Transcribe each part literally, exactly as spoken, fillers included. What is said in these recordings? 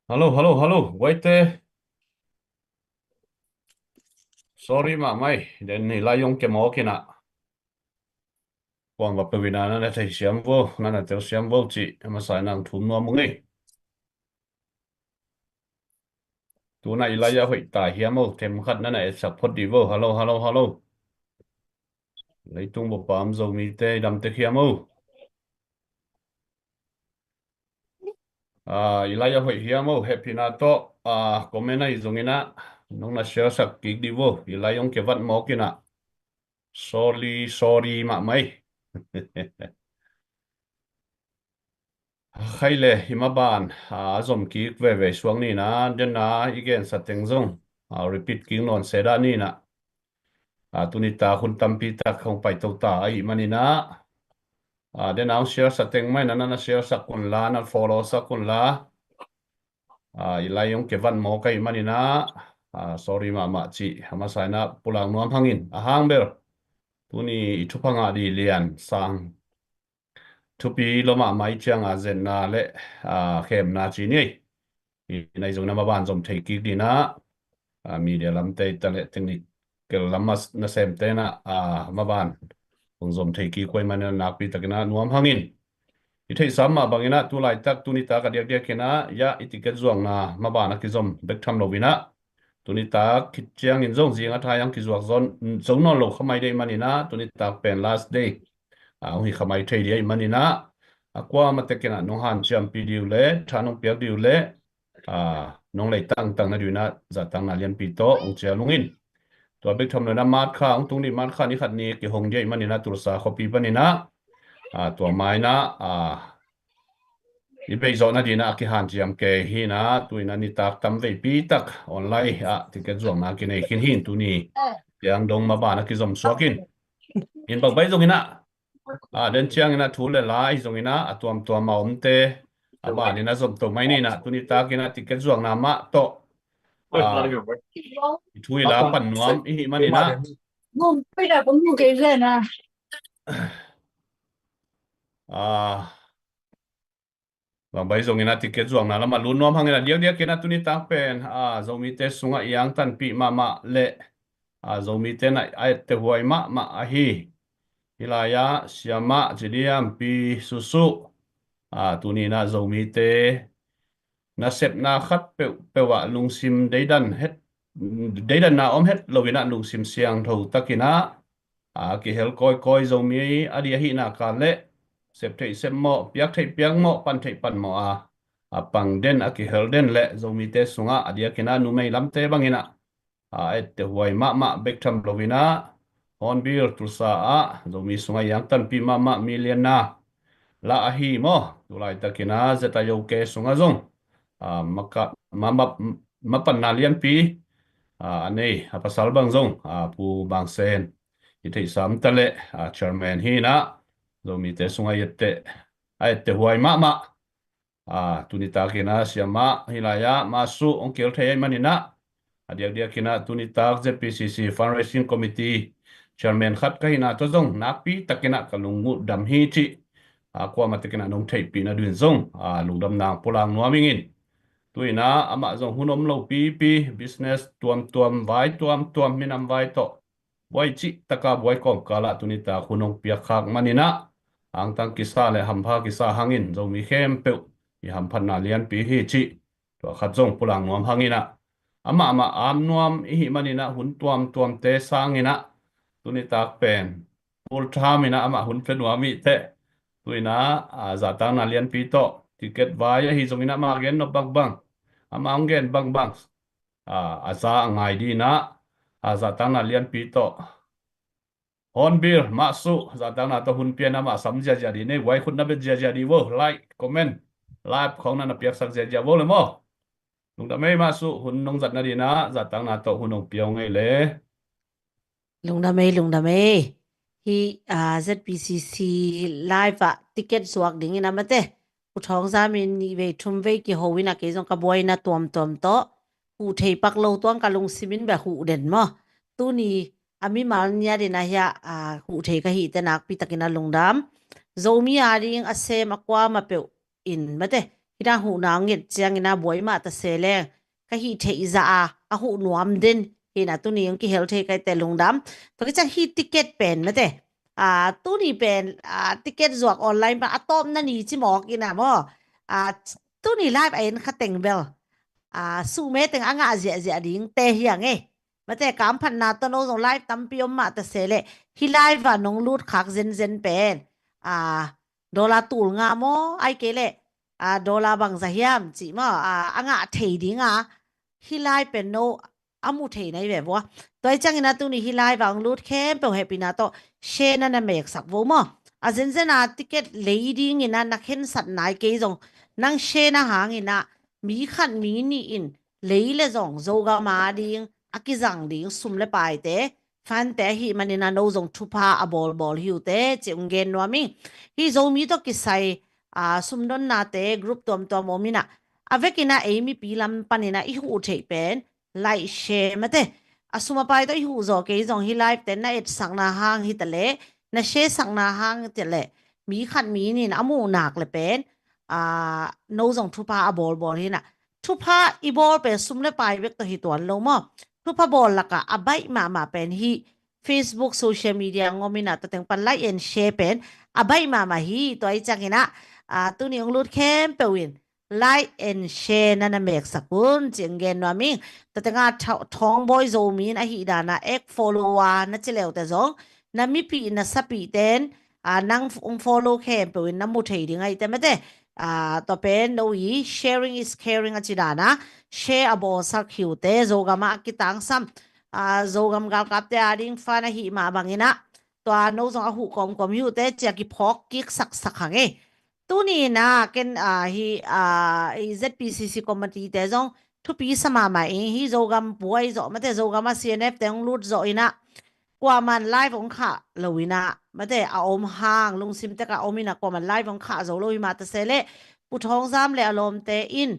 Hello, hello, hello. Guaite. Sorry mahmah ei. Den hi lai zong ke mawk inah. Kuang va peuh inah na na thei siam vo, na na tel siam vo cih a masa inah thum nuam ung ei. Tuna i lai a hoih ta hiam o, them khat na na etsak phot dih vo. Hello, hello, hello. Leitung bawpa om Zomite i dam tek hiam o. Ah, i lai a hoih hiam o, hehpihna tawh, ah, comment ahi zong inah nong na share sak kik dih vo. I lai zong ke vat mawk inah. Sorry, sorry mahmah ei. Khai le, hi maban, ah, a zom kik veve suak ni inah, den a i gensa teng zong, ah, repeat kik nawn se dah ni inah. Ah, tuni tak hun tampi tak hong paito ta ahih man inah. Ah, den a hong share sa teng mah inah na na share sak un la, na follow sak un la. Ah, i lai zong ke vat mawk ahih man inah. Ah, sorry mahmah cih a masa inah pulak nuam hang in, a hang bel. Tuni i thupha ngah dih lian sang thupi lua mahmah i ciang a zetna le, ah, khemna ci ni ei. I nai zong inah maban zom thei kik dih inah, ah, media lamte i ta le technical lam a nasemte inah, ah, maban hong zom thei kik uh ahih man inah nakpi tak inah nuam hang in. I theihsa mah bang inah tu laitak tuni tak a diakdiak inah, ya, i ticket zuakna maban a kizom bek tham lo inah. Tuni tak khit ciangin zong zing a thai ang kizuak zon, zo nawn lo khamai dih ahih man inah, tuni tak pen last day. Ah, hong hi khamai thei dih ahih man inah. A kuamah tek inah nong hanciampih dih uh le, tha nong piak dih uh le, ah, nong lei tangtang na dih uh inah, zahtakna lianpi tawh hong cial ung in. Tua bek tham lo inah March kha, hong tung dih March kha ni khat ni kihong dih ahih man inah, Tulsa khuapi pan inah. Ah, tua ma inah, ah, i beih zawhna dih inah a kihanciam kei hi inah, tu inah nitak tam veipi tak online ah ticket zuakna kinei khin hi in tuni. Tiang dong maban a kizom suak in. In bang bai zong inah. Ah, den ciang inah thu le la ahi zong inah, a tuamtuam a omte, a ban inah zom to mai ni inah, tuni tak inah ticket zuakna mah tawh. Ah, i thu i la pan nuam ihi man inah. Ah, bang bai zong inah ticket zuakna lamah lut nuam hang inah diakdiak inah tuni tak pen, ah, Zomite sungah i angtanpih mahmah le, ah, Zomite na a etteh huai mahmah ahi. Hi lai ah siamah ci diam Pi Susu. Ah, tuni inah Zomite nasepna khat peuhpeuh ah lungsim deidan het, deidanna om het lo inah lungsim siangtho tak inah, a kihel kawikawi Zomi a dih ahih nak leh, sep theih sep mawh, piak theih piak mawh, pan theih pan mawh a, a pang den, a kihel den le Zomite sungah a diak inah numei lamte bang inah, a etteh huai mahmah bek tham lo inah, Hornbill Tulsa ah Zomi sungah i angtanpih mahmah million na lah ahi maw, tu laitak inah Z I O K sungah zong, ah, maka, ma, ma, mapanna lianpi, ah, a nei, a pasal bang zong, ah, Pu Bang Sen, i theihsa mah ta le, ah, chairman hi inah, Zomite sungah a etteh, a etteh huai mahmah. Ah, tuni tak inah siamah hi lai ah Mah Su hong kihel thei ahih man inah, a diakdiak inah tuni tak Z P C C Fundraising Committee Chairman khat ka hihna tawh zong nakpi tak inah ka lungdam hi cih, ah, kuamah tek inah nong theihpih na ding in zong, ah, lungdamna pulak nuam ing in. Tu inah amah zong hun om lo pipi, business tuamtuam, vai tuamtuam, minam vai tawh buai cih tak a buai kawmkal ah tuni tak hun hong piak khak man inah, angtang kisa le hampha kisa hangin Zomi khempeuh i hamphatna lianpi hi cih tua khat zong pulak nuam hang inah, amah mah am nuam ihih man inah hun tuamtuamte sang inah tuni tak pen full time inah amah hun pia nuam ihteh. Tu inah, ah, zahtakna lianpi tawh ticket vai ahi zong inah amah gen nop bangbang, amah hong gen bangbang, ah, a za a ngai ding inah, ah, zahtakna lianpi tawh Hornbill, Mah Su, zahtakna tawh hun pia inah amah sam ziahziah ding, nei guai khut na bet ziahziah ding vo, like, comment, live khawng na na piaksak ziahziah vo le maw. Lungdam ei Mah Su, hun nong zatna ding inah, zahtakna tawh hun hong pia ung ei le. Lungdam ei, lungdam ei. Hih, ah, Z P C C live ah ticket zuak ding inah mate, Pu Thawng Zam in nih vei thum vei kiho inah kei zong ka buaina tuamtuam tawh huh thei pak lo tuang ka lungsim in bia huh den maw. Tuni a mimal ngiat inah hiah, ah, huh thei ka hih teh nakpi tak inah lungdam. Zomi a ding a sem a kuamah peuh in mate, Hih dan huhna hong nget ciangin a buai mah ta se leng ka hih theih zah a, a huh nuam den hi na, tuni hong kihel thei ka hi teh lungdam. Tua kiciang hih ticket pen mate, a, tuni pen, a, ticket zuak online pan a tawpna ni ci mawk in a maw, a, tuni live a en kha teng bel, a, suhme teng a ngah ziahziah dingte hi hang e. Mate, kamphatna tawh no zong live tampi om mah ta se leh hih live a nong lut khak zenzen pen, a, dollar tul nga maw, ai kei leh, a, dollar bangza hiam cih maw, a, a ngah thei ding a, hih live pen no a mu thei na hi ve vua. Tua hi ciangin a tuni hih live a hong lut khempeuh hehpihna tawh share na na meksak vo maw. A zenzen a ticket lei dingin a na khensat nai kei zong nang share na hangin a mi khat mi nih in lei le zong Zogam a ding a kizang ding sum le paite, fund te ahih manin a no zong thupha a bawlbawl hi uh teh ci hong gen nuam ing. Hih Zomi tawh kisai, a, sumdonnate group tuamtuam om in a, a vekin a ei mipi lam panin a i huh theih pen like, share mate. A sum a pai tawh i huh zaw kei zong hih live te na etsakna hang hi ta leh, na share sakna hang hi ta leh, mi khat mi nih in a muh nak le pen, a, no zong thupha a bawlbawl hi na. Thupha i bawl pen sum le pai bek tawh hi tuan lo maw. Thupha bawl lakah a baih mahmah pen hih Facebook, social media ngawm in a tua teng pan like and share pen a baih mahmah hi. Tua hi ciangin a, a, tuni hong lut khempeuh in like and share na na meksak un ci hong gen nuam ing. Tua teng a tha-, Thawngbawi Zomi in ahih dan a ek follow a na ci le uh teh zong na mipih na sapih ten, a, nang f-, hong follow khempeuh in na mu thei ding ahih teh mate. A, tua pen no i sharing is caring a ci dan a share a bawlsak hi uh teh, Zogam a a kitangsam, a, Zogam galkapte a ding fund ahih mah bangin a tua no zong a huh kawmkawm hi uh teh ci a kiphawk kik saksak hang e. Tuni in a ken, a, hih, a, i Z P C C committee te zong thupi sa mahmah ing. Hih Zogam buai zawh mate, Zogam a C N F te hong lut zawh in a kuaman live hong khah lo in a mate, a om hang lungsim tek a om in a kuaman live hong khah zo lo hi mah ta se leh Pu Thawng Zam le a lawmte in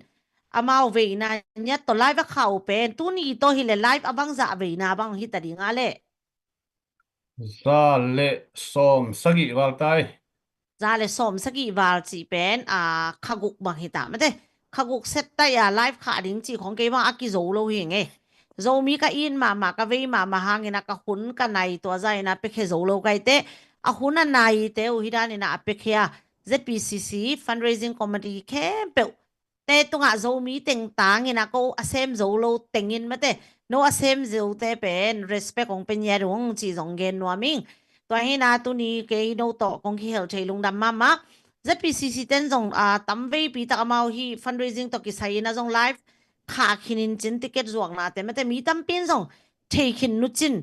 amau veina ngiat tawh live a khah uh pen tuni tawh hi leh live a bangzah veina bang hi ta ding a leh? Za le sawm sagih val tai. Za le sawm sagih val cih pen, a, kha guk bang hi ta mate. Kha guk set tai a live khah ding cih khong kei bang a kizo lo hi ing e. Zomi ka it mahmah, ka vei mahmah hangin a ka hun ka nai tua za in a piakhia zo lo ka hi teh. A hun a naite uh hi dan in a a piakhia Z P C C fundraising committee khempeuh te tungah Zomi teng tangin a ko a sem zo lo tengin mate, no a sem zote pen respect hong pe ngiat ung cih zong gen nuam ing. Tua hi na tuni kei no tawh kong kihel thei lungdam mahmah. Z P C C ten zong, a, tam veipi tak amau hih fundraising tawh kisai in a zong live khah khin in cin ticket zuaknate mate mi tampi in zong thei khin nu cin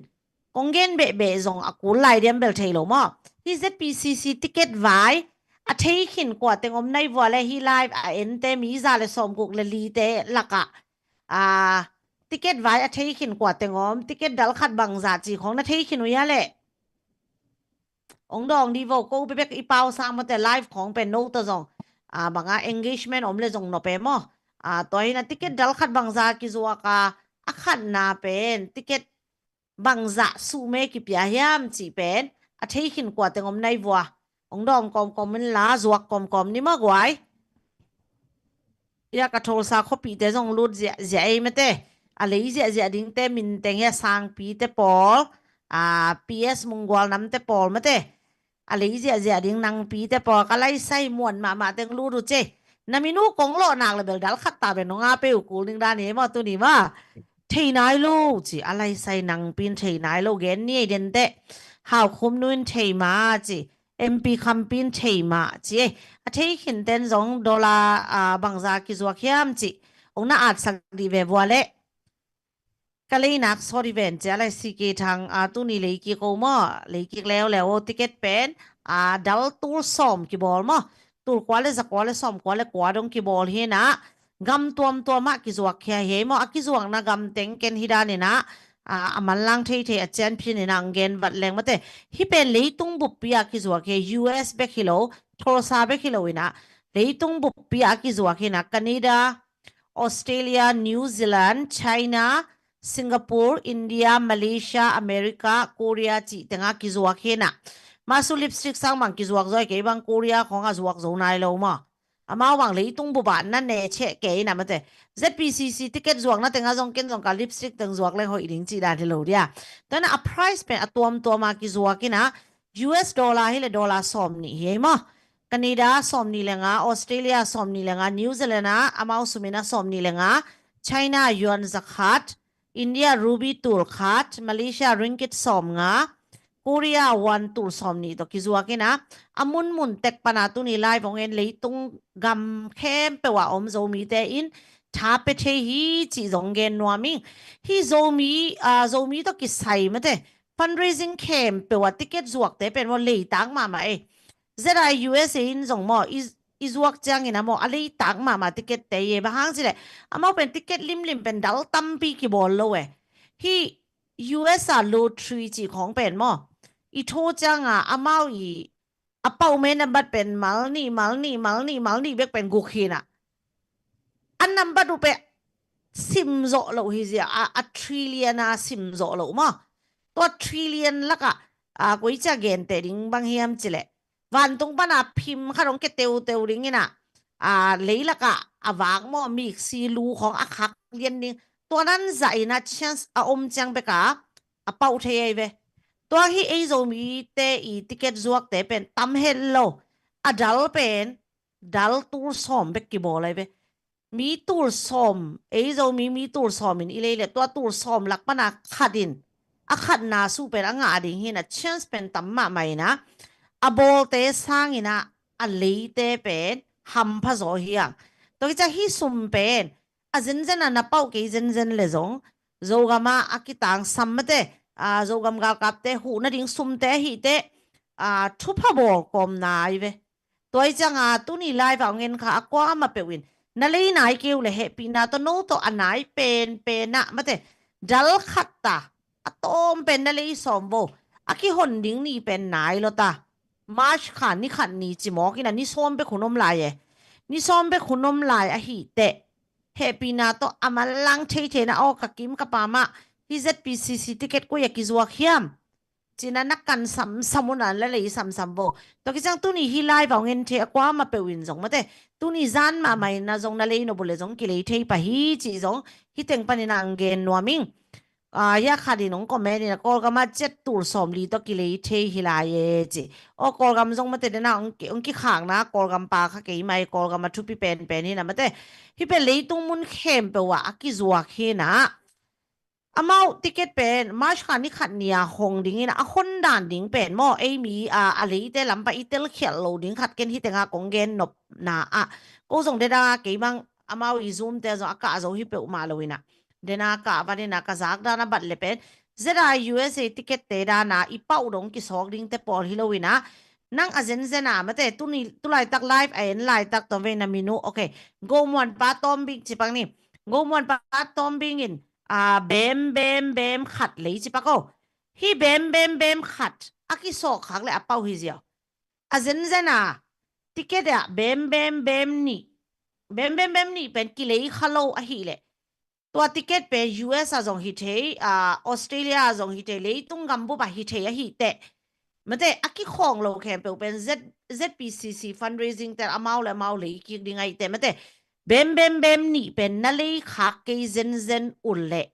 kong gen behbeh zong a kul lai diam bel thei lo maw. Hih Z P C C ticket vai a thei khin kua teng om nai vua leh hih live a ente mi za le sawm guk le lite lakah, a, ticket vai a thei khin kua teng om, ticket dal khat bangzah cih khong na thei khin uh hia leh? Ong dawng di vo, ko bebek i pau sang mawte live khong pen no tawh zong, a, banga engagement om le zong nop e maw. A, tua hi na ticket dal khat bangzah kizuak a, a khatna pen ticket bangzah suhme kipia hiam cih pen a thei khin kua teng om nai vua. Ong dawng kawmkawm in la, zuak kawmkawm ni maw guai. Ia ka Tulsa khuapihte zong lut ziahziah ei mate. A lei ziahziah dingte min teng hia, Sangpite pawl, a, P S Munggual namte pawl mate. A lei ziahziah ding Nangpite pawl, ka laisai muan mahmah teng lut uh ce. Na min uh kong lawh nak le bel dal khat ta bel nong a pe uh kul ding dan hi maw tuni maw. Thei nai lo ci, a laisai Nangpi in thei nai lo gen ni ei den teh. Haukhum nu in thei mah ci, M P Khampi in thei mah ci ei. A thei khin ten zong dollar, a, bangza kizuak hiam ci. Ong na atsak dih ve vua leh. Ka leinak sawt hi ven ci a lai C K Thang, a, tuni leikik o maw, leikik leuleu o, ticket pen, a, dal tul sawm kibawl maw, tul kua le za kua le sawm kua le kua dong kibawl hi na, gam tuamtuam ah kizuak khia hi ei maw, a kizuakna gam teng ken hi dan in a, a, a manlang theithei a cianphin in a ang gen vat leng mate, hih pen leitung buppi ah kizuak hi ei, U S bek hi lo, Tulsa bek hi lo in a, leitung buppi ah kizuak hi na, Canada, Australia, New Zealand, China, Singapore, India, Malaysia, America, Korea cih tengah kizuak hi na. Masu lipstick sang bang kizuak zaw ei, kei bang Korea khong a zuak zo nai lo maw. Amau bang leitung bup ah na ne cheh kei ina mate. Z P C C ticket zuakna tengah zong ken zong ka lipstick teng zuak leng hoih ding cih dan hi lo dia. Tua ina a price pen a tuamtuam a kizuak ina U S dollar hi le dollar sawm nih hi ei maw. Canada sawm nih le nga, Australia sawm nih le nga, New Zealand ah amau sum ina sawm nih le nga, China yuan zakhat, India rupee tul khat, Malaysia ringgit sawm nga, Korea won tul sawm nih tawh kizuak ina a munmun tek pana tuni live hong en leitung gam khempeuh a om Zomite in tha pe thei hi cih zong gen nuam ing. Hi Zomi, ah, Zomi tawh kisai mate fundraising khempeuh a ticket zuakte pen maw leitak mahmah ei. Z I U S A in zong maw i, i zuak ciangin a maw a leitak mahmah ticket te ye bang hang cileh amau pen ticket limlim pen dal tampi kibawl lo e. Hi U S a lottery cih khawng pen maw i tho cianga amau i a pauh me nambat pen mal nih mal nih mal nih mal nih bek pen guk hi ina a nambat uh pen sim zawh loh hi zia a, a trillion a sim zawh loh maw. Tua trillion lakah a, koi cia gente ding bang hiam cileh vantung pana phim khat hong ke teuteu ding ina a, leilakah a vak maw miksi lu khawng a khak lian ding tua nan zah ina chance a om ciang beka a pauh thei ei ve. Tua hi ei Zomite i ticket zuakte pen tam het lo a dal pen dal tul sawm bek kibawl ei ve. Mi tul sawm ei Zomi mi tul sawm in i lei le tua tul sawm lak pana khat in a khatna suh pen a ngah ding hi ina chance pen tam mahmah ina a bawlte sang ina a leite pen hampha zaw hi ang. Tua kicia hi sum pen a zenzen a na pauh kei zenzen le zong Zogam a a kitangsam mate a Zogam galkapte huh nading sumte ahihte a thupha bawl kawm nai ve. Tua i cianga tuni live a hong en kha a kuamah peuh in na lei nai kei uh le hehpihna tawh no tawh a nai penpen ah mate dal khat ta a tawm pen na lei sawm vo a kihon ding ni pen nai lo ta. March kha ni khat ni cimawk ina ni sawm bek hun om lai e. Ni sawm bek hun om lai ahih teh hehpihna tawh a manlang thei thei na aw ka kim ka pamah hi Z P C C ticket koi a kizuak hiam. Cina na kan samsam una la lei samsam vo. Tua kiciang tuni hi live a hong en thei a kuamah peuh in zong mate tuni zan mahmah ina zong na lei nop uh le zong kilei thei pah hi cih zong hi teng panin a hong gen nuam ing. A, hia khat in hong comment ina Kawlgam a cet tul sawm li tawh kilei thei hi lai e ci. Aw Kawlgam zong mate dena hong ki, hong kikhakna Kawlgam pa kha kei mai Kawlgam a thupi penpen hi ina mate. Hi pen leitung mun khempeuh ah a kizuak hi ina. Amau ticket pen March kha ni khat ni a hong ding ina a hon dan ding pen maw ei mi a, a leite lampa i telkhialh lo ding khat ken hi tenga kong gen nopna ah ko zong dena kei mang amau i Zoom te zong a kah zo hi peuhmah lo ina dena kah van ina ka zak dan a bat le pen Z I U S A ticket te dana i pauh dong kisawk ding te pawl hi lo ina nang a zenzen a mate tuni tulaitak live a en laitak tawm vei na minu okay. Gomuan pa Tawmbing cipang ni Gomuan pa Tawmbing in a, bem bem bem khat lei ci pak o. Hi bem bem bem khat a kisawk khak le a pauh hi ziau. A zenzen a ticket ah bem bem bem nih bem bem bem nih pen kilei kha lo ahih leh tua ticket pen U S a zong hi thei a, Australia a zong hi thei leitung gambup a hi thei ahih teh mate a kikhawng lo khempeuh pen Z, Z P C C fundraising ten amau le amau lei kik ding ahih teh mate bem bem bem nih pen na lei khak kei zenzen uh leh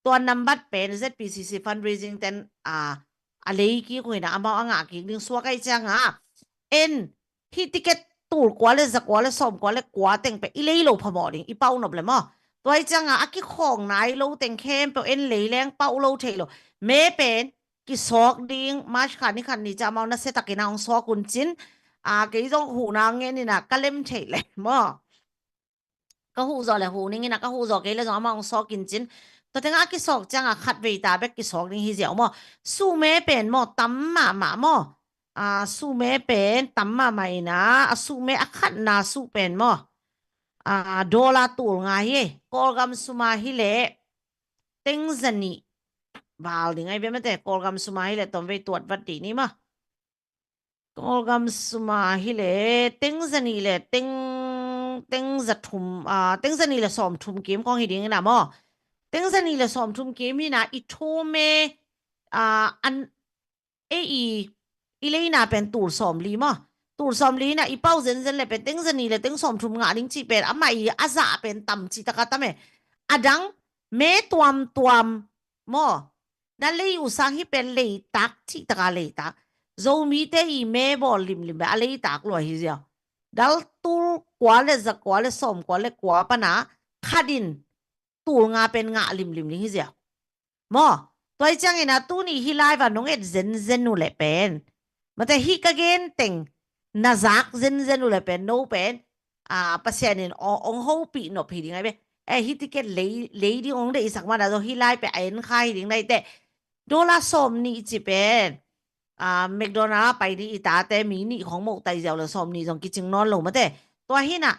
tua nambat pen Z P C C fundraising ten a, a lei kik uh ina amau a ngah kik ding suak ahih cianga en hi ticket tul kua le za kua le sawm kua le kua teng pen i lei lo phamawh ding i pauh nop le maw. Tua ahih cianga a kikhawng nai lo teng khempeuh en lei leng pauh lo thei lo. Me pen kisawk ding March kha ni khat ni ca amau nasia takin a hong sawk un cin a, kei zong huhna ngen ina ka lem theih le maw. Ka huh zawh le huh ning ina ka huh zawh kei le zong amau hong sawk in cin. Tua tengah a kisawk cianga khat vei ta bek kisawk ding hi ziau maw. Suhme pen maw tam mahmah maw. A, suhme pen tam mahmah ina a suhme a khatna suh pen maw. A, dollar tul nga hi ei. Kawlgam suma hi leh teng zanih val ding ai bia mate Kawlgam suma hi leh tawm vei tuat vat dih ni maw. Kawlgam suma hi le teng zanih le teng, teng zathum, a, teng zanih le sawmthum kim kong hi ding ina maw. Teng zanih le sawmthum kim hi ina i thu me, a, an, e i, i leina pen tul sawm li maw. Tul sawmli in ah i pau zenzen le pen teng zanih le teng sawmthum ngah ding cih pen amah i a zah pen tam cih taka tam e. A dang me tuamtuam maw, na lei uh sang hih pen leitak cih taka leitak. Zomite i me bawl limlim beh a leitak lua hi ziau. Dal tul kua le za kua le sawm kua le kua pana khat in tul nga pen ngah limlim ding hi ziau. Maw, tua hi ciangin ah tuni hih live ah nong et zenzen uh leh pen, mate, hih ka gen teng na zak zenzen uh leh pen, no pen, a, Pasian in ong, ong hopih nop hi ding ai ve. E, hih ticket lei, lei ding ong deihsak mana zong hih live pen a en kha hi ding na hi teh. Dollar sawmnih ci pen, a, McDonald a pai ding i tate mi nih khong moh tai ziau le sawmnih zong kicing nawn lo mate. Tua hi nah,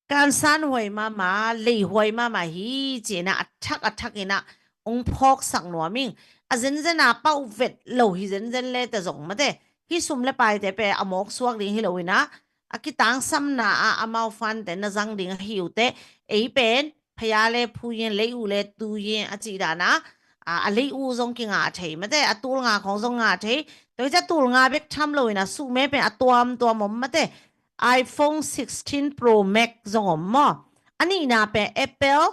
kansan huai mahmah, lei huai mahmah hi ci-in ah a thak a thak in ah ong phawksak nuam ing. A zenzen a pau vet lo hi zenzen le te zong mate. Hih sum le paite pen a mawk suak ding hi lo in ah, a kitangsamna ah amau fante na zang ding ahi uh teh, ei pen phaya le phuye, lei uh le tuye a cih dan ah, a, a lei uh zong kingah thei mate, a tul nga khong zong ngah thei. Tua hi ciang tul nga bek tham lo in ah suhme pen a tuamtuam om mate. iPhone sixteen Pro Max zong om maw. A nihna pen Apple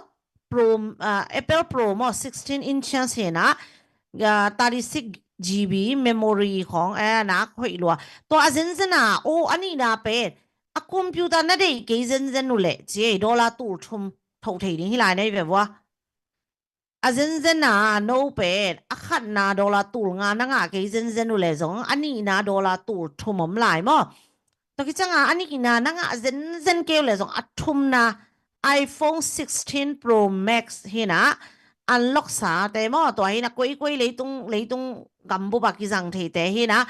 Pro, ah, Apple Pro maw, sixteen inches hi nah, ah, thirty-six GB memory khong, eh, nak hoih lua. Tua a zenzen a, o, a nihna pen a computer na deih kei zenzen uh leh ci ei, dollar tul thum tho thei ding hi lai na hi ve vua. A zenzen a no pen a khatna dollar tul nga na ngah kei zenzen uh leh zong a nihna dollar tul thum om lai maw. Tua khit ciang a, a nihna na ngah zenzen kei uh leh zong a thumna iPhone sixteen Pro Max hi nah, unlock sate maw, tua hi nah koikoi leitung, leitung gambup a kizang theite hi nah,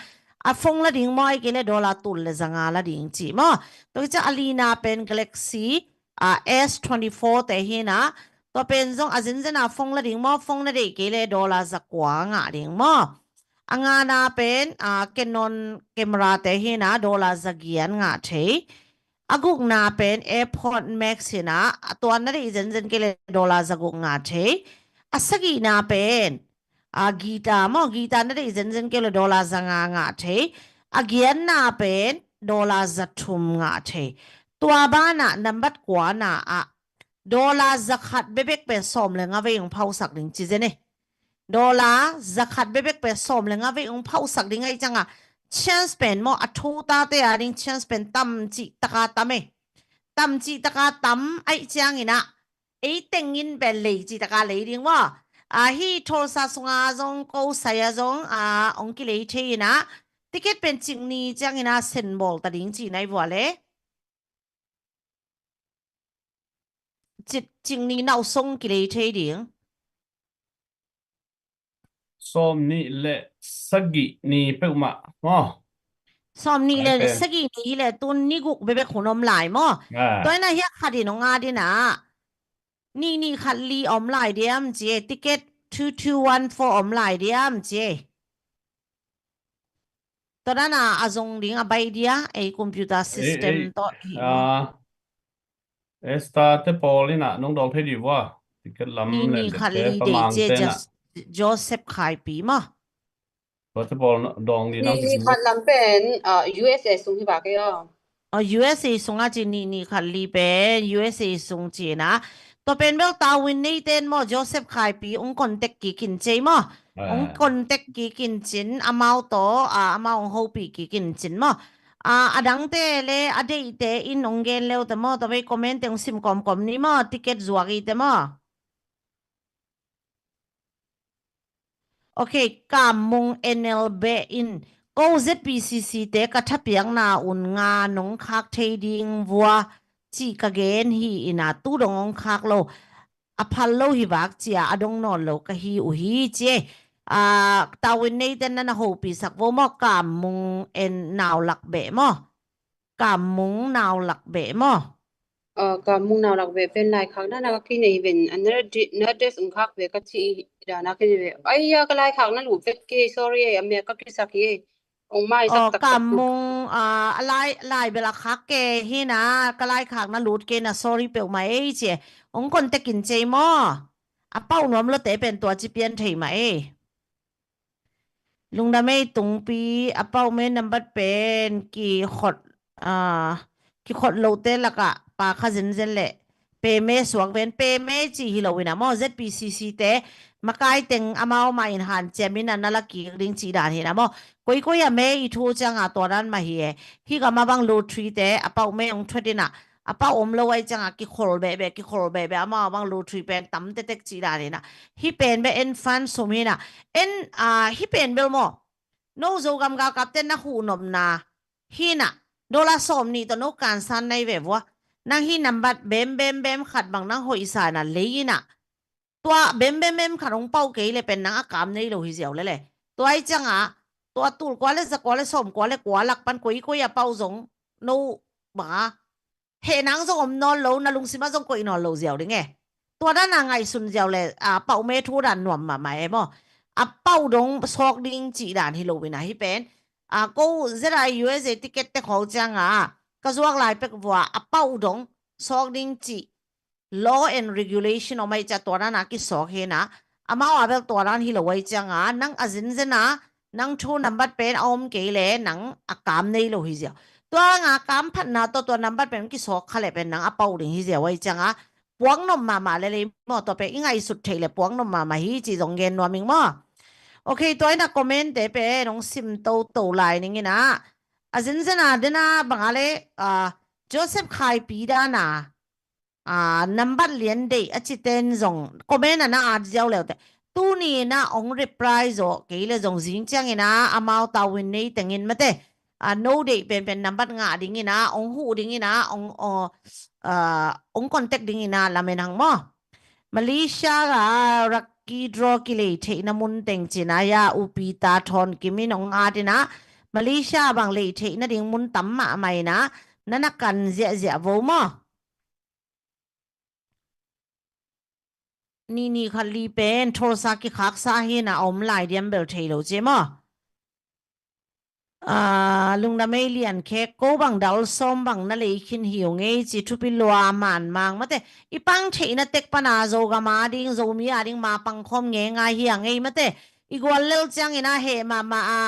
a phone la ding maw, ahih kei leh dollar tul le za nga la ding ci maw. Tua khit ciang a lina pen Galaxy, a, S twenty-four te hi nah, tua pen zong a zenzen a phone la ding maw, phone na deih kei leh dollar za kua ngah ding maw. A ngana pen, a, Canon camera te hi nah, dollar za giat ngah thei. A gukna pen AirPod Max hi nah, a tua na deih zenzen kei leh dollar za guk ngah thei. A sagihna pen, a, guitar maw, guitar na deih zenzen kei leh dollar za nga ngah thei. A giatna pen dollar za thum ngah thei. Tua banah nambat kuana ah dollar za khat bekbek pen sawm le nga vei ong phausak ding ci zen e. Dollar za khat bekbek pen sawm le nga vei ong phausak ding ahih ciang a, chance pen maw, a thu tate a ding chance pen tam cih taka tam e. Tam cih taka tam ahih ciangin ah, ei teng in pen lei cih taka lei ding maw. A, hih Tulsa sunga zong, Kosai a zong, a, ong kilei thei in ah, ticket pen cik ni ciangin ah sen bawl ta ding cih na hi vua leh. Cik, cik ni nau song kilei thei ding. Sawm nih le sagih ni peuhmah maw. Sawm nih le sagih ni hi leh tun ni guk bekbek hun om lai maw. Tua hi nah hiah khat in ong at in ah, nih nih khat li om lai diam ci e, ticket two two one four om lai diam ci e. Tua dan a a zong ding a bai dia, ei computer system tawh hi maw. Esther te pawl in ah nong dawl thei dih vua. Ticket lam nih nih khat li deih ci e, Joseph Khaipi maw. Tua te pawl dawng dih nang nih nih khat lam pen, ah, U S A sung hi vak e aw. Aw, U S A sung a ci, nih nih khat li pen U S A sung ci na. Tua pen bel tavuan neite in maw, Joseph Khaipi ong contact kik in ci ei maw. Ong contact kik in cin, amau tawh, a, amau ong hopih kik in cin maw. A, a dangte le a deihte in ong gen leute maw, tua vei comment te ong sim kawmkawm ni maw, ticket zuak ite maw. Ok, Kammung N L Beh in, ko Z P C C te ka thapiakna un nga nong khak thei ding vua cih ka gen hi in a, tu dong ong khak lo, a phal lo hi vak ci a, a dong nawn lo ka hi uh hi ci e. A, tavuan neite in na na hopihsak vo maw, Kammung N Naulak Beh maw. Kammung Naulak Beh maw. Aw, Kammung Naulak Beh pen laikhak dana ka kinei ven, a na address ong khak ve ka cih dana kinei ve. Ai ya, ka laikhak na lut vet kei, sorry e, a mek ka kisak hi e. Ong maisak taktak. Kammung, a, a lai, lai bel a khak kei hi na, ka laikhak na lut kei na, sorry peuhmah ei ci e. Ong contact in ci ei maw. A pau nuam lote pen tua ci pian thei mah ei. Lungdam ei Tungpi, a pau me nambat pen kikhot, ah, kikhot lote lakah pa kha zenzen leh pe me suak pen, pe me cih hi lo in a maw, Z P C C te makai teng amau mah in hanciam in a na la kik ding cih dan hi in a maw. Koikoi a me i thu ciangah tua dan mah hi e. Hih gam a bang lottery te a pau me hong thuat in a, a pau om lo ahih ciangah kikhol behbeh, kikhol behbeh, amau a bang lottery pen tam tektek cih dan hi in a. Hih pen beh en fan sum hi in a. En, ah, hih pen bel maw, no Zogam galkapte na huhnopna hi in a, dollar sawm nih tawh no kansan nai ve vua. Nang hih nambat bem bem bem khat bang nang hoihsa in a lei in a, tua bem bem bem khat hong pau kei leh pen nang a kam nei lo hi ziau lel e. Tua ahih ciangah tua tul kua le za kua le sawm kua le kua lak pan koikoi a pau zong no bang a heh nang zong om nawn lo, na lungsim ah zong koih nawn lo ziau ding e. Tua dan a ngaihsun ziau leh, a, pau me thu dan nuam mahmah e maw. A pau dong sawk ding cih dan hi lo in a, hih pen, a, ko Z I U S A ticket te khol ciangah ka zuak lai pek vua, a pau dong sawk ding cih law and regulation om ahih ciah tua dan a kisawk hi in a, amau a bel tua dan hi lo ahih ciangah nang a zenzen a nang thu nambat pen a om kei leh nang a kam nei lo hi ziau. Tua nga kam phatna tawh tua nambat pen kisawk kha leh pen nang a pau ding hi ziau ahih ciangah puak nop mahmah lel ei maw, tua pen i ngaihsut theih leh puak nop mahmah hi cih zong gen nuam ing maw. Ok, tua in a comment te pen hong sim toto lai ning in a, a zenzen a den a bang a le, ah, Joseph Khaipi dan a, ah, nambat lian deih a cite in zong comment a na at ziau leute. Tuni in a hong reply zawh kei leh zong zing ciangin a amau tavuan nei teng in mate, ah, no deih penpen nambat ngah ding in a hong huh ding in a hong, oh, ah, hong contact ding in a lamen hang maw. Malaysia ah lucky draw kilei theihna mun teng ci-in a, ya U Pi Ta Thawn Kim in hong at in a, Malaysia bang lei theihna ding mun tam mahmah in a, na na kan ziahziah vo maw. Nih nih khat li pen tholsa kikhaksa hi in a, a om lai diam bel thei lo ci maw. Ah, lungdam ei Lian Khek, ko bang dal sawm bang na lei khin hi ung ei ci, thupi lua man mang mate. I pang theihna tek pan a Zogam a ding, Zomi a ding ma pangkhawm ngeingai hi a ngei mate. I gual lel ciangin a heh mahmah a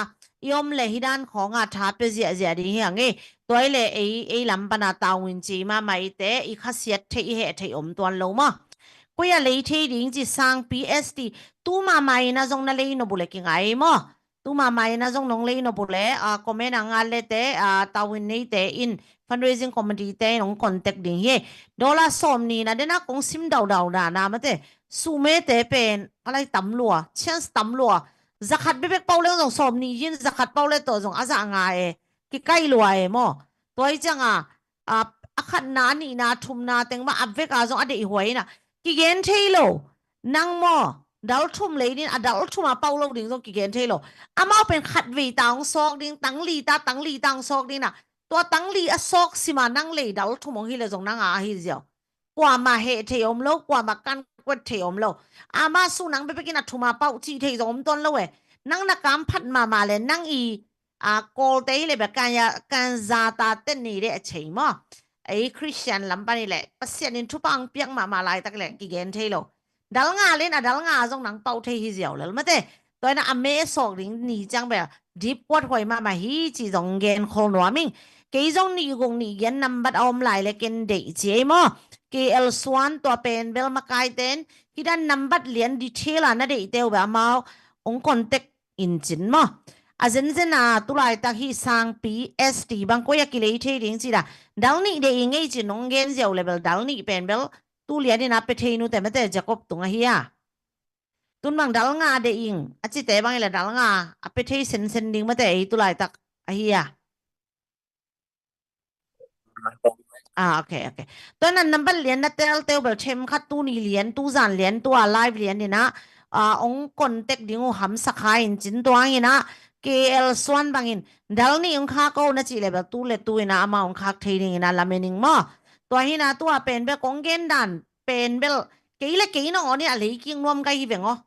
i om leh hih dan khawng a tha pia ziahziah ding hi a ngei. Tua hi leh ei, ei lam pan a tavuan ci mahmah i te, i khasiat theih, i heh theih om tuan lo maw. Koi a lei thei ding ci Sangpi S T, tu mahmah in a zong na lei nop uh leh kingai maw. Tu mahmah in a zong nong lei nop uh leh, ah, comment a ngat leh te, ah, tavuan neite in, fundraising committee te in hong contact ding hi. Dollar sawm nih in a den a kong sim daudau dan a mate. Suhmete pen a lai tam lua, chance tam lua. Za khat bekbek pau leng zong sawm nih in za khat pau leh tawh zong a zah nga e. Kikaih lua e maw. Tua hi ciang a, a, a khatna, a nihna, a thumna teng mah a vek a zong a deih huai in a. Kigen thei lo. Nang maw, dal thum lei ding, a dal thum a pau lo ding zong kigen thei lo. Amau pen khatvei ta hong sawk ding, tang li ta, tang li ta hong sawk ding in a. Tua tang li a sawk sim a nang lei dal thum hong hi leh zong nang a ahi ziau. Kuamah heh thei om lo, kuamah kan kuat thei om lo. Amah suh nang bekbek in a thum a pau cih thei zong om tuan lo e. Nang na kam phat mahmah leh nang i, a, Kawlte hi leh bek kan ya, kan za ta ten ni leh a cei maw. Ei Khristian lam pan hi leh Pasian in thupha hong piak mahmah laitak leh kigen thei lo. Dal nga leh in a dal nga zong nang pau thei hi ziau lel mate. Tua in a a me sawk ding ni ciang bel dip kuat huai mahmah hi cih zong gen khol nuam ing. Kei zong nih guk nih giat nambat a om lai leh ken deih ci ei maw. K L Suan, tua pen bel makaite in hih dan nambat lian detail a na deihte uh bel amau hong contact in cin maw. A zenzen a tulaitak hih Sangpi S T bang koi a kilei thei ding ci da. Dal nih deih ing ei ci nong gen ziau leh bel dal nih pen bel tu lian in a pia thei nute mate, Jacob tung ahi a. Tun bang dal nga deih ing a cite bang hi leh dal nga a pia thei sensen ding mate, ei tulaitak ahi a. Ah, ok, ok. Tua in a nambat lian na telte uh bel them khat tuni lian, tuzan lian, tua live lian in a, ah, hong contact ding uh hamsa kha in cin, tua hang in a K L Suan bangin dal nih hong khak o na cih leh bel tu leh tu in a amah hong khak thei ding in a lamen ing maw. Tua hi in a tua pen bel kong gen dan pen bel kei leh kei nangawn in a lei kik nuam ka hi veng aw.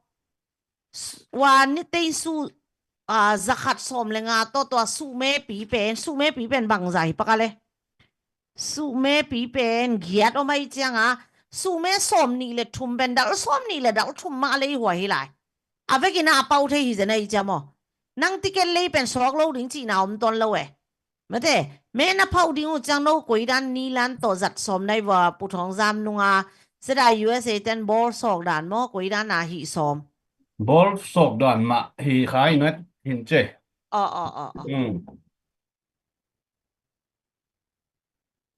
Ua nitei suh, ah, za khat sawm leh nga tawh tua suhmepi pen, suhmepi pen bangzah hi pak a leh. Suhmepi pen giat om ahih ciang a, suhme sawm nih leh thum pen dal sawm nih leh dal thum mah a lei huai hi lai. A vek in a a pau thei hi zen ahih ciang maw. Nang ticket lei pen sawk lo ding cihna om tuan lo e. Mate, me na phauh ding uh ciang no koidan nilan tawh zat sawm nai vua Pu Thawng Zam nunga, sedai U S A ten ball sawk dan maw, koidan a hih sawm? Ball sawk dan mah hi khai ngat hin ce. Aw, aw, aw, aw. Hmm.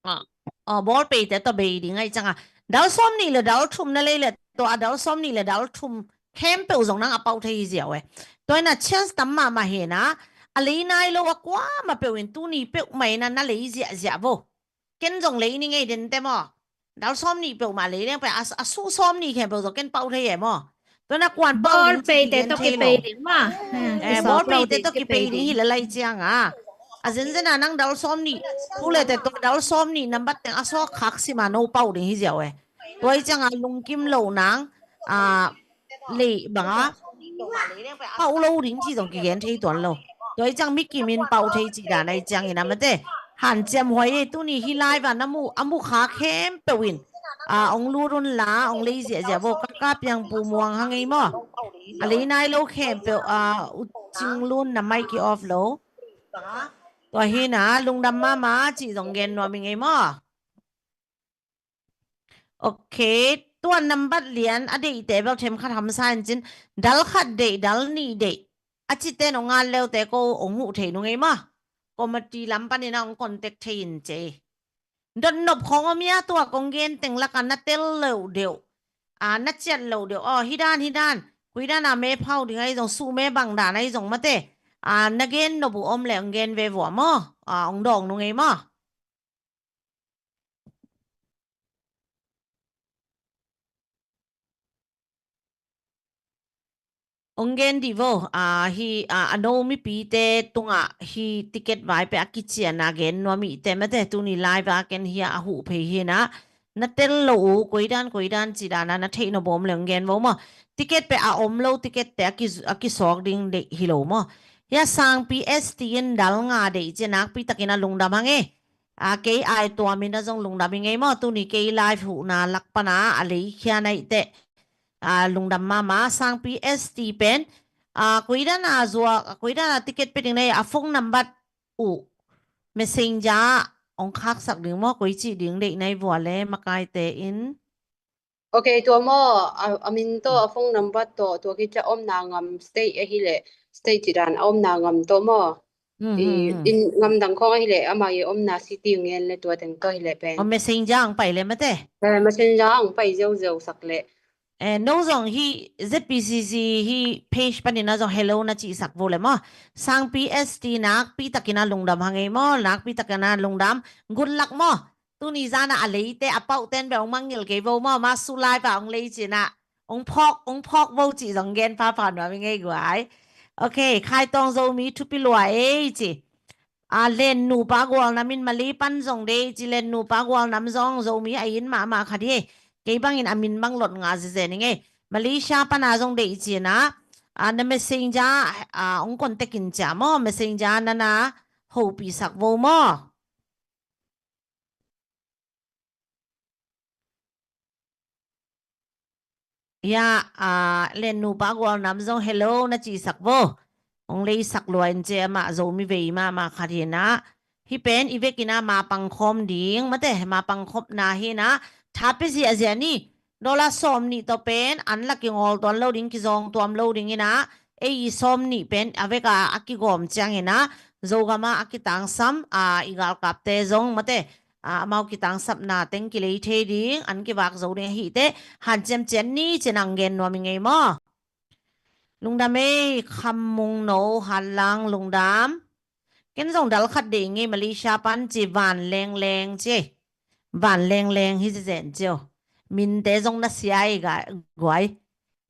Aw, aw, ball peite tawh bei ding ahi cianga, dal sawm nih le dal thum na lei le tua a dal sawm nih le dal thum khempeuh zong nang a pau thei hi ziau e. Tua ina chance tam mahmah hena, a lei nai lo a kuamah peuh in tuni peuhmah ina na lei ziahziah vo. Ken zong lei ni ngei den te maw? Dal sawm nih peuhmah lei leng pai a, a suh sawm nih khempeuh zong ken pau thei e maw? Tua na kuan pau ding ci ken thei lo. Ball peite tawh kipei ding maw? Hmm, eh, ball peite tawh kipei ding hi lalai cianga, a zenzen a nang dal sawm nih, tu le te tua dal sawm nih nambat teng a sawk khak sima no pau ding hi ziau e. Tua hi cianga lungkim lo nang, a, lei banga pau lo ding ci zong kigen thei tuan lo. Tua hi ciang mikim in pau thei ci dan ahi ciangin a mate, hanciam huai e, tuni hi live a na mu, a mu kha khempeuh in, a, ong lut un la, ong lei ziahziah vo, ka, ka piang Pu Muang hang ei maw? A lei nai lo khempeuh, a, U Cing Lun na mic i off lo. Tua hina lungdam mahmah ci zong gen nuam i ngei maw? Ok, tua nambat lian a deihte bel themkhat hamsa in cin, dal khat deih, dal nih deih a cite nong ngat leute ko ong huh thei nung ei maw? Committee lam panin a ong contact thei in ce. Dotnop khong om ia tua kong gen teng laka na tel lo deuh, a, na ciat lo deuh, aw, hi dan, hi dan, kui dan a me phau ding ahi zong, suh me bang dan ahi zong mate, a, na gen nop uh om le ong gen ve vua maw? A, ong dawng nung ei maw? Ong gen dih vo, a, hi, a, a no mipite tungah hi ticket vai pe a kician a gen nuam ite mate, tuni live a ken hi a, a huh phei hi na. Na tel lo uh, koidan, koidan ci dan a na theih nop om le ong gen vo maw? Ticket pe a om lo, ticket te a ki, a kisawk ding deih hi lo maw? Hia Sangpi S T in dal nga deih ci a, nakpi takin a lungdam hang e. A, kei ai tuamin a zong lungdam i ngei maw? Tuni kei live huhna lak pana a lei khia na ih teh, a, lungdam mahmah. Sangpi S T pen, a, koidan a zuak, a, koidan a ticket pe ding na ih a phone nambat uh messenger ong khaksak ding maw? Koi cih ding deih na ih vua le makaite in. Ok, tua maw, a, a min tawh, a phone number tawh, tua kicia omna ngam state ahileh, state cidan a omna ngam tawh maw? I, in ngam dang khawng ahileh, ama i omna city ngen le tua teng tawh hileh pen. Messenger ang pai le mate? Eh, messenger ang pai ziau ziau sak le. Eh, no zong hi Z P C C hi page panin a zong hello na cihsak vo le maw? Sangpi S T nakpi takin a lungdam hang ei maw? Nakpi takin a lungdam. Good luck maw? Tuni zana a leite a pauh ten bel ong mangngilh kei vo maw, ma su live a ong lei cina. Ong phawk, ong phawk vo cih zong gen phapha nuam i ngei guai. Ok, Khai Tawng Zomi thupi lua ei ci. A, Len nupa gualnam in Mali pan zong dei ci, Len nupa gualnam zong Zomi a in mahmah khat hi. Kei bangin a min bang lot nga zezen i ngei. Malaysia pana zong dei cina. A, na messenger, a, ong contact in cia maw, messenger nana hopih sak vo maw? Ia, a, Len nupa gualnam zong hello na cihsak vo. Ong leisak lua in ce amah Zomi vei mahmah khat hi na. Hi pen i vekin a ma pangkhawm ding mate, ma pangkhopna hi na. Tha pe ziahziah ni. Dollar sawm nih tawh pen an la kingawl tuan lo ding, kizawng tuam lo ding ina, ei i sawm nih pen a veka a kigawm ciang ina, Zogama a kitangsam, a, i galkapte zong mate, a, amau kitangsapna teng kilei thei ding, an kivak zo ding ahite, hanciam cian ni cin ang gen nuam i ngei maw? Lungdam ei, Kham Mung No, Hanlang, lungdam. Ken zong dal khat dei ngei Malaysia pan ci, Van Leng Leng ci. Van Leng Leng hi zezen ci o. Minte zong na sia i ga, guai.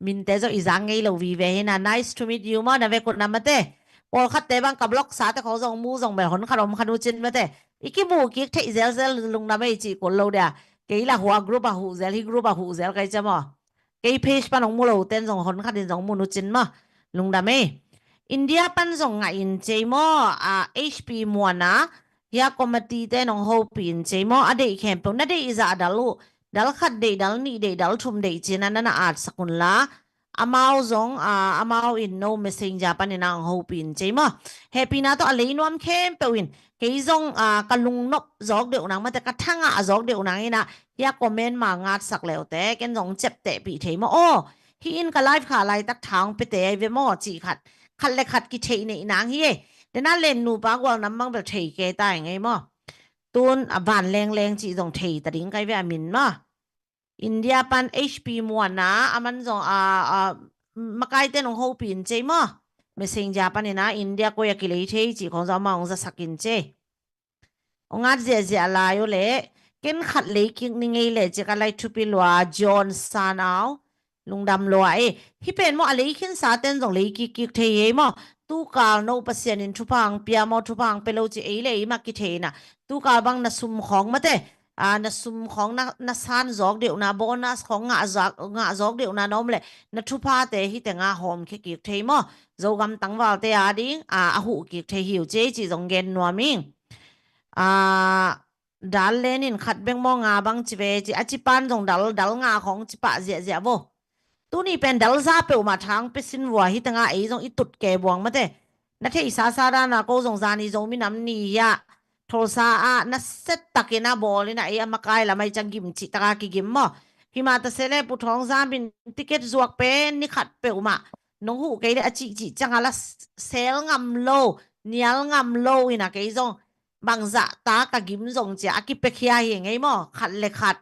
Minte zong i zang ngei lo vive hi na. Nice to meet you maw, na vekun na mate. Pawlkhatte bang ka blog sate khong zong mu zong bel hon khat om khat uh cin mate. I kimu kik theih zelzel lungdam ei cih kul lo dia. Kei la hua group a huh zel, hi group a huh zel kai cia maw? Kei page pan ong mu lo ten zong hon khat in zong mu nu cin maw? Lungdam ei. India pan zong ngah in cei maw? A, H P Muana, hia committee te nong hopih in cei maw? A deih khempeuh, na deih zah dal uh, dal khat deih, dal nih deih, dal thum deih cina na na atsak un la. Amau zong, a, amau in no Messenger panin a hong hopih in cei maw. Hehpihna tawh a lei nuam khempeuh in, kei zong, a, ka lungnop zawk deuh nang mate, ka thangah a zawk deuh nang in a, hia comment ma ngatsak leute, ken zong ciaptehpih thei maw. Aw, hih in ka live kha laitak tha hong piate ai ve maw, cih khat, khat le khat kitheih neih nang hi e. Dena len nupa gual nam mang bel thei kei ta ing ei maw. Tun a van lengleng cih zong thei ta ding kai ve a min maw. India pan H P Muana, a man zong a, a, makaite nong hopih in cei maw. Messenger panin a India koi a kilei thei cih khong zong amah hong zasak in cei. Hong at ziahziah lai uh leh, ken khat lei kik ni ngei leh cih ka lai thupi lua, John Sanau, lungdam lua e. Hih pen maw a lei khinsa ten zong lei kikkik thei hi ei maw. Tukal no Pasian in thupha hong pia maw, thupha hong pia lo cih ei le ei mah kithei in a. Tukal bang na sum khawng mate, a, na sum khawng na, na san zawk deuhna, bonus khawng ngah zawk, ngah zawk deuhna na om leh, na thuphate hih tengah hawmkhia kik thei maw. Zogam tangvalte a ding, a, a huh kik thei hi uh cei cih zong gen nuam ing. A, dal len in khat bek maw nga bang ci ve ci, a ci pan zong dal, dal nga khawng ci pah ziahziah vo. Tuni pen dal za peuhmah tha hong pia sin vua, hih tengah ei zong i tut ke buang mate. Na theihsa sa dan a ko zong zani Zomi nam ni hi a, Tulsa ah na set takin a bawl in a, ei a makai lam ai ciang gim cih taka kigim maw. Himah ta se le Pu Thawng Zam in ticket zuak pen ni khat peuhmah nong huh kei le a cihcih ciang a la s-, sel ngam lo, nial ngam lo in a kei zong bangzah ta ka gim zong cia a kipiakhia hi ngei maw, khat le khat.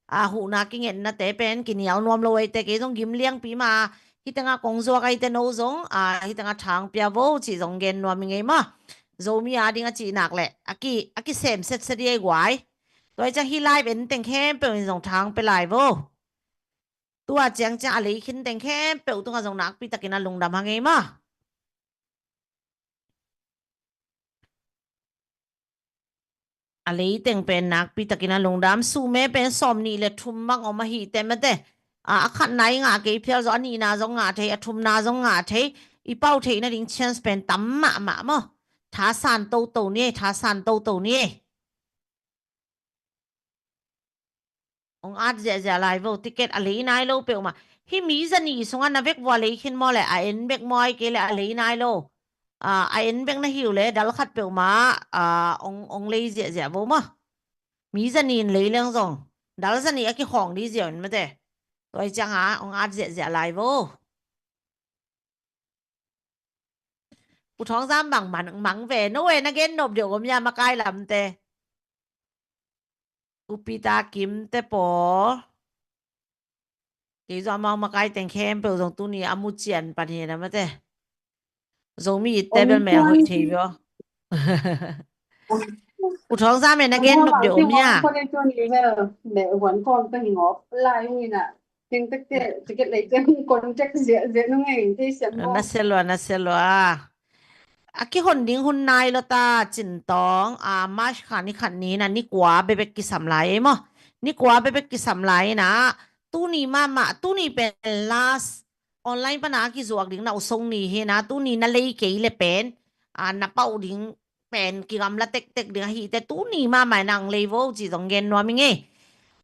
A, huhna kingetnate pen kinial nuam lo eite, kei zong gim liangpi ma, hih tengah kong zuak eite no zong, a, hih tengah tha hong pia vo cih zong gen nuam i ngei maw. Zomi a ding a cih nak leh a ki, a kisem setset i ei guai. Tua i ciang hih live en teng khempeuh in zong tha hong pia lai vo. Tua ciangciang a lei khin teng khempeuh tungah zong nakpi takin a lungdam hang ei maw. A lei teng pen nakpi takin a lungdam. Sume pen sawm nih le thum bang om ahih teh mate. A, a khatna i ngah kei phial zong, a nihna zong ngah thei, a thumna zong ngah thei. I pau theih nading chance pen tam mahmah maw. Thasan toto ni ei, thasan toto ni ei. Hong at ziahziah lai vo, ticket a lei nai lo peuhmah. Hih mi zanih sungah na vek vua lei khin maw le, a en bek maw ai kei le a lei nai lo. A, a en bek na hi uh le, dal khat peuhmah, a, hong, hong lei ziahziah vo maw. Mi zanih in lei leng zong, dal zanih a kikhawng dih ziau in mate. Tua i ciangah hong at ziahziah lai vo. Pu Thawng Zam bang mang, mang ve, no e na gen nop deuh om ia makai lamte. U Peter Kim te pawl. Kei zong amau makai teng khempeuh zong tuni a mu cian pan hi na mate. Zomi it te bel me a hoih thei vio. Pu Thawng Zam e na gen nop deuh om ia. Tua ni bel me huan kawm ka hi ngawp lai ung ina. Ting tek te, ticket lei te, contact ziah, ziah nung e, in te siam maw. Na sia lua, na sia lua. A kihon ding hun nai lo ta, Cin Tawng, a, March kha ni khat ni na, ni kua bebek kisam lai ei maw. Ni kua bebek kisam lai ina, tuni mahmah, tuni pen last online pana kizuak ding na usong ni hi na, tuni na lei kei le pen, a, na pau ding pen kigamla tektek ding ahih teh tuni mahmah in ang lei vo ci zong gen nuam i ngei.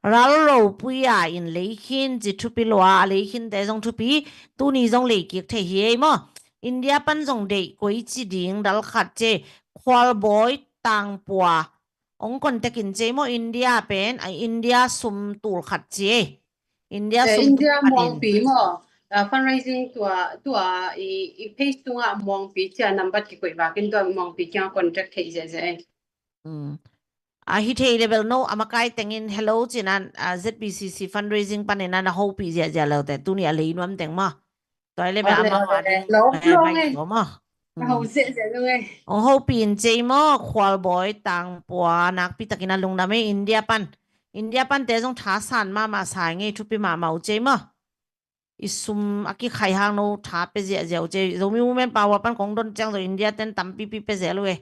Ral ropui a in lei khin ci thupi lua, a lei khinte zong thupi, tuni zong lei kik thei hi ei maw. India pan zong deih koi ci ding dal khat ci, Khualbawi Tangpua. Hong contact in ci ei maw, India pen, a India sum tul khat ci ei. India sum India muangpi maw. Fundraising tua, tua i, i page tungah muangpi cia nambat kikoih vakin tua muangpi kiang contact thei ziahziah ei. A hi thei le bel no a makai tengin hello cinan, a, Z B C C fundraising panin a na hopih ziahziah leute tuni a lei nuam teng maw. Tua i le bel amau a ding lo lo ngei maw. Hong hopih in ci ei maw, Khualbawi Tangpua, nakpi takin a lungdam ei. India pan, India pante zong thasan mahmah sa ngei, thupi mahmah uh ci ei maw. I sum a kikhai hang no tha pia ziahziah uh ci ei. Zomi Women Power pan kong don ciang zong India ten tampipi pia ziah lo e.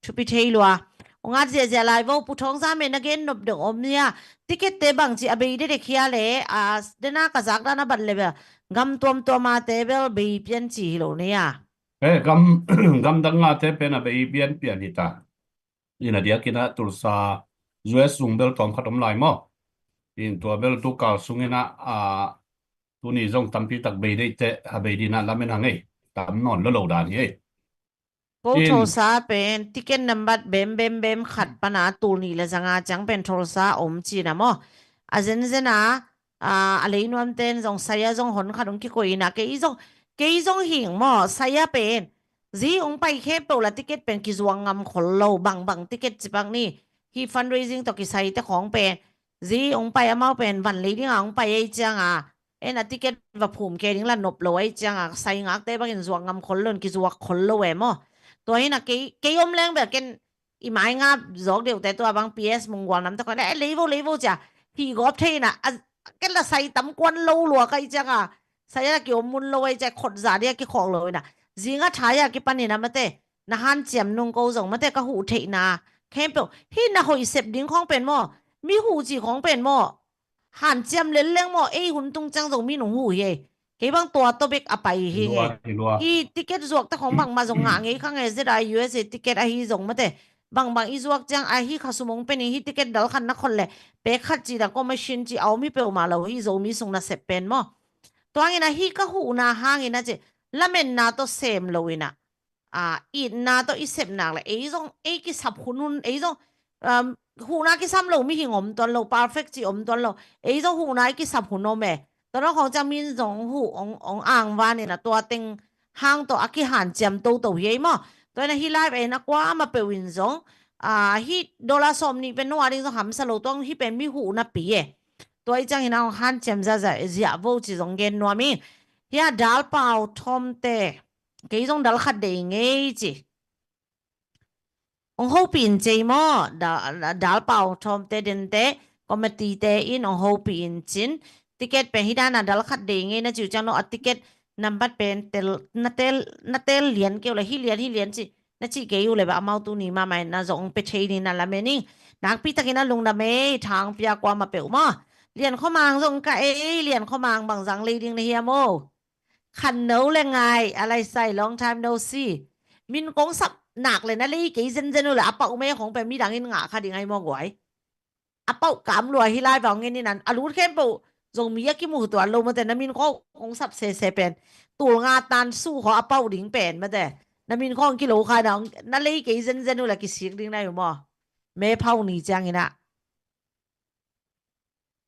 Thupi thei lua. Hong at ziahziah lai vo, Pu Thawng Zam e na gen nop deuh om ia. Ticket te bang ci a bei dedek hia le, a, dena ka zak dan a bat le bel gam tuamtuam a te bel bei pian ci hi lo nei a. Eh, gam, gam dang a te pen a bei pianpian hi ta. Ina diakin a Tulsa, U S sung bel tawm khat om lai maw. In tua bel tukal sungin a, a, Tuni zong tampi tak bei deih teh, ha bei dina lamen hang ei. Tam nawn lo lo dan hi ei. Ko Cin. Thosa pen ticket nambat bem bem bem khat pana tul nih le zanga ciang pen Thosa om cina maw. A zenzen a, a, a leinuam ten zong saya zong hon khat ong kikoih ina kei zong, kei zong hing maw, saya pen zi ong pai khempeuh la ticket pen kizuak ngam khol lo, bangbang ticket cipak ni. Hi fundraising tawh kisai te khawng pen zi ong pai amau pen van lei dinga ong pai ei cianga en a ticket va phum ke ding la nop lo ei cianga sai ngakte bangin zuak ngam khol lo in kizuak khol lo e maw. Tua hina kei, kei om leng bel ken i mai nga zawk deuhte tua bang P S munggual namte khawng e leivo leivo cia hi gawp thei ina a ken la sai tam kuan lo lua kai cianga sai a kiom mun lo ei cia khot za dia kikhawk lo ina zinga thai a kipan ina mate na hanciam nung ko zong mate ka huh theihna khempeuh hi na hoih sep ding khawng pen maw mi huh ci khawng pen maw hanciam lel leng maw ei hun tung ciang zong mi nung huh hi ei. Kei bang tua topic a pai hi nge. Hi ticket zuak te khawng bangmah zong ngah ngei kha nge zet a U S A ticket ahi zong mate. Bangbang i zuak ciang ahi kha sumong pen hi ticket dal khat na khol le pek khat ci da commission ci a om hi peuhmah lo hi Zomi sung na sep pen maw. Tuangin ahi ka huhna hangin a ci lamenna tawh sem lo ina a itna tawh i sepnak le ei zong ei kisap hun hun ei zong huhna kisam lo mihing om tuan lo perfect ci om tuan lo ei zong huhna i kisap hun om e. Tuan lo khawng ciang min zong huh ong angvan ina tua teng hang tawh a kihanciam toto hi ei maw. Tua ina hi live e na kuama peuh in zong hi dollar sawm nih pen no a ding zong hamsa lo tuang hi pen mi huhna pi e. Tua i ciang ina ong hanciam zazah ziah vo ci zong gen nuam i. Hia dal pau thawmte kei zong dal khat dei ngei ci. Ong hopih in cei maw dal pau thawmte dente committee te in ong hopih in cin ticket pen hi dana dal khat dei ngei na ciu ciang no a ticket nambat pen tel na tel na tel lian keu le hi lian hi lian ci na ci kei u le ba amau tuni mama in na zong ong pe thei ni na lamen ing. Nakpi takin a lungdam ei thang pia kuama peuh maw. Lian khawmang zong ka ei lian khawmang bang zang lei ding na hiam o. Khan no le ngai a lai sai long time no see. Min kong sap nak le na lei kei zenzen u le a pau me khong pen midang in ngah kha ding ai maw guai. A pau kam lua hi lai vang ngen inan a lut khempeuh zong mi a kimu tuan lo mate na min kong kong sap sese pen. Tul nga tan su kho a pau ding pen mate na min kong kilo kha na na lei kei zenzen u le kisik ding na yu maw. Me phau ni ciang ina.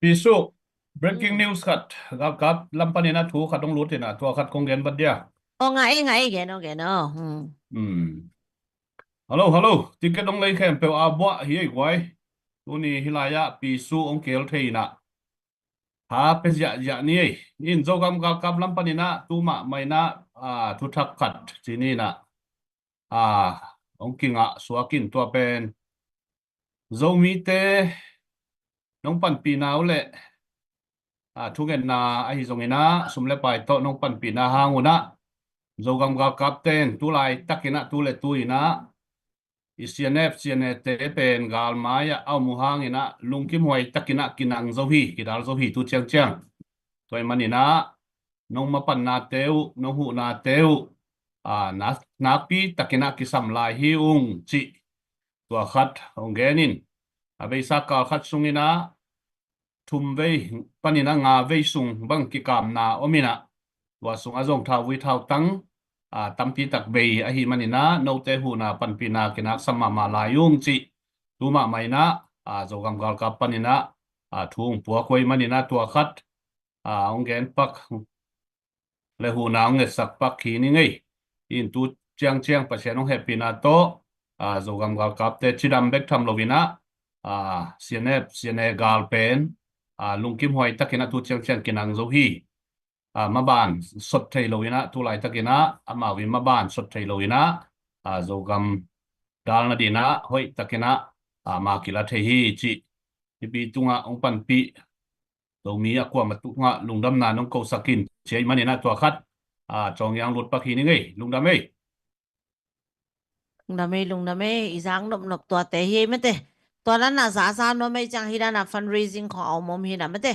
Pisu, breaking news khat galkap lam panin a thu khat hong lut ina tua khat kong gen vat dia. O nga e nga e gen o gen o. Hello hello, ticket hong lei khempeuh a buah hi ei guai. Tuni hi lai-ah Pisu hong keel thei ina. Tha pe ziahziah ni ei. In Zogam galkap lam panin a tu mahmah ina thuthak khat ci ni ina. Hong kingah suak in tua pen Zomite nong panpihna uh le thungetna ahi zongin a sum le pai tawh nong panpihna hang un a Zogam galkap ten tu laitakin a tu le tu in a i C N F, C N A te pen galmai ah a om uh hangin a lungkimhuai takin a kinang zo hi, kidal zo hi tu ciangciang. Tua ahih manin a nong mapannate uh, nong huhnate uh nakpi takin a kisam lai hi ung cih tua khat hong gen in a veisa kal khat sungin a thum vei panin a nga vei sung bang kikamna om in a tua sung a zong thauvui thautang tampi tak bei ahih manin a note huhna panpihna kinaksam mahmah lai ung cih tu mahmah in a Zogam galkap panin a thu hong puak uh ahih manin a tua khat hong gen pak le huhna hong ngetsak pak hi ni ngei. In tu ciangciang Pasian hong hehpihna tawh Zogam galkapte cidam bek tham lo in a C N F, C N A gal pen lungkimhuai takin a tu ciangciang kinang zo hi. Maban sot thei lo in a tu laitakin a amau in maban sot thei lo in a Zogam gal nadin a hoih takin a ma kila thei hi cih hipi tungah hong panpih Zomi a kuamah tungah lungdamna nong kosak in ci ahih manin a tua khat Cawng Yang lut pak hi ni ngei. Lungdam ei. Lungdam ei, lungdam ei, i zak nopnop tuate hi ei mate. Tua na na zaza nuam ei ciang hi dana fundraising khong a om om hi na mate.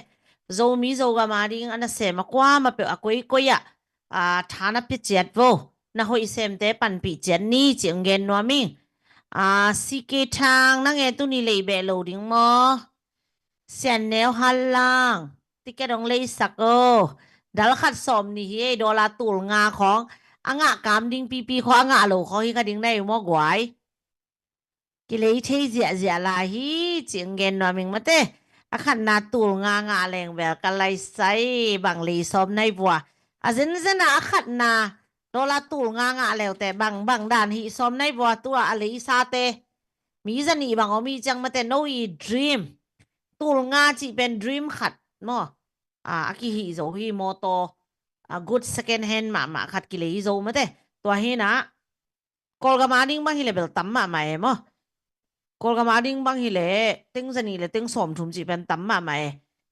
Zomi Zogam a ding a nasem a kuamah peuh a koikoi ah tha na pia ciat vo. Na hoih semte panpih ciat ni ci hong gen nuam ing. C K Thang na nge tuni lei beh lo ding maw? Sian Neu Hal Lang ticket hong leisak o. Dal khat sawm nih hi ei, dollar tul nga khawng a ngah kam ding pipi khawng a ngah lo khawng hi kha ding na ei maw guai. Kilei thei ziahziah lai hi cih gen nuam ing mate. A khatna tul nga ngah leng bel ka laisai bang lei sawm nai vua. A zenzen a a khatna dollar tul nga ngah leute bang bang dan hih sawm nai vua tua a leisate. Mi zanih bang om hi ciang mate no i dream. Tul nga cih pen dream khat maw. A, a kihih zo hi mawtaw. A good second hand mahmah khat kilei zo mate. Tua hi na Kawlgam a ding bang hileh bel tam mahmah e maw. Kawlgam a ding bang hileh teng zanih le teng sawmthum cih pen tam mahmah e.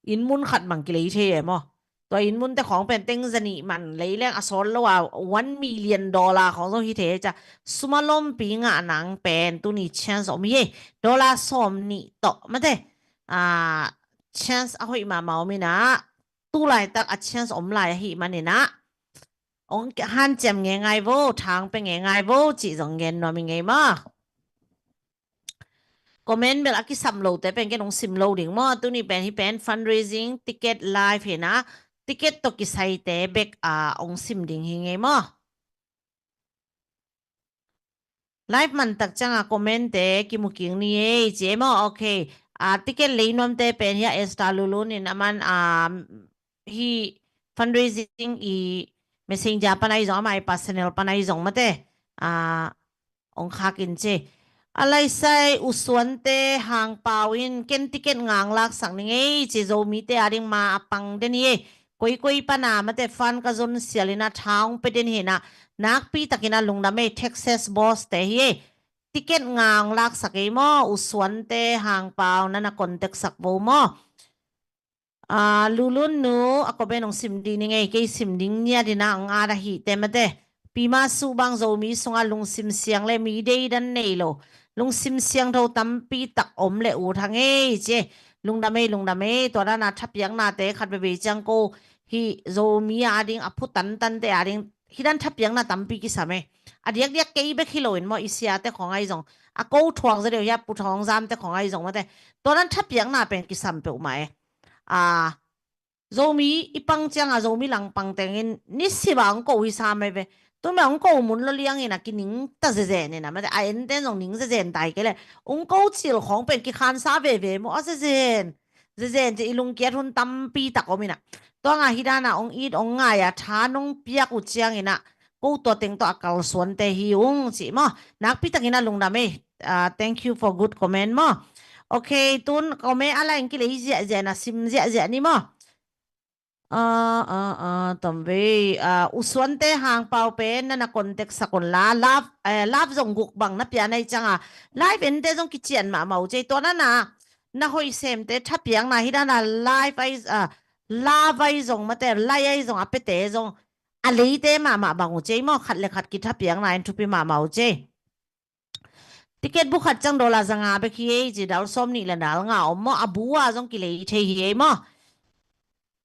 Inn mun khat bang kilei thei e maw. Tua inn munte khawng pen teng zanih man lei leng a sawt lo a one million dollar khawng zong hi thei e cia. Sum a lompi ngah nang pen tuni chance om hi e. Dollar sawm nih tawh mate. A, chance a hoih mahmah om hi na. Tu laitak a chance om lai ahih manin a hong hanciam ngeingai vo, thang pia ngeingai vo cih zong gen nuam ing ei maw. Comment bel a kisam lote pen ken hong sim lo ding maw. Tuni pen hih pen fundraising ticket live hi na, ticket tawh kisaite bek a hong sim ding hi ing ei maw. Live man tak ciang a comment te kimu kik ni ei ci ei maw. Ok. A, ticket lei nuamte pen hia Esther Lulun in a man a, hih fundraising i messenger pan ahi zong ama i personal pan ahi zong mate. A, hong khak in ci. A laisai U Suante Hang Pau in ken ticket nga hong laksak ning ei ci. Zomite a ding ma a pang den hi ei. Koikoi pan a mate fund ka zon sial in a tha hong pia den hi na. Nakpi takin a lungdam ei. Texas boss te hi ei. Ticket nga hong laksak ei maw. U Suante Hang Pau na na contact sak vo maw. A, Lulun nu a comment hong sim ding ning ei, kei sim ding ngiat in a hong at ahihte mate. Pi Ma Su bang Zomi sungah lungsim siang le mi deidan nei lo, lungsim siangtho tampi tak om le ut hang ei ci ei. Lungdam ei, lungdam ei. Tua dan a thapiaknate khat veivei ciang ko hih Zomi a ding a phu tantante a ding hih dan thapiakna tampi kisam ei. A diakdiak kei bek hi loin maw, i siate khawng ahi zong, a ko thuak zaw deuh hia, Pu Thawng Zamte khawng ahi zong mate. Tua dan thapiakna pen kisam peuhmah ei. A, Zomi i pang ciang a Zomi langpang tengin nisim a hong ko hi sam ei ve. Tun bel hong ko mun lo liang in a kining ta zezen in a mate, a enten zong ning zezen tai kei le hong ko cil khawng pen kikhansa veve maw. A zezen zezen ci i lungkiat hun tampi tak om in a. Tua nga hih dan a hong it hong ngai a tha nong piak uh ciang in a ko tua teng tawh a kalsuante hi ung ci maw. Nakpi takin a lungdam ei. A, thank you for good comment maw. Ok, tun comment a lain kilei ziahziah na sim ziahziah ni maw. A, a, a, tom vei. A, U Suante Hang Pau pen na na contact sak un la. Love, eh, love zong guk bang na pia na hi ciang a live ente zong kician mahmah uh ci ei. Tua na na na hoih semte thapiakna hih dan a live ahi, a, love ahi zong mate, lai ahi zong a piate zong a leite mahmah bang uh ci ei maw. Khat le khat kithapiakna in thupi mahmah uh ci ei. Ticket bu khat ciang dollar za nga bek hi ei ci, dal sawm nih le dal nga om maw, a bu a zong kilei thei hi ei maw.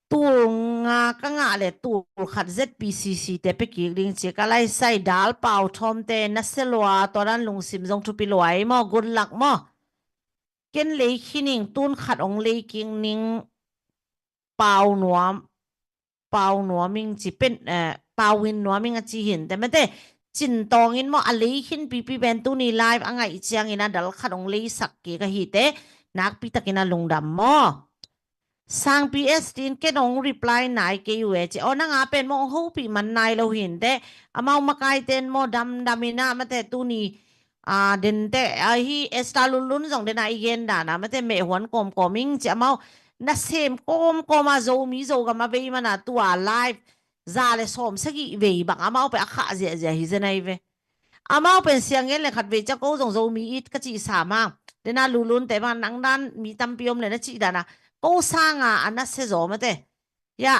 Tul nga ka ngah le tul khat Z P C C te pia kik ding ci, ka laisai dal pau thawmte na sia lua, tua dan lungsim zong thupi lua ei maw, good luck maw. Ken lei khin ing, tun khat hong lei kik ning, pau nuam, pau nuam ing ci pen, eh, pau in nuam ing a ci hi inteh mate. Cin tawng in maw, a lei khin pipi pen tuni live a ngaih ciangin a dal khat hong leisak kik ahih teh nakpi takin a lungdam maw. Sangpi S T in ken hong reply nai kei uh e ci. Aw, nang a pen maw hong hopih man nai lo hi inteh. Amau makaite in maw damdam in a mate tuni a, dente, a, hi Esther Lunlun zong dena i gen dan a mate meh huan kawmkawm ing ci, amau nasem kawmkawm a Zomi Zogam a vei man a tua live za le sawm sagih vei bang amau pen a khah ziahziah hi zen ahi ve. Amau pen siang ngen le khat vei ciang ko zong Zomi it ka cih sam hang. Dena Lunlunte bang nang dan mi tampi om le na cih dan a ko sanga a nasia zaw mate. Yah,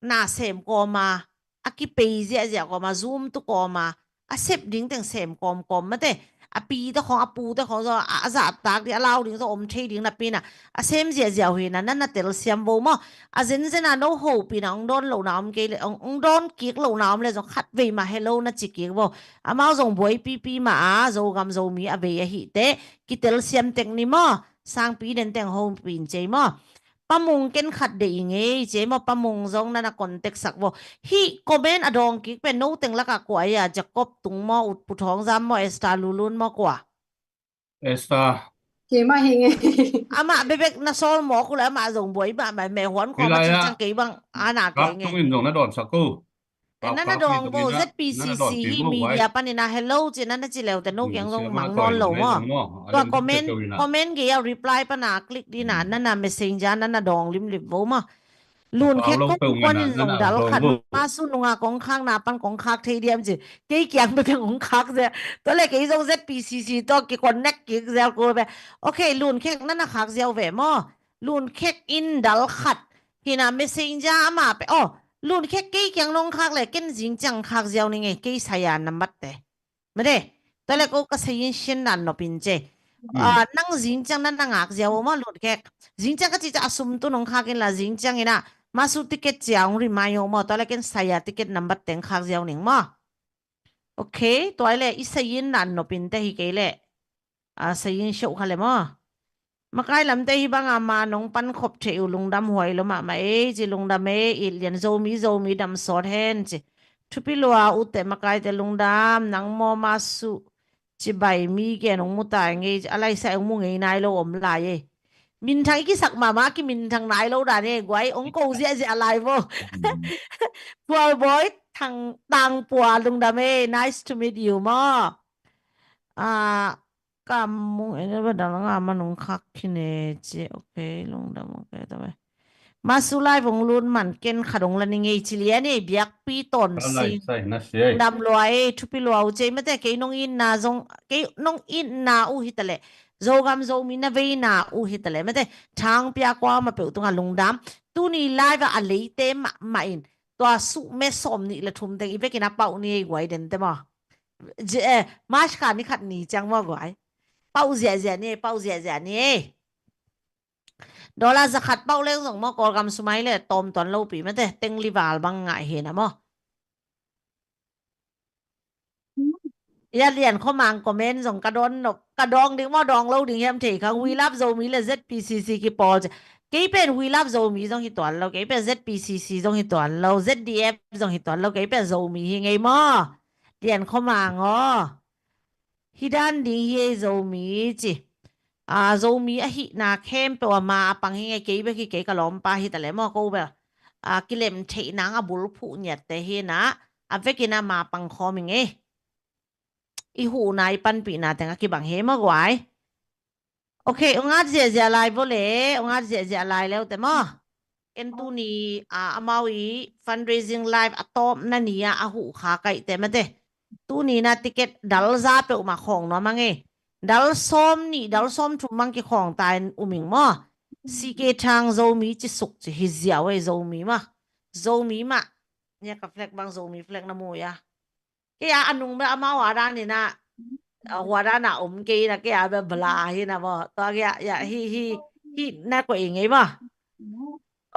na sem kawm a, a kipei ziahziah kawm a, Zoom tu kawm a, a sep ding teng sem kawmkawm mate. A pite khawng, a pute khawng zaw, a, a zahtak ding, a lau ding zaw om thei ding napi in a, a sem ziahziah uh hi in a, na na telsiam vo maw. A zenzen a no hopih in a, hong dawn lohna om kei le, hong, hong dawn kik lohna om le zong khat vei mah hello na ci kik vo. Amau zong buaipipi mah a, Zogam Zomi a vei ahih teh, kitelsiam tek ni maw. Sangpi den teng hopih in ci ei maw. Pa Mung ken khat deih i ngei ci ei maw, Pa Mung zong nana contact sak vo. Hih comment a dawng kik pen no teng lakah kua ei a, Jacob Tung maw, Ut Pu Thawng Zam maw, Esther Lulun maw, kua? Esther. Kei mah hi ngei. Amah bebek na sawl mawk uh le amah zong buai mahmah, meh huan khawm a cih ciang kei bang ana kei ngei. Tungin zong na dawnsak uh. Nana dawng go, Z P C C hih media panin a hello ci nana ci leute no kiang zong mang nawn lo maw. Tua comment, comment gei a reply pana click dina nana messenger nana dawng limlim vo maw. Lunkhek kong kuanin zong dal khat, masu nunga kong khakna pan kong khak thei diam ci. Kei kiang bek keng hong khak zel. Tua le kei zong Z P C C tawh ki connect kik zel kul ve. Ok, Lunkhek nana khak ziau ve maw. Lunkhek in dal khat. Hina messenger ama pe. Oh, Lunkhek kei kiang nong khak le ken zing ciang khak ziau ning ei, kei saya nambat te. Mate, tua le ko ka sayin sian nan nopin ce. Nang zing ciang nana ngak ziau maw Lunkhek. Zing ciang ka cih ciang a sum tu nong khak inla zing ciang ina masu ticket cia hong rimai ho maw. Tua le ken saya ticket nambat teng khak ziau ning maw. Ok, tua le i sayin nan nopin te hi kei le. A sayin siau kha le maw. Makai lamte hih banga ma nong pan khop thei uh lungdam huai lo mahmah ei ci. Lungdam ei, it lian Zomi, Zomi dam sawt hen ci. Thupi lua ute makaite lungdam, nang maw masu ci bai mi gen hong mu tai ngei ci. A laisai hong mu ngei nai lo om lai ei. Minthang i kisak mahmah, kiminthang nai lo dan ei guai, hong ko ziahziah lai vo. Pualbawi Tangpua lungdam ei, nice to meet you maw. Ah, Kam Mung en ba dal nga man hong khak khin e ci. Ok, lungdam, ok, ta bai. Masu lai vong lut man ken khat hong la ning ei ci lian ei, biakpi tawn sing. Lungdam lua ei, thupi lua uh ci ei mate, kei nong itna zong, kei nong itna uh hi ta le. Zogam Zomi na veina uh hi ta le mate. Thangpia kuamah peuh tunga lungdam. Tuni live a leite mahmah in tua suh me sawm nih le thum teng i vekin a pauh ni ei guai den te maw. March kha ni khat ni ciang maw guai. Pauh ziahziah ni ei, pauh ziahziah ni ei. Dollar za khat pauh leng zong maw Kawlgam sum ai le tawm tuan lopi mate, teng li val bang ngah hi na maw. Ia lian khawmang comment zong ka dawn nop, ka dawng ding maw dawng lo ding hiam thei kha. We love Zomi le Z P C C kipawl ci. Kei pen We love Zomi zong hi tuan lo, kei pen Z P C C zong hi tuan lo, Z D F zong hi tuan lo, kei pen Zomi hi ngei maw. Lian khawmang aw. Hi dan ding hi ei Zomi ci. A, Zomi ahihna khempeuh a ma a pang hi ngei, kei bek hi kei ka lawmpa hi ta le maw ko bel. A, kilem theih nang a bulphuh ngiatte hi na, a vekin a ma pang khawm hi ngei. I huhna i panpihna teng a kibang hi maw guai. Ok, ong at ziahziah lai vo le, ong at ziahziah lai leute maw. Ken tuni, a, amau i fundraising live a tawpna ni-a a huh kha kaihte mate. Tuni na ticket dal za peuhmah khawng nuam a ngei. Dal sawm nih, dal sawm thum mang kikhawng ta in um ing maw. C K Thang Zomi ci suk ci hi ziau ei Zomi mah. Zomi mah. Nia ka flag bang Zomi flag na mu ia. Kei a a nung bel amau a dan ina, a hua dan a om kei ina kei a bel bala hi na maw. Tua kei a, ia, hi, hi, hi na koih i ngei maw.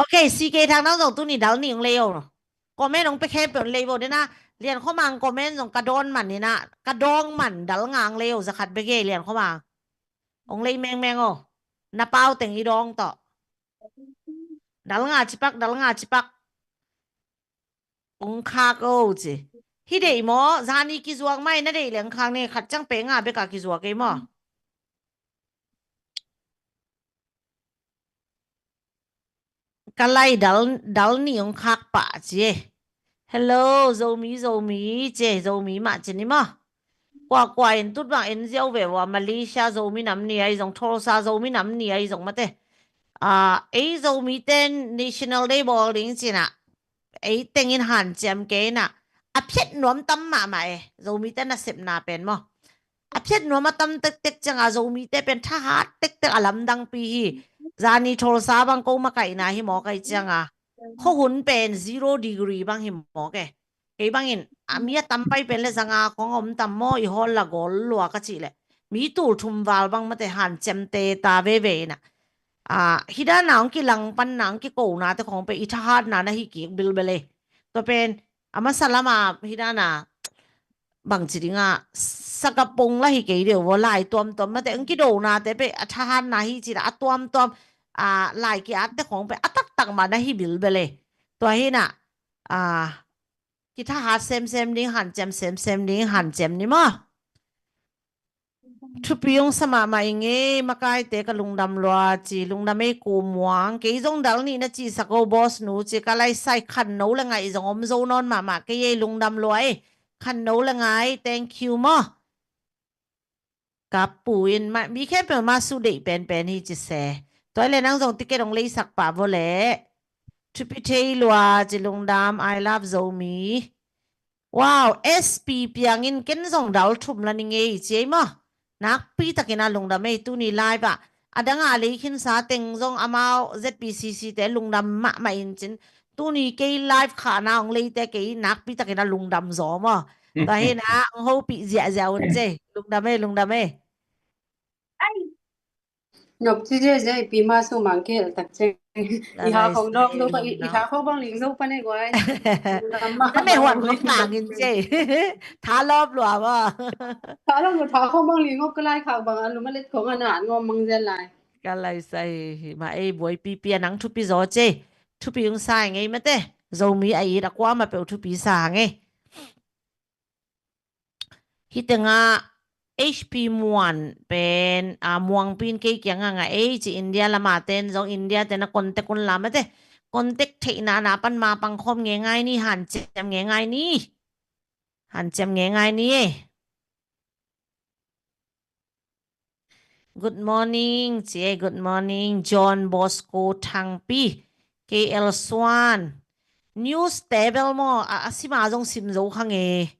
Ok, C K Thang nang zong tuni dal nih ong lei o. Comment ong pe khempeuh ong lei vo dena, lian khawmang comment zong ka dawn man ina, ka dawng man dal nga ong lei o, za khat bek ei lian khawmang. Ong lei mengmeng o. Na pau teng i dawng tawh. Dal nga cipak, dal nga cipak. Ong khak o ci. Hi deih maw, zani kizuak mai na deih leng khak ne, khat ciang pe nga beka kizuak ei maw. Ka lai dal, dal nih ong khak pah ci e. Hello, Zomi, Zomi ci e, Zomi mah ci ni maw. Kua, kua in tut bang en ziau ve ua, Malaysia Zomi nam ni ai zong, Tulsa Zomi nam ni ai zong mate. A, ei Zomi ten National Day bawl ding cina. Ei tengin hanciam kei na. A phiat nuam tam mahmah e, Zomi ten nasepna pen maw. A phiat nuam a tam tektek cianga Zomite pen thahat tektek a lamdangpi hi. Zani Tulsa bang ko makaihna hi mawk ai cianga. Khuahun pen zero degree bang hi mawk e. Kei bangin, a mi a tam pai pen le zanga khong a om tam maw, i hawl la gawl lua ka cih leh. Mi tul thum val bang mate hanciam teta veve ina. A, hi dana ong kilang panna, ong kikonate khong pen i thahatna na hi kik bilbel e. Tua pen, a masa lama hi dana bangci dinga, sagapong la hi kei deuh vo lai tuamtuam mate, ong kidonate pen a thahatna hi cina, a tuamtuam, a, lai ki-atte khong pen a taktak mah na hi bilbel e. Tua hi na, a, kithahat semsem ding, hanciam semsem ding, hanciam ni maw. Thupi hong sa mahmah ing ei, makaite ka lungdam lua ci, lungdam ei Ku Muang, kei zong dal nih na cihsak o boss nu ci, ka lai sai khanno le ngaih zong om zo nawn mahmah kei ei, lungdam lua ei, khanno le ngaih, thank you maw. Ka pu in, ma, mi khempeuh ma su deih penpen hi ci se. Tua le nang zong ticket hong leisak pah vo le. Thupi thei lua ci, lungdam, I love Zomi. Wow, S P piangin ken zong dal thum la ning ei ci ei maw. Nakpi takin a lungdam ei, tuni live ah. A dang a lei khinsa teng zong amau Z P C C te lungdam mahmah in cin. Tuni kei live khahna hong leite kei nakpi takin a lungdam zaw maw. Tua hi na, hong hopih ziahziah un ci ei. Lungdam ei, lungdam ei. Nop ci ziahziah i pi ma su mang kei el tak ceng. I ha khong dawng zo pa, i ha khong bang ling zo pa nei guai. Lungdam mahmah. Ka meh huan khong kangin ci ei. Tha lawp lua maw. Tha lawp lua, tha khong bang ling ngop ka lai khak bang a lum a let khong a na an ngawm mang zian lai. Ka lai sai hi mah ei, buaipipi a nang thupi zaw ci ei. Thupi hong sa ing ei mate. Zomi a it a kuamah peuh thupi sa hang ei. Hih tengah H P Muan pen, a, Muangpi in kei kiangah ngah ei ci, India lamah ten zong India ten a contact un la mate. Contact theihna na pan ma pangkhawm ngeingai ni, hanciam ngeingai ni. Hanciam ngeingai ni ei. Good morning ci ei, good morning. John Bosco Thangpi, K L Suan. News table maw, a, a sima zong sim zo kha nge.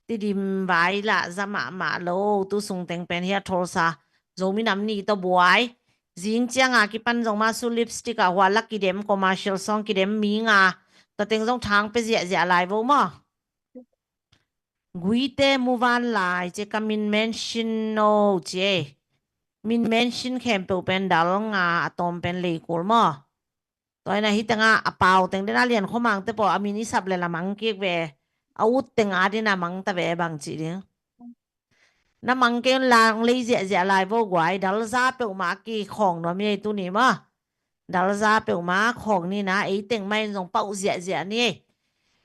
Tidim vai lah za mahmah lo, tu sung teng pen hi a Tulsa Zomi Nam Ni tawh buai. Zing cianga kipan zong ma su lipstick a hua lak kidem, commercial song kidem mi nga. Tua teng zong thang pe ziahziah lai vo maw. Guite muvan lai ci ei, ka min mention no ci ei. Min mention khempeuh pen dal nga, a tawm pen leikul maw. Tua hi na hih tengah a pau teng den a Lian Khua Mang te paw a min i sap le la mang kik ve. A ut teng a din a mang ta ve bang ci ding. Na mang kei un la hong lei ziahziah lai vo guai, dal za peuhmah a kikhawng nuam hi ei tuni maw. Dal za peuhmah khawng ni na, ei teng mah in zong pauh ziahziah ni ei.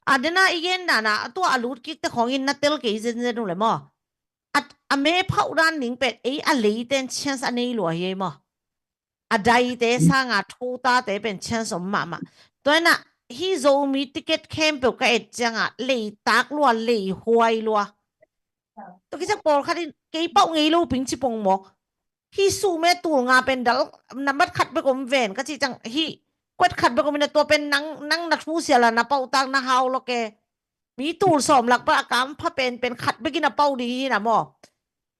A den a i gen dan a, tua a lut kik te khawng in na tel kei zenzen uh le maw. A, a me phauh dan ding pen ei a leite in chance a nei lua hi ei maw. A daite sanga thutate pen chance om mahmah. Tua hi na hih Zomi ticket khempeuh ka et cianga leitak lua, leihuai lua. Tua kiciang pawlkhat in kei pauh ngei lo ping ci pong mawk. Hih suhme tul nga pen dal nambat khat bek om ven ka cih ciang hih kuat khat bek om in a, tua pen nang, nang na thu sial a na pauh tak na hau lo ke. Mi tul sawm lak pan a kampha penpen khat bekin a pauh ding hi na maw.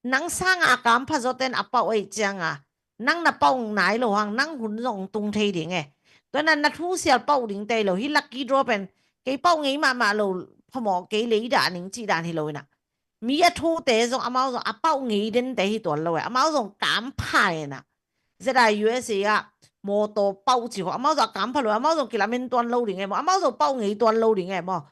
Nang sanga a kampha zawten a pauh ei cianga nang na pauh nai lo hang, nang hun zong tung thei ding e. Tua na na thu sial pauh ding tei lo, hih lucky draw pen kei pauh ngei mahmah lo phamawh, kei lei dah ning cih dan hi lo ina. Mi a thute zong amau zong a pauh ngei dente hi tuan lo e. Amau zong kampha e na. Zeta U S A ah mawtaw pauh ci ho amau zong a kampha lo e. Amau zong kilamen tuan lo ding e maw. Amau zong pauh ngei tuan lo ding e maw.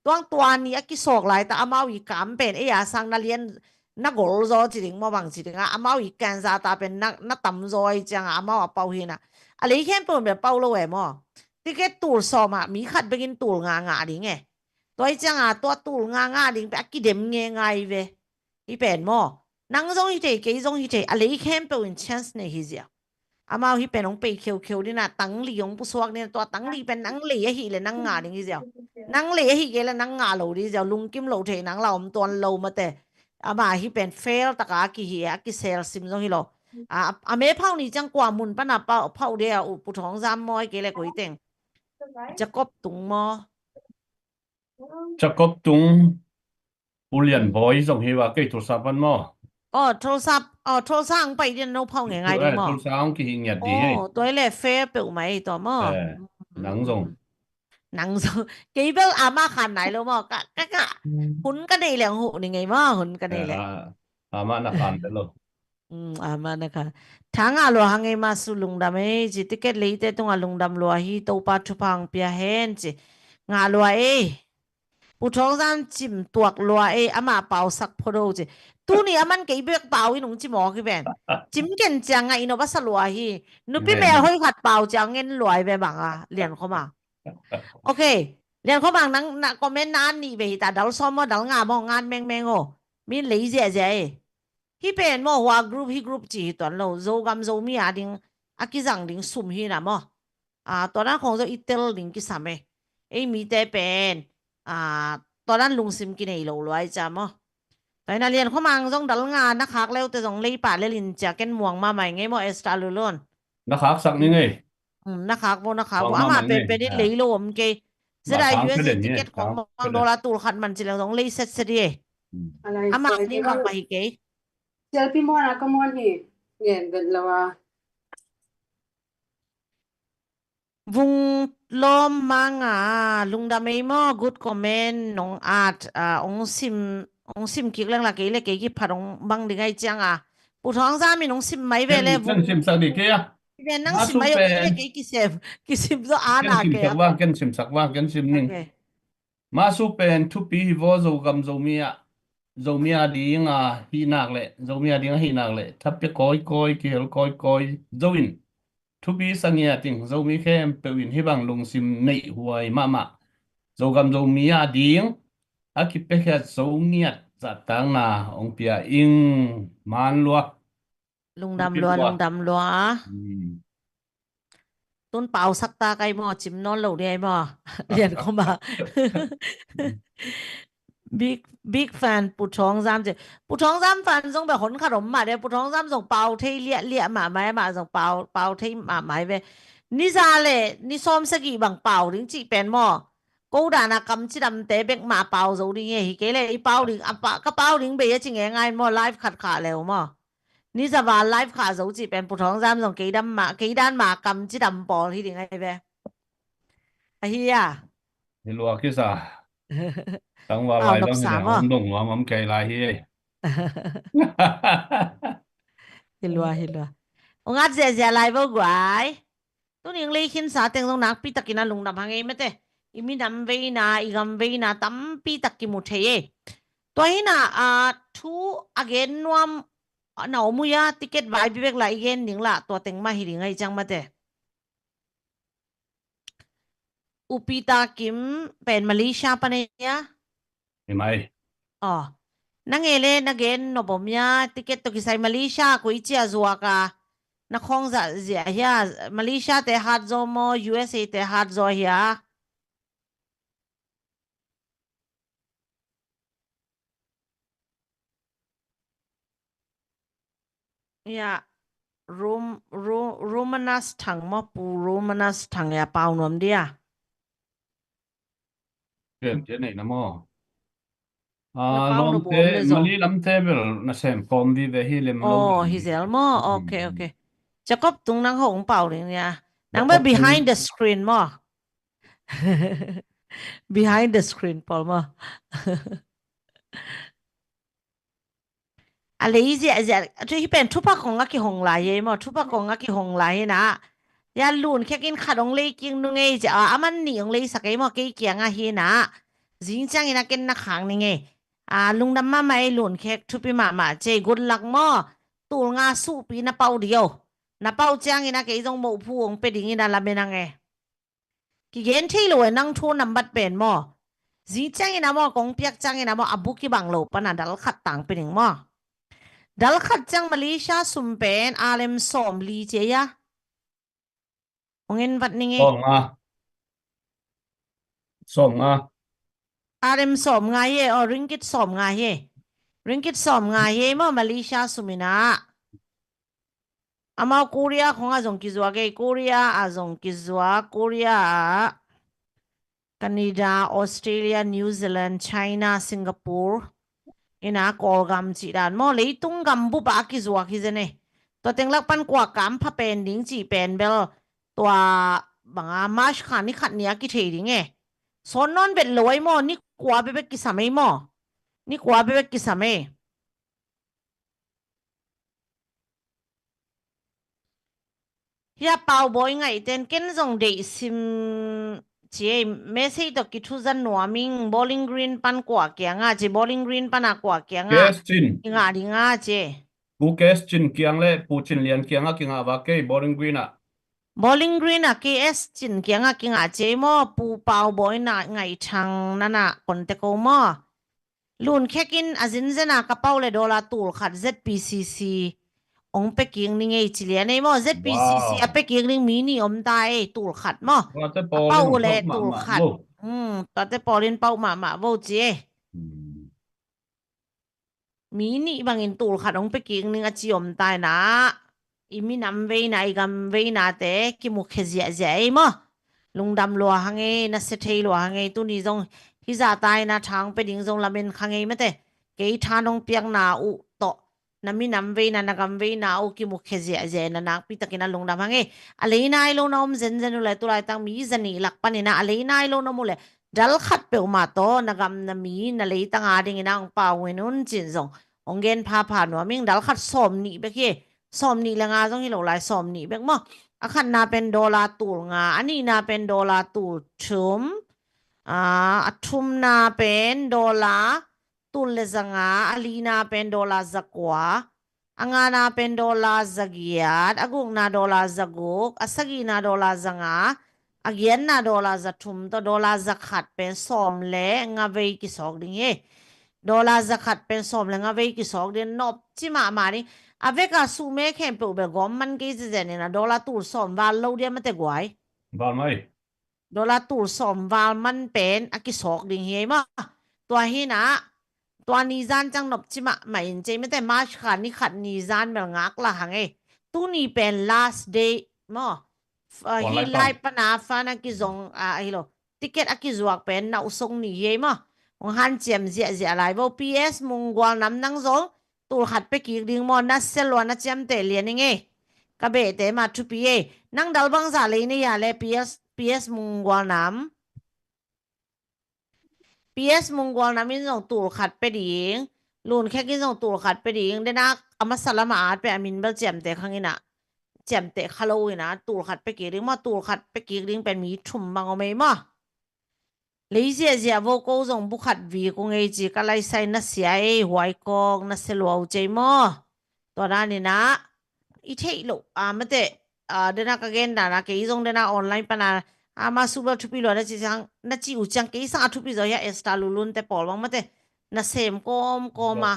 Tuang tua ni a kisawk lai ta amau i kam pen ei a sang na lian na gol zaw ci ding maw bang ci ding a. Amau i kanza ta pen na, na tam zaw ei cianga amau a pauh hi na. A lei khempeuh in bia pauh lo e maw. Ticket tul sawm ah mi khat bekin tul nga ngah ding e. Tua hi cianga tua tul nga ngah ding pen a kidem ngeingai ve. Hi pen maw. Nang zong hi thei, kei zong hi thei, a lei khempeuh in chance nei hi zia. Amau hi pen hong pei kheukheu dina, tangli hong pusuak dina, tua tangli pen nang lei ahi le nang ngah ding hi zia. Nang lei ahi kei le nang ngah lo ding hi zia, lungkim lo thei nang la om tuan lo mate. Ama hi pen fail taka a kihi a, a kisel sim zong hi lo. A, a me phauh ni ciang kua mun pana pau, phauh dia u Pu Thawng Zam maw, ahi kei le koi teng. Jacob Tung maw. Jacob Tung, Pu Lian Bawi zong hi va kei Tulsa pan maw. Oh, Tulsa, oh, Tulsa ang pai din no phauh ngeingai ding maw. Tulsa ang kihi ngiat di hei. Oh, tua hi le fair peuh mai tua maw. Eh, nang zong. Nang zong. Kei bel ama khan nai lo maw. Ka, ka, ka. Hun ka nei leng hu ni ngei maw, hun ka nei leng. Ama na khan lo. Um, ama na khan. Tha ngah lua hang ei ma su lungdam ei ci, ticket leite tungah lungdam lua hi, Topa thupha hong pia hen ci. Ngah lua ei. Pu Thawng Zam cim tuak lua ei, amah pausak phodo ci. Tuni a man kei bek pau in hong ci mawk hi ven. Cim ken ciang a i nop a sa lua hi. Nupi mel hoi khat pau ciang ngen lua hi ve bang a, Lian Khua Mang. Ok. Lian Khua Mang nang na comment na an nih ve hi ta, dal sawm maw, dal nga maw, ngan mengmeng aw. Min lei ziahziah e. Hih pen maw, hua group, hih group ci hi tuan lo. Zogam Zomi a ding, a kizang ding sum hi na maw. A, tua dan khong zo i tel ding kisam e. Ei mite pen, a, tua dan lungsim kinei lo luai cia maw. Tua hi na Lian Khua Mang zong dal nga na khak leute zong lei pah lel in cia, ken muang mahmah ing ei maw, Esther Lulun. Na khaksak ning ei. Um, na khak vo, na khak vo. Amah pen pen in lei lo om kei. Zeda U S A ticket khong mang dola tul khat man ci leng zong lei setset hi ei. Amah ning mahmah hi kei. Sialpi muan a ka muan hi. Ngen vet lo a. Vung Lawm Mang a, lungdam ei maw, good comment nong at, a, ong sim, ong sim kik leng la kei le kei kiphat ong bang ding ai ciang a. Pu Thawng Zam in ong sim mai ve le. Ken sim sak dih kei a. Ken nang sim mai ve le kei kisem, kisim zo a na kei. Ken sim sak vang, ken sim sak vang, ken sim ning. Masu pen thupi hi vaw, Zogam Zomi a, Zomi a ding a hih nak le, Zomi a ding a hih nak le, thapia kawikawi, kihel kawikawi zo in. Thupi sa ngiat ing, Zomi khempeuh in hih bang lungsim neih huai mahmah. Zogam Zomi a ding a kipiakhiat zo ngiat zahtakna ong pia ing, man lua. Lungdam lua, lungdam lua. Tun pausak ta kai maw, cim nawn lo ni ai maw. Lian Khua Mang. Big, big fan Pu Thawng Zam ci. Pu Thawng Zam fan zong beh hon khat om mah de. Pu Thawng Zam zong pau thei liahliah mahmah, amah zong pau, pau thei mahmah ve. Ni za le ni sawm sagih bang pau ding cih pen maw. Ko dan a kam cidamte bek mah pau zo ding hi, hi kei le i pau ding, a pa, ka pau ding bei a ci ngei ngai maw, live khat khah leu maw. Ni za val live khah zo cih pen Pu Thawng Zam zong kei dan mah, kei dan mah kam cidam pawl hi ding ai ve. Ahi a. Hi lua kisa. Tangval lai bang hi dong nuam om kei lai hi. Hi lua, hi lua. Ong at ziahziah lai vo guai. Tuni ong lei khinsa teng zong nakpi takin a lungdam hang ei mate. I minam veina, i gam veina tampi tak kimu thei e. Tua hi na, a, thu a gen nuam na om uh a, ticket vai bibek la i gen ding la, tua teng mah hi ding ai ciang mate. Upita Kim pen Malaysia pan ei a. Hi mai. Aw. Na ngei le na gen nop om hia, ticket tawh kisai Malaysia koi ci a zuak a, na khawng zah ziah hia, Malaysia te hat zaw maw, U S A te hat zaw hia? Ya, Rom-, Ro-, Romanas Thang maw, Pu Romanas Thang ya, pau nuam dia. Ken ken nei na maw? Ah, lawmte, Mali lamte bel na sem kawm vive hi lem lo. Oh, hi zel maw? Ok, ok. Jacob Tung nang hong pau ding nia. Nang bel behind the screen maw? Behind the screen pawl maw? A lei ziahziah, tu hi pen thupha kong a kihong lai hi maw, thupha kong a kihong lai hi na. Ya lun khek in khat ong lei king nung ei cia, a man nih ong lei sak ei maw, kei kiang a hi na. Zing ciangin a ken na khang ning ei. A lungdam mahmah ei, lun khek thupi mahmah cei, good luck maw. Tul nga suhpi na pau dio. Na pau ciangin a kei zong moh phu ong pe dingin a lamen ang e. Kigen thei lo e nang thu nambat pen maw? Zi ciangin a maw, kong piak ciangin a maw, a bu kibang lo pan a dal khat tang pe ning maw? Dal khat ciang Malaysia sum pen alem sawm li cia. Ong en vat ning e. Sawm nga. Sawm nga. Alem sawm nga hi e, o ringgit sawm nga hi e. Ringgit sawm nga hi e maw, Malaysia sum in a. Amau Korea khong a zong kizuak ei, Korea a zong kizuak, Korea ah, Canada, Australia, New Zealand, China, Singapore, ina Kawlgam cih dan maw, leitung gam bup ah a kizuak hi zen ei. Tua teng lak pan kua kam pha pen ding cih pen bel tua banga March kha ni khat ni a kithei ding e. Sawn nawn vet lo ei maw, ni kua bebek kisam ei maw. Ni kua bebek kisam ei. Hia Pau Bawi ngaih ten ken zong deih sim ci ei, message tawh kithuza nuam ing, Bowling Green pan kua kiangah ci, Bowling Green pana kua kiangah. Kes Cin. Kingah dingah ci ei. Pu Kes Cin kiang le Pu Cin Lian kiangah kingah va kei, Bowling Green ah. Bowling Green ah Kes Cin kiangah kingah ci ei maw, Pu Pau Bawi na Ngaih Thang nana contact o maw. Lun khekin a zinzena ka pau le dollar tul khat Z P C C ong pekik ning ei ci lian ei maw. Z P C C a pekik ning mi nih om ta ei, tul khat maw. A pau le tul khat. Tuate pawlin pau mahmah vo ci ei. Mi nih bangin tul khat ong pekik ning a ci om ta ei na. I minam veina, i gam veinate kimukhia ziahziah ei maw. Lungdam lua hang ei, nasia thei lua hang ei, tuni zong hizah ta ei na, thang pe ding zong lamen kha ngei mate. Kei tha nong piakna uh tawh na minam veina, na gam veina uh kimukhia ziahziah ei na, nakpi takin a lungdam hang ei. A lei nai lo na om zenzen uh le, tulaitak mi zanih lak panin a lei nai lo na om uh le, dal khat peuhmah tawh na gam na mi na leitang a dingin a ong pau in un cin zong ong gen phapha nuam ing. Dal khat sawm nih bek hi. Sawm nih le nga zong hi lo lai, sawm nih bek maw. A khatna pen dollar tul nga, a nihna pen dollar tul thum, a thumna pen dollar tul le za nga, a lina pen dollar za kua, a ngana pen dollar za giat, a gukna dollar za guk, a sagihna dollar za nga, a giatna dollar za thum tawh dollar za khat pen sawm le nga vei kisawk ding hi. Dollar za khat pen sawm le nga vei kisawk ding, nopci mahmah ding. A veka suhme khempeuh bel gawm man kei zezen in a, dollar tul sawm val lo dia mate guai. Val mai. Dollar tul sawm val man pen a kisawk ding hi ei maw. Tua hi na, tua ni zan ciang nopci mahmah in ci ei mate, March kha ni khat ni zan bel ngaklah hang ei. Tuni pen last day maw. Hi lai pana fund a kizong a hi lo. Ticket a kizuak pen na usong ni hi ei maw. Hong hanciam ziahziah lai vo. P S Munggual Nam nang zong tul khat pekik ding maw, nasia lua na ciamteh lian ing ei. Ka behte mah thupi ei. Nang dal bangzah lei na hia le P S, P S Munggual Nam. P S Munggual Nam in zong tul khat pe ding. Lun Khek in zong tul khat pe ding. Denak a masa lamah at pe a min bel ciamteh khang in a. Ciamteh kha lo in a, tul khat pekik ding maw, tul khat pekik ding pen mi thum bang om ei maw. Lei ziahziah vo, ko zong bu khat vik ung ei ci, ka laisai nasia ei, huai kawk nasia lua uh ci ei maw. Tua danin a, i theih loh a mate, a, dena ka gen dan a, kei zong dena online pana, a, ma su bel thupi lua na ci ciang, na ci uh ciang kei sang a thupi zaw hi a, Esther Lulun te pawl bang mate, nasem kawmkawm a,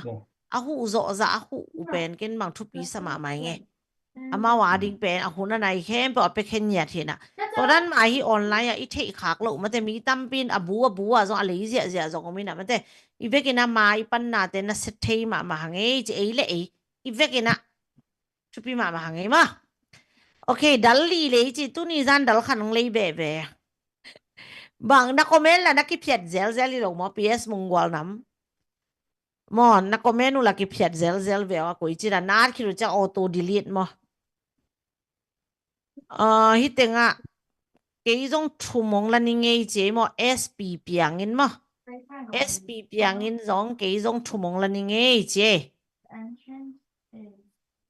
a huh zawhzah a huh uh pen ken bang thupi sa mahmah ing ei. Amau a ding pen a hun a nai khempeuh a pia khen ngiat hi na. Tua dan mah hi online ah i theih khak loh mate, mi tampi in a bu a bu ah zong a lei ziahziah zong om in a mate. I vekin a ma i pannate nasia thei mahmah hang ei ci ei le ei. I vekin a thupi mahmah hang ei maw. Ok, dal li lei ci, tuni zan dal khat hong lei veve. Bang na comment la na kiphiat zelzel hi lo maw, P S Munggual Nam. Maw, na comment uh la kiphiat zelzel ve a, koi ci la na at khit uh ciang auto delete maw. Ah, hi tengah kei zong thum hong la ning ei ci ei maw, S P Piang in maw. S P Piang in zong kei zong thum hong la ning ei ci ei.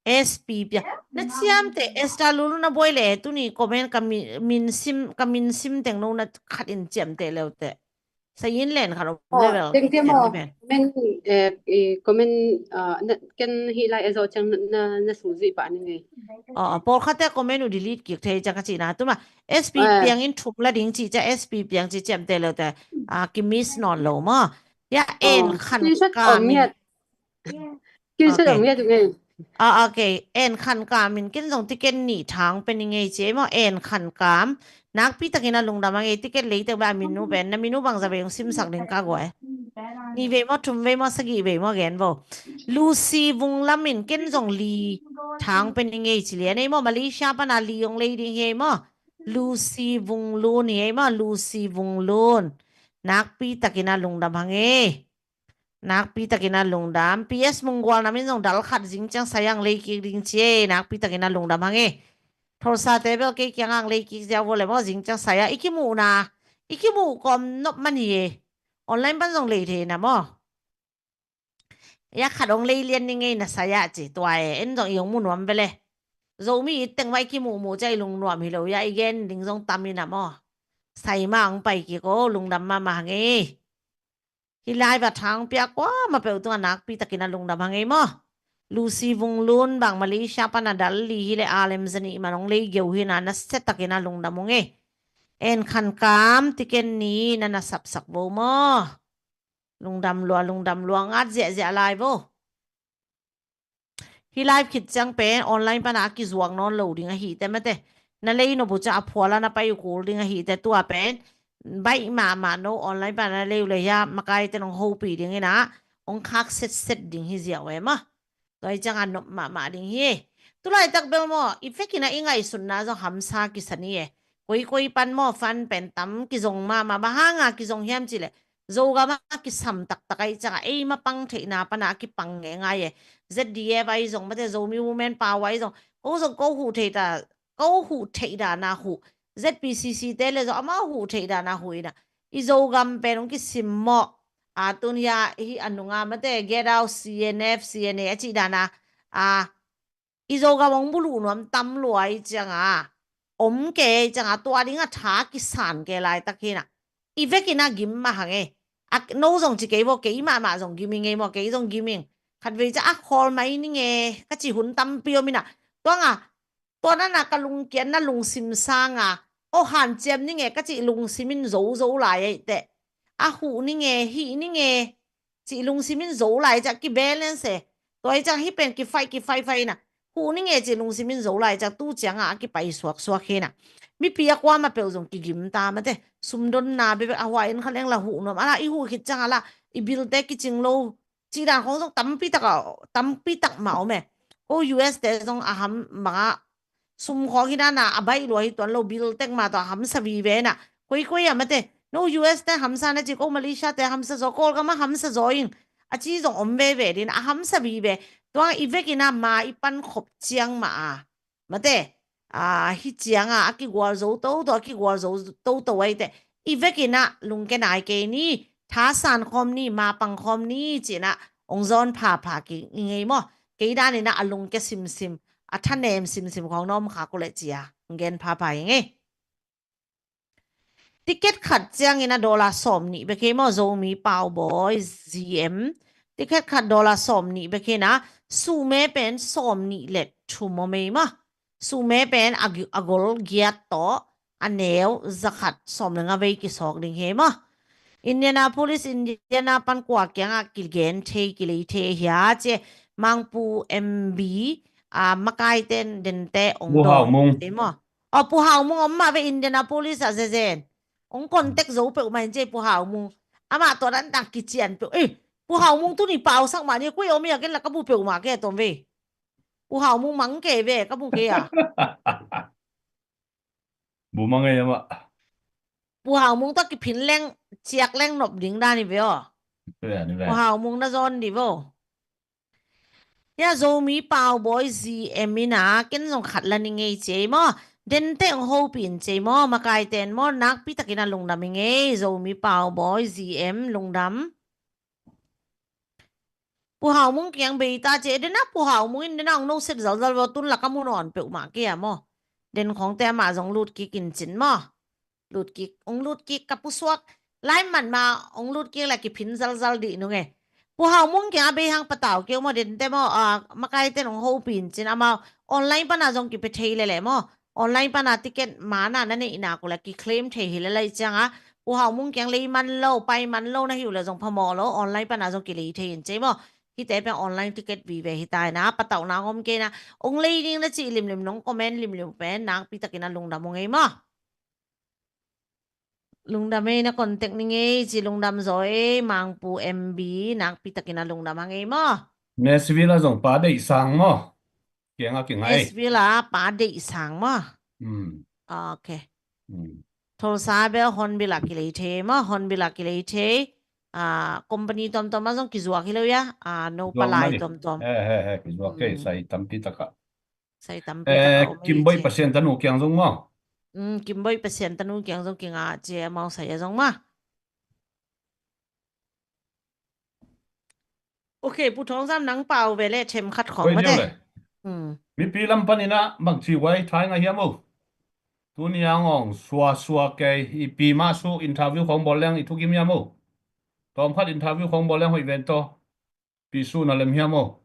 S P Piang. Na ciamteh, Esther Lulu na buai le, tuni comment ka mi-, min sim, ka min sim teng no na khat in ciamteh leuteh. Sa yin len khat om level. Tengte maw, comment, eh, eh, comment, ah, na, ken hi lai a zo ciang na, na, na su zui pa ni ngei. Oh, pawl khat te comment u delete kik thei ciang ka ci na. Tuma, S P Piang in thum la ding ci ciang, S P Piang ci ciamteh leuteh. Ah, ki miss nawn lo maw. Ya, en khan ka min. Kilsa om ngiat ngei. Ah, ok. En khan ka min, ken zong ticket nih thang pe ni ngei ci ei maw, en khan kam. Nakpi takin a lungdam a ngei, ticket lei teng beh a min uh pen, na min uh bangza vei hong simsak ding ka guai. Nih vei maw, thum vei maw, sagih vei maw, gen vo. Lucy Vung Lam in ken zong li thang pe ni ngei ci lian ei maw, Malaysia pana li hong lei ding hi ei maw. Lucy Vung Lun hi ei maw, Lucy Vung Lun. Nakpi takin a lungdam a ngei. Nakpi takin a lungdam. P S Munggual Nam in zong dal khat zing ciang sayang lei kik ding ci ei. Nakpi takin a lungdam a ngei. Thawlsate bel kei kiang ang lei kik ziau vo le maw, zing ciang saya. I kimuhna, i kimuh kawm nop man hi ei. Online pan zong lei thei na maw. Ya khat hong lei lian ni ngei na saya ci. Tua e, en zong i hong mu nuam ve le. Zomi it teng vai kimuhmuh ciang i lungnuam hi lo ya, i gen ding zong tam i na maw. Sai mah hong pai kik o, lungdam mahmah hang ei. Hih live ah thang pia kuamah peuh tungah nakpi takin a lungdam hang ei maw. Lucy Vunglun bang Malaysia pan a dal li hi leh a lem zanih man hong lei geu hi na, nasia takin a lungdam ung ei. En Khan Kam, tiken ni na na sapsak vo maw. Lungdam lua, lungdam lua, ngat ziahziah lai vo. Hih live khit ciang pen online pana a kizuak nawn lo ding ahi te mate. Na lei nop uh ciang a phuala na pai uh kul ding ahi te, tua pen baih mahmah no online pana na lei uh le hia, makai te nong hopih ding ina, hong khak setset ding hi ziau e maw. Tua hi ciang a nop mahmah ding hi. Tulaitak bel maw, i vekin a i ngaihsutna zong hamsa kisa ni e. Koikoi pan maw, fan pen tam kizong mahmah, bang hanga kizong hiam cih leh Zogam a kisam taktak ahih ciangah eima pang theihna pana a kipang ngeingai e. Z D F ahi zong, mate, Zomi Women Power ahi zong, ko zong ko huh theih ta, ko huh theih dana huh. Z P C C te le zong amau huh theih dana huh ina, i Zogam pen hong kisim mawh. A tun hia hi a nunga, mate, Get Out, C N F, C N A a cih dana, a, i Zogam hong buluh nuam tam lua ahih cianga, om kei ahih cianga, tua dinga tha kisan kei laitak hi na. I vekin a gim mah hang ei. A, no zong ci kei vo, kei mahmah zong gim ing ei maw, kei zong gim ing. Khatvei ciang a khawl mai ning e ka cih hun tampi om ina. Tua nga, tua nana ka lungkiatna lungsim sanga, aw, hanciam ning e ka cih lungsim in zozo lai ahih teh. A huh ning e, hih ning e cih lungsim in zo lai ciang kibalance e. Tua hi ciang hih pen kifaih, kifaihfaih ina, huh ning e cih lungsim in zo lai ciang tu cianga a kipai suaksuak hi na. Mipi a kuamah peuh zong kigim ta, mate, sumdonna bekbek a hua in kha leng la huh nuam. A la i huh khit ciang a la i bilte kicing lo cih dan khong zong tampi tak a, tampi tak mah om e. Ko U S te zong a ham banga sum khawng hi dana a baih lua hi tuan lo, bill tek mah tawh a hamsa vive na. Koikoi a, mate, no U S te hamsa na ci, ko Malaysia te hamsa zaw, Kawlgam a hamsa zaw ing a ci zong om veve din, a hamsa vive. Tua i vekin a ma i pankhop ciang mah a, mate, a, hi cianga a kigual zo toto, a kigual zo toto ahih teh, i vekin a lungke nai kei ni, thasan khawm ni, mapang khawm ni, ci-in a hong zawn phapha kik ing ei maw. Kei danin a lungke simsim, a thanem simsim khawng na om khak uh leh ci-a hong gen phapha ing ei. Ticket khat ciangin a dollar sawm nih bek hi maw, Zomi Pau Bawi Z M. Ticket khat dollar sawm nih bek hi na, suhme pen sawm nih le thum om ei maw. Suhme pen a gi-, a gol giat tawh a neu za khat sawm le nga vei kisawk ding hi maw. Indianapolis, Indiana pan kua kiangah kigen thei, kilei thei hia ci e. Mangpu M B, a, makaite, dente ong dawn ei maw. Aw, Pu Hau Mung om mah ve Indianapolis ah zezen. Ong contact zo peuhmah in ci e Pu Hau Mung. Amah tua dan tang kician peuh. Eh, Pu Hau Mung tuni pausak mah ni, koi om ia, ken la ka bu peuhmah kei a tom ve. Pu Hau Mung mang kei ve, ka bu kei a. Bu mang ei amah. Pu Hau Mung tawh kiphin leng, ciak leng nop ding dan hi ve aw. Pu Hau Mung na zawn dih vo. Hia Zomi Pau Bawi Z M in a, ken zong khat la ning ei ci ei maw. Dente ong hopih in ci ei maw, makaite in maw, nakpi takin a lungdam ing ei, Zomi Pau Bawi Z M, lungdam. Pu Hau Mung kiang bei ta ci e, dena Pu Hau Mung in dena ong no set zalzal vo, tun la ka mu nawn peuhmah kei a maw. Den khawngte amah zong lut kik in cin maw. Lut kik, ong lut kik ka pusuak. Lai man ma ong lut kik la kiphin zalzal dih nung e. Pu Hau Mung kiang a bei hang patau keu maw, dente maw, a, makaite nong hopih in cin amau. Online pana zong kipia thei lele maw. Online pana ticket mana na neih nak uh la kiclaim thei hi lele cianga. Pu Hau Mung kiang lei man lo, pai man lo na hi uh la zong phamawh lo. Online pana zong kilei thei in ci ei maw. Hite pen online ticket vive hi ta ina, patauhna ngom kei na. Ong lei ding na cih limlim nong comment limlim pen nakpi takin a lungdam ung ei maw. Lungdam ei, na contact ning ei ci, lungdam zaw ei, Mangpu M B, nakpi takin a lungdam hang ei maw. Nashville a zong Pa Deih Sang maw. Kiang a kingai. Nashville a Pa Deih Sang maw. Hmm. Ok. Hmm. Tulsa bel Hornbill a kilei thei maw, Hornbill a kilei thei. A, company tuamtuam a zong kizuak hi lo ia. A, no palai tuamtuam. He, he, he, kizuak kei, hmm, sai tampi taka. Sai tampi taka om ei ci. Kimboih Pasian tanu kiang zong maw. Mm, Kimboih Pasian tanu kiang zong kinga ci e, amau sai a zong maw. Ok, Pu Thawng Zam, nang pau ve le themkhat khawng mate. Mm. Mipi lam panin a bangci huai thai ngah hiam o. Tuni ang ong suasua kei, i pi mah su interview khong bawl leng i thukim hiam o? Tawmkhat interview khong bawl leng hoih ven tawh. Pi su na lem hiam o?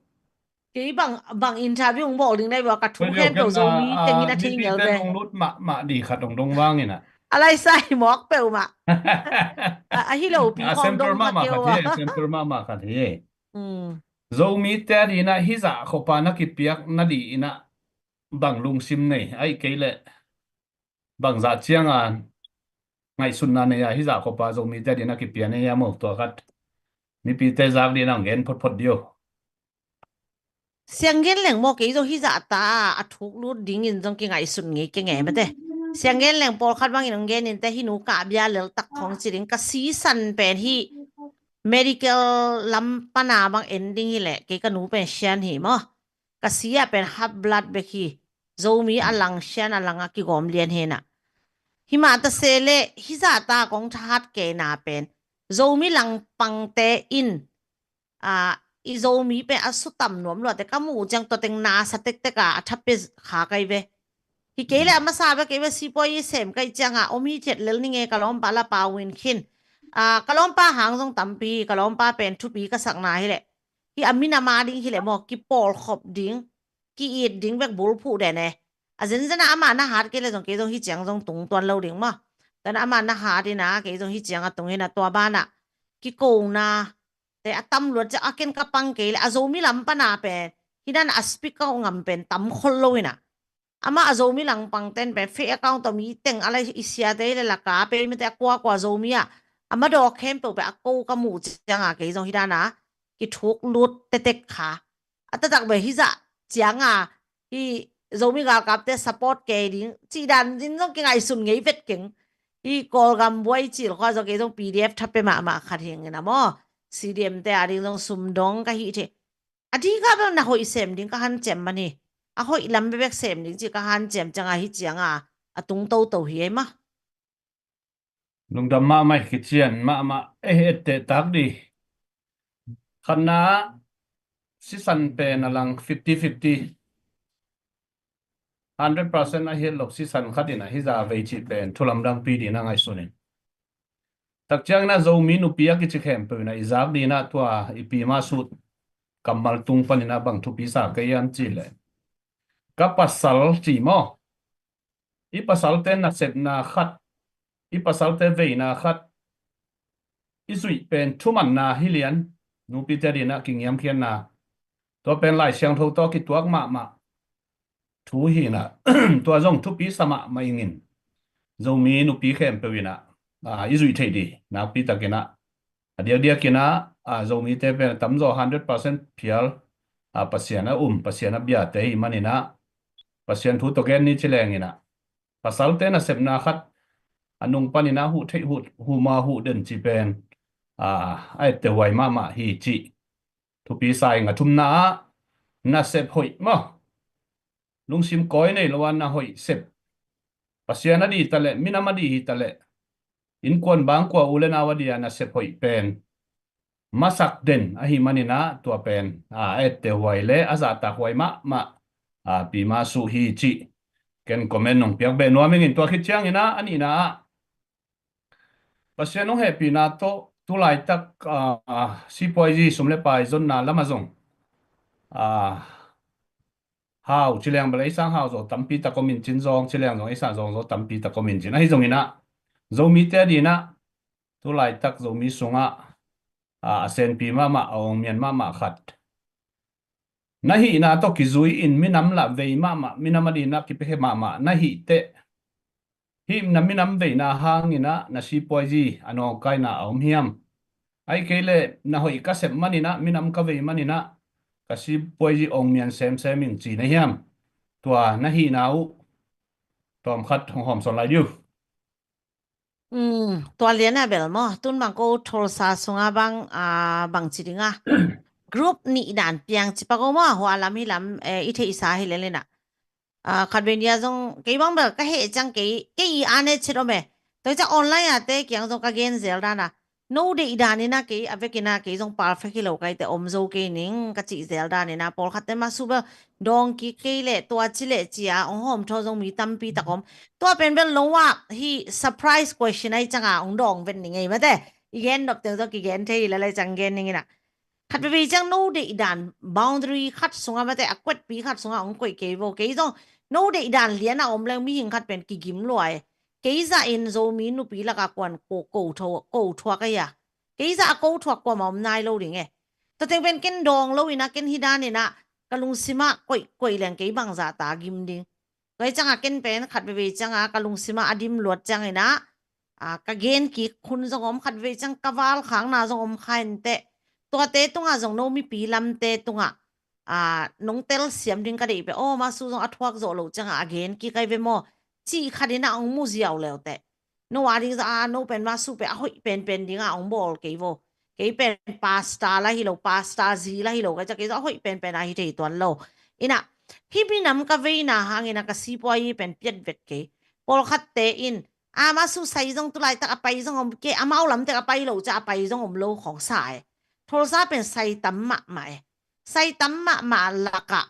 Kei bang, bang interview ong bawl ding nai bua ka thu khempeuh Zomi tengin a thei ngel ve. Mipi te nong lut mahmah di khat ong dong vangin ah. A lai sai mawk peuhmah. A, a hi lo pi khong dong mahmah khat hi, a simple mahmah khat hi. Zomi te a dinah hizah khopa na kipiak na dinah bang lungsim nei, aih kei leh bangzah cianga ngaihsutna nei a hizah khopa Zomite adin a kipia nei a mo tua khat mipite zak dina gen photphot dio. Siang gen leng maw kei zong hizah ta a thuk lut dingin zong kingaihsut ngei kei ngei mate. Siang gen leng pawlkhat bangin ong gen inte hi nu kah bia lel tak khong ci ding ka sisan pen hi medical lam pana bang en ding hi leh kei ka nu pen sian hi maw. Ka si ah pen half blood bek hi. Zomi a lang sian a lang a kigawm lian hena. Himah ta se le hizah ta kong thahat kei na pen Zomi langpangte in a i Zomi pen a sutam nuam luate ka muh ciang tua teng nasa tektek a a thape kha kai ve. Hi kei le a masa ve kei ve sipuai i sem kai cianga om hi thiat lel ninge ka lawmpa la pawin khin. A ka lawmpa hang zong tampi ka lawmpa pen thupi ka sakna hi leh hi a minam a ding hi leh maw kipawlkhop ding ki-it ding bek bulphuh den e. A zenzena ama na hat kei le zong kei zong hi ciang zong tung tuan lo ding maw. Tana ama na hat ina kei zong hi ciang a tung ina tua bana kikona te a tam luat ciang a ken ka pang kei le a Zomi lam pana pen hi dan a speak ka ngam pen tam khol lo ina. Ama a Zomi langpang ten pen fake account tawh mi teng a lai i siate le laka pe mite a kuakua Zomi a ama dawk khempeuh pe a ko ka muh cianga kei zong hi dana kithuk lut tetek kha. A tatak be hizah cianga hi Zomi galkapte support kei ding cih dan zin zong kingaihsun ngei vet keng. Hi Kawlgam buai cil khua zong kei zong P D F thape mahmah khat hingin a maw C D M te a ding zong sumdong ka hih thei. A dikah bel na hoih sem ding ka hanciam man hi. A hoih lam bebek sem ding ci ka hanciam cianga hi cianga a tung toto hi ei ma. Lungdam mahmah i kician mahmah eh etteh tak di. Khatna sisan pen a lang fifty fifty. Hundred percent a hiat lok sisan khat ina hi za vei cih pen thulamdang pi dina ngaihsunin. Takciang ina Zomi nupi a kici khempeuh ina i zak dina tua i pi ma sut kammal tung pan ina bang thupi sa kei hiam cih leh ka pasal ci maw? I pasalte nasepna khat i pasalte veina khat i zuih pen thumanna hi lian. Nupite dina kingiamkhiatna tua pen Lai Siangtho tawh kituak mahmah thu hina tua zong thupi sa mahmah ingin Zomi nupi khempeuh ina i zuih theih di nakpi takina a diakdiak ina Zomite pen a tamzaw hundred percent phial Pasian a um Pasian a biate hi manina Pasian thu tawh gen ni ci leng ina pasalte nasepna khat a nung pan ina huh theih huh huma huh den ci pen a etteh huai mahmah hi cih thupi sa ing. A thumna ah nasep hoih maw? Lungsim kawi nei lo a na hoih sep Pasian a di taleh minam a di hi taleh innkuan bangkua u le nau a di a nasep hoih pen masak den ahi manina tua pen a etteh huai le a zahtak huai mahmah a pi ma su hi cih ken comment nong piak beh nuam ingin tua khit ciangina a nihna ah Pasian hong hehpihna tawh tulaitak sipuaizi sum le pai zonna lama zong hau ci leng bel ei sang hau zaw tampi tak om in cin zawng ci leng zong ei sang zawng zaw tampi tak om in cin ahi zongina Zomite a dina tulaitak Zomi sungah a senpi mahmah a ongmian mahmah khat na hihna tawh kizui in minam lah vei mahmah minam a dina kipiakhe mahmah na hih teh hih na minam veina hangina na sipuaizi a nawngkaina a om hiam? Ahi kei leh na hoih ka sep manina minam ka vei manina ka sipuaizi ongmian semsem ing ci na hiam? Tua na hihna uh tawmkhat hong hawmsawn lai diu. Tua lian a bel maw tun bang ko tholsa sunga bang bang ci dinga group nih dan piang ci pak o maw hua lam hi lam i theihsa hi lelina. Khat vei nia zong kei bang bel ka heh ciang kei kei i ane chet om e. Toi ciang online a te kiang zong ka gen zel dana No deih dan ina kei a vekina kei zong perfect hi lo kaite om zo kei ning ka cih zel dan ina pawlkhatte ma su bel dawng kik kei leh tua ci leh ci a ong hawm thaw zong mi tampi tak om. Tua pen bel lo ah hi surprise question ai canga ong dawng vet ning ei mate. I gen nop teng zong kigen thei hi la lai cang gen ning ina. Khat veve ciang no deih dan boundary khat sunga mate a kuatpi khat sunga ong koih kei vo kei zong no deih dan liana om leng mihing khat pen kigim lua e. Kei zah in Zomi nupi laka kuan ko ko tho ko thuak a ia. Kei zah a ko thuak kuama om nai lo ding e. Tua teng pen ken dawng lo ina ken hi dan ina ka lungsima koih koih leng kei bangzah ta gim ding. Tua hi canga ken pen khat veve canga ka lungsima a dim luat ciang ina a ka gen kik hun zong om khat veve ciang ka val khakna zong om kha inteh. Tuate tunga zong no mipi lamte tunga a nong tel siam ding ka deih pe aw ma su zong a thuak zawh lo cianga a gen kik ai ve maw? Cih khat ina ong mu ziau leuteh. No a ding za a no pen ma su pe a hoih penpen dinga ong bawl kei vo. Kei pen pasta la hi lo pasta zi la hi lo ka ca kei za a hoih penpen a hi thei tuan lo. Ina hi minam ka veina hangina ka sipuai pen piat vet kei. Pawlkhatte in a ma su sai zong tulaitak a pai zong om kei amau lamtek a pai lo ca a pai zong om lo khawng sa e. Tholsa pen sai tam mahmah e. Sai tam mahmah laka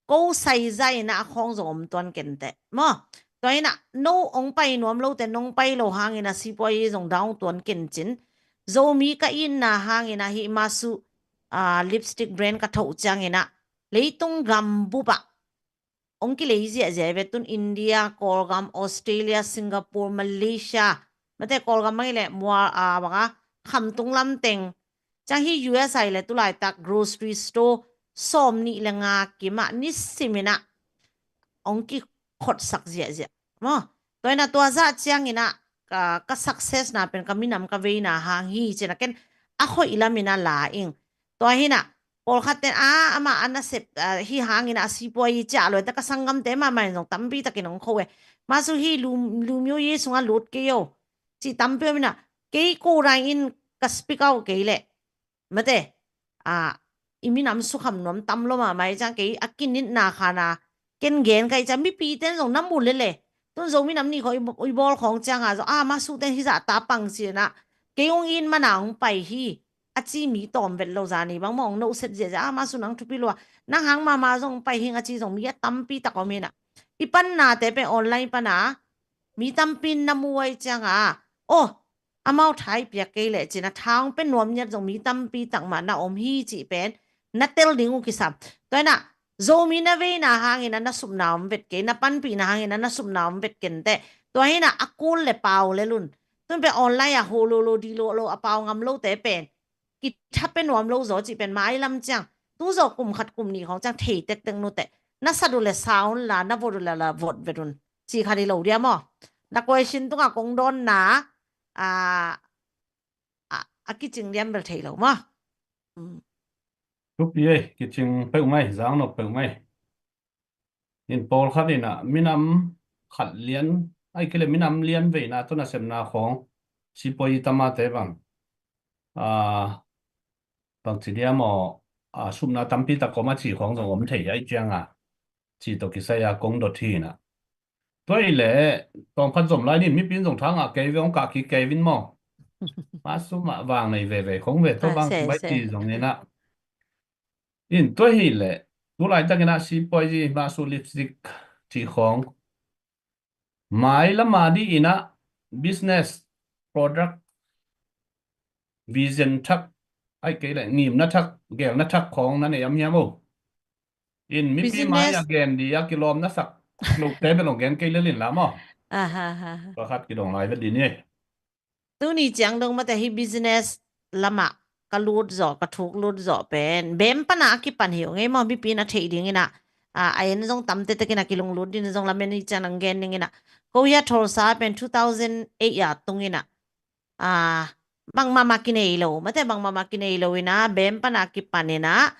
ko sai zaina a khawng zong om tuan kenteh maw? Tua ina no ong pai nuam lote nong pai lo hangina sipuai zong dang tuan kencin. Zomi ka itna hangina hi ma su a lipstick brand ka thoh ciangina leitung gam bupa ong kilei ziahziah ve tun India, Kawlgam, Australia, Singapore, Malaysia mate Kawlgam mai le mua a banga khamtung lamteng. Ciang hi U S ai le tulaitak grocery store sawm nih le nga kimah nisimina ong kikhotsak ziahziah maw? Tua ina tua zah ciangina ka, ka success na pen ka minam ka veina hang hi cina ken a hoih lamina la ing. Tua hina pawlkhat ten a ama a nasep hi hangina a sipuai hi ciah lo enta ka sanggamte mahmah in zong tampi takin ong kho e. Ma su hi lumio yi sunga lut kei o. Cih tampi om ina kei ko rang in ka speak out kei leh mate a i minam sukham nuam tam lo mahmah i ciang kei a kinitna khana ken gen ka i ciang mipi ten zong na mu lele. Tun zo minam ni khawng i bawl khawng cianga zong a ma su ten hizah ta pang cina kei ong in mana ong pai hi. A ci mi tawm vet lo zani bang mawng no set ziahziah a ma su nang thupi lua nang hang mama zong pai hing a ci zong mi a tampi tak om hina. I pannate pen online pana mi tampi na mu ai cianga aw amau thai piak kei leh cina thang pen nuam niat zong mi tampi tak mah na om hi cih pen na tel ding uh kisam. Tua ina Zomi na veina hangina na supna om vet kei na panpihna hangina na supna om vet kenteh. Tua hina a kul le pau le lun tun pen online a ho lo lo di lo lo a pau ngam lote pen kitha pe nuam lo zaw cih pen mai lam ciang tu zaw kum khat kum nih khawng ciang thei tektek nuteh na sat uh le sa un la na vot uh le la vot vet un cih khat hi lo dia maw? Na question tunga kong dawnna a a kicing liam bel thei lo maw? Thupi ei kicing peuh mai zang nop peuh mai. In pawlkhat ina minam khat lian ai kile minam lian veina tuna semna khawng sipuai i tamate bang a bang ci dia maw a supna tampi tak kawm a ci khawng zong om thei ai cianga ci tawh kisai a kong dot hi ina. Tua hi leh tawmkhat zom lai nin mipin zong thangah kei ve hong kah kik kei vin maw? Ma sumah vang nei veve khong ve tua bang bai ti zong ina. In tua hi leh tulai takin ah sipuai zi ma su lipstick cih khawng mai lama di ina business product vision thak ai kei leh ngimna thak gelna thak khawng na nei am hiam o? In mipi mai a gen di a kilawm na sak lote bel ong gen kei lelin la maw? Aha. Pakhat kidong lai vet di ni. Tuni ciang dong mate hi business lama ka lut zawh ka thuk lut zawh pen bem pana a kipan hi ong ei maw mipi na theih ding ina a en zong tamte tekin a kilung lut din zong lamen hi ciang ang gen ding ina ko hia tholsa pen two thousand eight a tung ina a bangmah mah kinei lo mate bangmah mah kinei lo ina bem pana kipan ina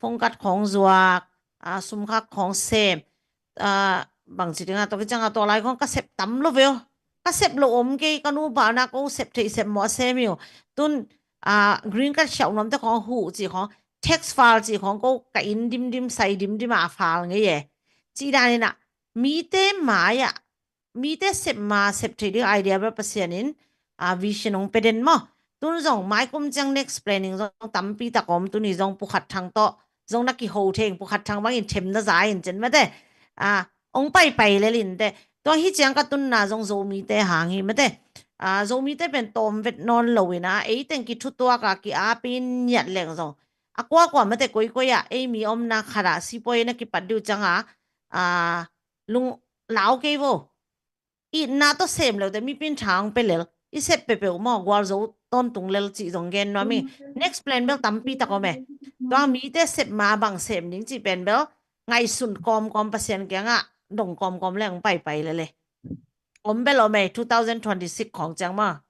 phungkat khawng zuak a sumkhak khawng sem a bangci dinga tawh kicianga tawh lai khawng ka sep tam lo veo ka sep lo om kei ka nu bana ko sep theih sep mawh a sem hi uh tun a green card siauh nuamte khawng huh cih khawng tax file cih khawng ko ka in dimdim sai dimdim a file ngei e cih dan ina mite mai ah mite sep ma sep theih ding idea bel Pasian in a vision hong pe den maw? tun zong mai kum ciang next planning zong tampi tak om, tuni zong Pu Khat Thang tawh zong na kiho theng, Pu Khat Thang bangin them na za in cen mate. A, ong paipai lel in te. Tua hi ciang ka tunna zong Zomite hang hi mate. A, Zomite pen tawm vet nawn lo in a, ei teng kithutuak a ki-apin niat leng zong a kuakua mate koikoi ah ei mi omna khat ah sipuai na kipat diu ciang a, a, lung lau kei vo. Itna tawh sem leute mipin thang pe lel. I sep pepeuh maw, gualzo tawntung lel cih zong gen nuam i. Next plan bel tampi tak om e. Tua mite sep ma bang sem ding cih pen bel ngaihsun kawmkawm Pasian kiangah dong kawmkawm leng paipai lele. Om bel om e, two thousand twenty-six khawng ciang maw.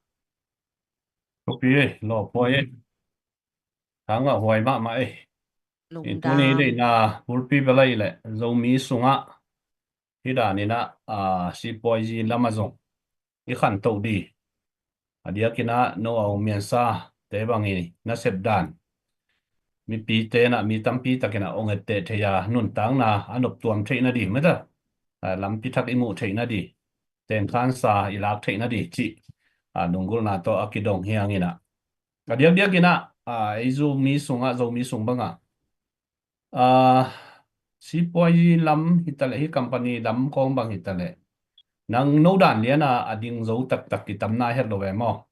Kopi e, lawpuai e. Thangah huai mahmah e. Tuni deihna bulpi bel ahih leh Zomi sungah hih daninah, a, sipuaizi lamah zong i khantoh di. A diakinah no a ong miansa te bang i nasep dan, mipite inah mi tampi takinah ong etteh thei a, nuntakna a noptuam theihna di mata, a, lampi thak i muh theihna di, tengkhansa i lak theihna di cih, a, lunggulhna tawh a kidong hi hanginah. A diakdiakinah, a, ei Zomi sungah, Zomi sung bangah, a, sipuaizi lam hitaleh, hih company lam kawng bang hitaleh, nang no dan liana a ding zo taktak kitamna het lo ve maw?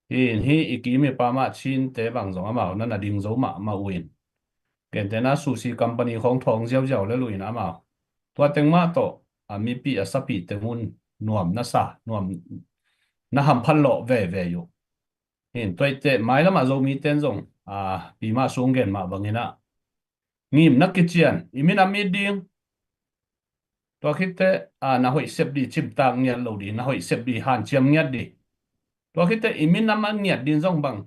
Hih in hih i kim i pamah Chinte bang zong amau nan a ding zo mahmah uh in, gentehna sushi company khawng thawng ziauziau lel uh in amau tua teng mah tawh a mipi a sapi teng un nuam na sa, nuam na hamphan lawh veve uh. Hin tuaite mailamah Zomite in zong, a, pi mah sung gen mah banginah ngimna kician, i minam it ding. Tua khitte, a, na hoih sep di, cimtak ngiat lo di, na hoih sep di, hanciam ngiat di. Tua khitte i minam a ngiat din zong bang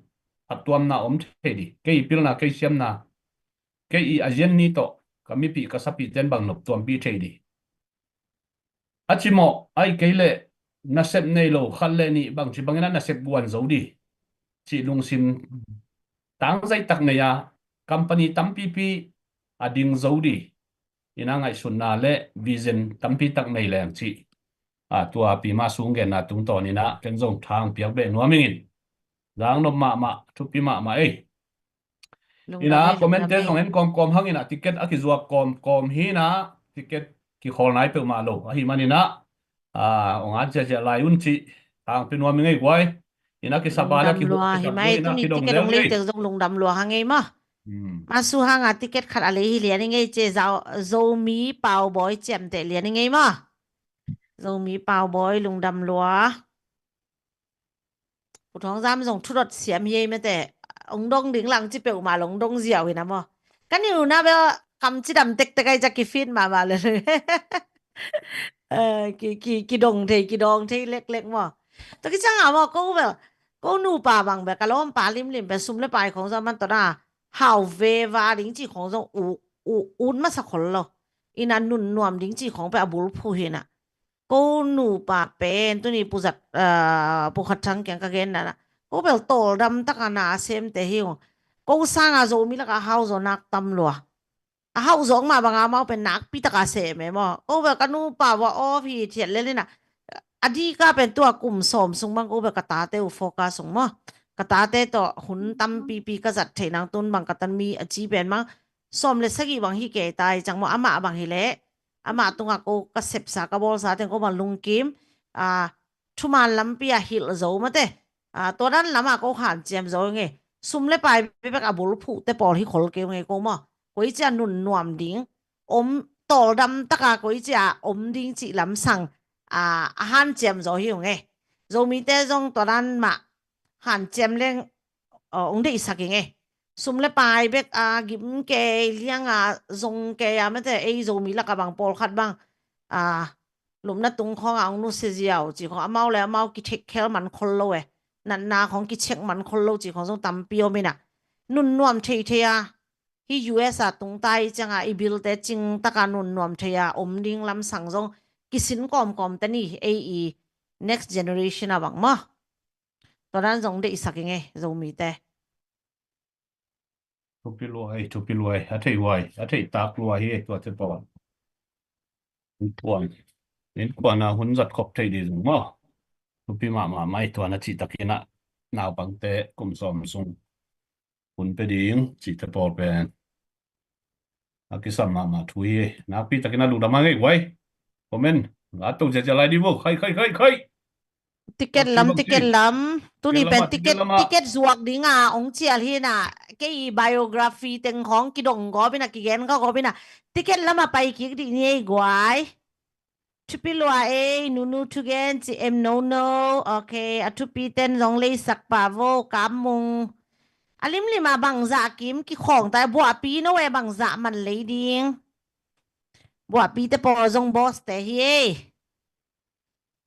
a tuamna om thei di. Kei i pilna, kei siamna, kei i a zian ni tawh ka mipi ka sapite in bang noptuampi thei di. A cimawh ahi kei leh nasep nei lo khat le nih bangci bangin a nasep guan zo di cih lungsim tangzaitak nei a, company tampipi a ding zo di ina ngaihsutna le vision tampi tak nei leng cih, a, tua pi mah sung genna tungtawn ina ken zong thang piak beh nuam ingin. Zang nop mahmah, thupi mahmah ei. Ina comment te zong en kawmkawm hang ina, ticket a kizuak kawmkawm hi ina, ticket kikhawl nai peuhmah lo ahi man ina, a, ong at ziahziah lai un cih hang pi nuam i ngei guai. Ina kisapa la kihuk lua hi mai, tuni ticket ong lei tek zong lungdam lua hang ei maw. Masu hanga ticket khat a lei hi lian i ngei cia, Zomi Pau Bawi ciamteh lian i ngei maw. Zomi Pau Bawi lungdam lua. Pu Thawng Zam zong thudot siam hi ei mate. Ong dong ding lang ci peuhmah lo ong dong ziau hi na maw. Ka ni una bel kam cidam tektek ai ca kifit mahmah le. Kidong thei, kidong thei leklek maw. Tua kicianga maw ko bel, ko nupa bang bel ka lawmpa limlim bel sum le pai khong zong man tawna hau veva ding ci khong zong ut masa khol lo. Ina nunnuam ding ci khong bel a bulphuh hi na. Ko nupa pen tuni Pu Zat, a, Pu Khat Thang kiang ka genna na, ko bel tawldam taka na a semte hi ung. Ko sanga Zomi laka a hauzaw nak tam lua. A hauzaw mah banga amau pen nakpi taka sem e maw. Ko bel ka nupa va off hi thiat lel ina, a dika pen tua kum sawm sung bang ko bel ka tate uh focus ung maw. Ka tate tawh hun tampipi ka zat theih nang tun bang ka tan mi a ci pen mang sawm le sagih bang hi kei tai cang maw, amah bang hi leh amah tungah ko ka sepsa ka bawlsa teng ko bang lungkim, a, thuman lampi a hilh zo mate. A, tua dan lamah ko hanciam zo nge. Sum le pai bek a bulphuhte pawl hi khol kei nge ko maw. Koicia nunnuam ding om, tawldam taka koicia om ding cih lamsang, a, a hanciam zo hi nge. Zomite zong tua dan mah hanciam leng, a, ong deihsak i nge. Sum le pai bek a gim kei lianga zong kei a mate ei Zomi laka bang pawlkhat bang, a, lupna tung khawng a ong nusia ziau ci khawng amau le amau kithek khel man khol lo e. Natna khawng kichek man khol lo ci khawng zong tampi om ina. Nunnuam theithei a, hi U S a tungta i cianga i bilte cing taka nunnuam thei a om ding lamsang zong kisin kawmkawm te ni ei i next generation a bang maw. Tua dan zong deihsak i nge Zomite. Thupi luai, thupi luai. A theih huai, a theih tak luai hi tuate pawl. Innkuan, innkuan a hun zat khop theih di zong maw. Thupi mahmah mai tua na cih takinah. naupangte kum sawm sung hun pia ding cihte pawl pen a kisam mahmah thu hi. Nakpi takin a lungdam a ngei guai. Comment a to ziazia lai ding vo. Khai, khai, khai, khai. Ticket lam, ticket lam. Tuni pen ticket, ticket zuak ding a ong cial hi na. Kei biography teng khong kidong gawp in a, kigen ka gawp in a. Ticket lam a pai kik dih ni ei guai. Thupi lua ei, nunu thugen ci em no no. Ok, a thupi ten zong leisak pa vo, Kam Mung. A limlim a bangzah kim kikhawng ta, buahpi no e bangzah man lei ding. Buahpi te pawl zong boss te hi ei.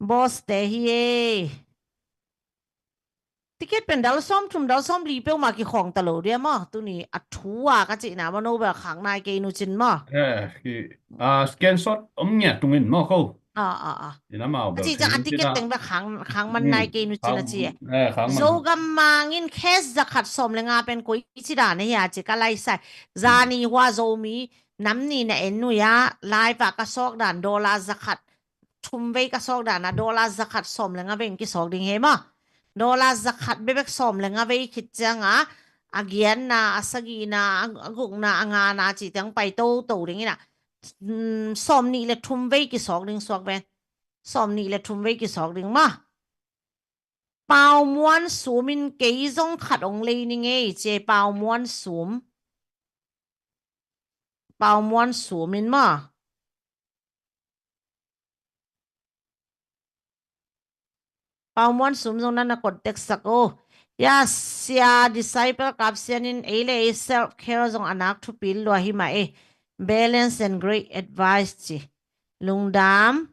Boss te hi ei. Ticket pen dal sawm thum, dal sawm li peuhmah kikhawng ta lo dia maw? Tuni a thu a ka cihna maw, no bel khang nai kei nu cin maw? Eh, ki, ah, screenshot om ngiat tungin maw ko? Ah, ah, ah. Ina mau bel. A cih ciang a ticket teng bel khang, khang man nai kei nu cin a ci e. Eh, khang man. Zogam mangin cash zakhat sawm le nga pen koi ci dan e hia ci ka lai sai. Zani hua Zomi nam ni na en nu ya, live a ka sawk dan dollar zakhat thum vei ka sawk dan a dollar zakhat sawm le nga vei in kisawk ding hi maw? Dollar zakhat bebek sawm le nga vei khit ciang a, a giatna, a sagihna, a, a gukna, a ngana cih teng pai toto ding in a, mm, sawm nih le thum vei kisawk ding suak pen. Sawm nih le thum vei kisawk ding maw? Pau Muan Sum in kei zong khat ong lei ni ngei ci e, Pau Muan Sum. Pau Muan Sum in maw? Pau Muan Sum zong na na contact sak o. Ya, Sia Disciple Kap Sian in ei le ei self care zong a nak thupi lua hi mah e. Balance and great advice ci. Lungdam.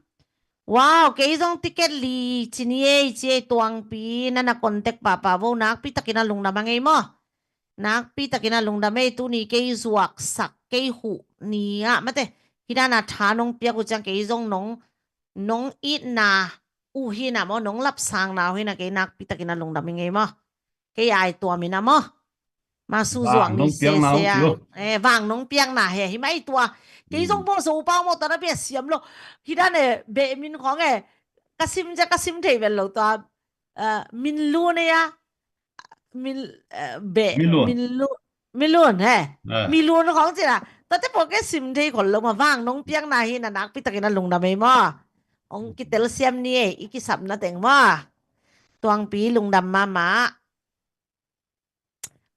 Wow, kei zong ticket li ci ni ei ci ei, Tuangpi na na contact papa vo, nakpi takin a lungdam a ngei maw? Nakpi takin a lungdam ei, tuni kei zuak sak, kei huh ni ah mate. Hi dan a tha nong piak uh ciang kei zong nong, nong itna uh hi na maw, nong lapsangna uh hi na, kei nakpi takin a lungdam i ngei maw? Kei ai tuam i na maw? Masu zuak ni sese a. Eh, vang nong piakna he, hi mai tua. Kei zong bawl zo pau maw, tua na bia siam lo. Hi dan e, beh min khong e. Ka sim cia, ka sim thei vel lo tua. Eh, min lu ne a. Min, eh, beh, min lu. Min lu, min lu he. Eh. Min lu khong ci na. Tua te pawl kei sim thei khol lo maw, vang nong piakna hi na, nakpi takin a lungdam ei maw? Ong kitel siam ni ei, i kisapna teng maw? Tuangpi lungdam mahmah.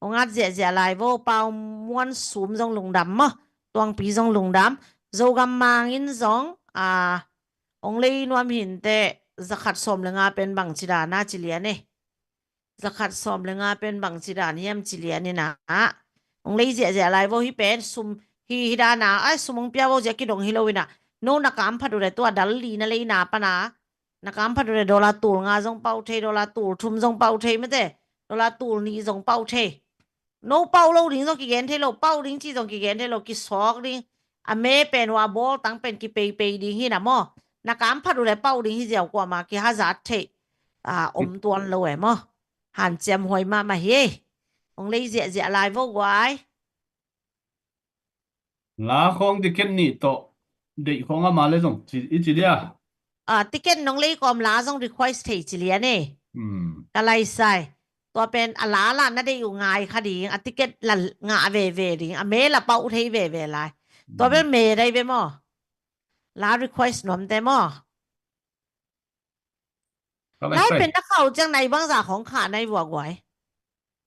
Ong at ziahziah lai vo, Pau Muan Sum zong lungdam maw? Tuangpi zong lungdam. Zogam mangin zong, a, ong lei nuam hinte, zakhat sawm le nga pen bang ci dan a ci lian e. Zakhat sawm le nga pen bang ci dan hiam ci lian i na. Ong lei ziahziah lai vo, hi pen sum, hi, hi dan a, ai sum ong pia vo ziah kidong hi lo i na. No na kam phat uh le tua dal li na leina pan a. Na kam phat uh le dollar tul nga zong pau thei, dollar tul thum zong pau thei mate, dollar tul nih zong pau thei. No pau lo ding zong kigen thei lo, pau ding ci zong kigen thei lo, kisawk ding. A me pen uh a bawl tang pen kipeipei ding hi na maw? Na kam phat uh le pau ding hi ziau kuamah kihazat thei. A, om tuan lo e maw? Hanciam huai mahmah hi. Ong lei ziahziah lai vo guai. La khong ticket nih tawh deih khong a ma le zong ci, i ci dia. A, ticket nong lei kawm la zong request thei ci lian e. Hmm. Ka lai sai. Tua pen a la la na deih uh ngai kha ding, a ticket la ngah veve ding, a me la pau thei veve lai. Tua pen me dai ve maw? La request nuam te maw? Nai pen na khau ciang nai bangzah khong khah nai vua guai.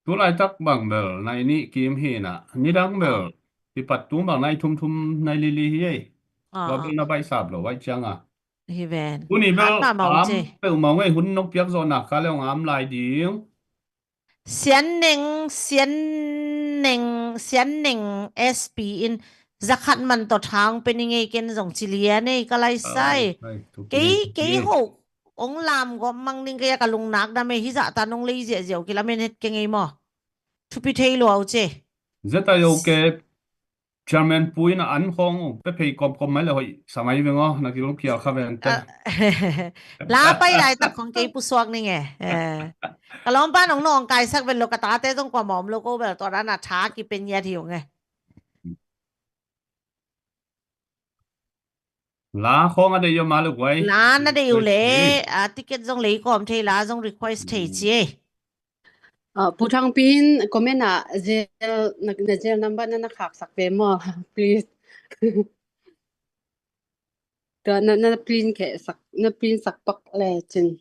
Tu laitak bang bel nai nih kim hi na, nidang bel i pat tung bang nai thumthum nai lili hi ei. Tua bel na baih sap lo, baih ciang a. Hi ven. Tuni bel am peuhmah ngei, hun nong piak zawhna kha le ong am lai ding. Sian Neng, Sian Neng, Sian Neng S P in zakhat man tawh thang pe ni ngei ken zong ci lian ei ka lai sai. Kei, kei ho ong lam gawp mang ning kei a ka lungnak dam ei, hi zah ta nong lei ziahziau kilamen het kei ngei maw? Thupi thei lua uh ce. Zeta yo ke Chairman pu in a an khong uh, pe phei kawmkawm mai le hoih sa mai veng aw, na kilungkial kha ven te. La pai laitak khong kei pusuak ning e. Ka lawmpa nong nong kaisak ven lo, ka tate zong kuamah om lo ko bel, tua dan a tha kipe ngiat hi ung e. La khong a deih uh ma le guai. La na deih uh le, a ticket zong lei kawm thei, la zong request thei ci e. Ah, Pu Thangpi in comment ah zel, na, na zel number na na khaksak ve maw? Please. Tua na, na print kheh sak, na print sak pak le cin.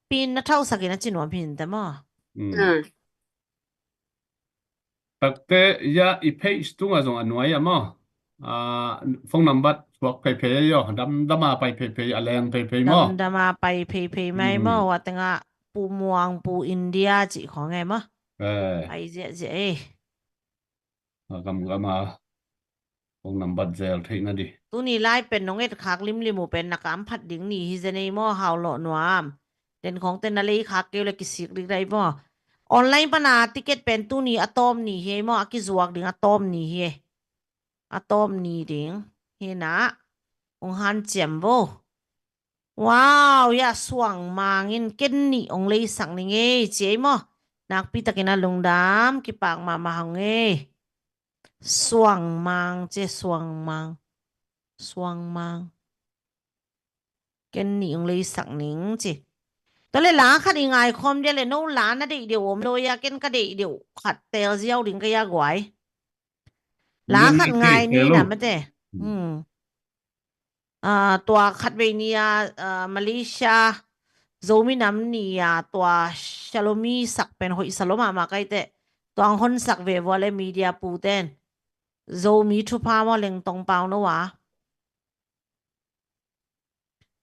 Pin na thau sak in a ci nuam hin ta maw? Mm. Ah. Takte ya i page tungah zong a nuai a maw? Ah, phone number suak pheiphei a yaw, damdama pai pheiphei, a leng pheiphei maw? Damdama pai pheiphei mai maw? Mm. Wa tengah Pu Muang, Pu India cih khawng e maw? Eh. Pai ziahziah e. A gamgam a phone number zel theih na di. Tuni lai pen nong et khak limlim uh pen na kam phat ding ni hi zen ei maw, hau lawh nuam. Den khawngte na lei khak keu le kisik dik dai maw. Online pana ticket pen tuni a tawm ni hi ei maw, a kizuak ding a tawm ni hi e. A tawm ni ding hi na. Ong hanciam vo. Wow, ya Suang Mang in ken nih ong leisak ning ei ci ei maw. Nakpi takin a lungdam, kipak mahmah hong ei. Suang Mang ci, Suang Mang. Suang Mang. Ken nih ong leisak ning ci. Tua le la khat i ngai khawm dia le no la na deih deuh om lo ya, ken ka deih deuh khat teel ziau ding ka ya guai. La khat ngai ni na mate. Hmm. Ah, tua khat vei ni a, ah, Malaysia Zomi nam ni a tua Shalomi sak pen hoih sa lo mahmah kai teh. Tua ang hon sak ve vua le media pu ten. Zomi thupha maw, Lengtong Pau no a.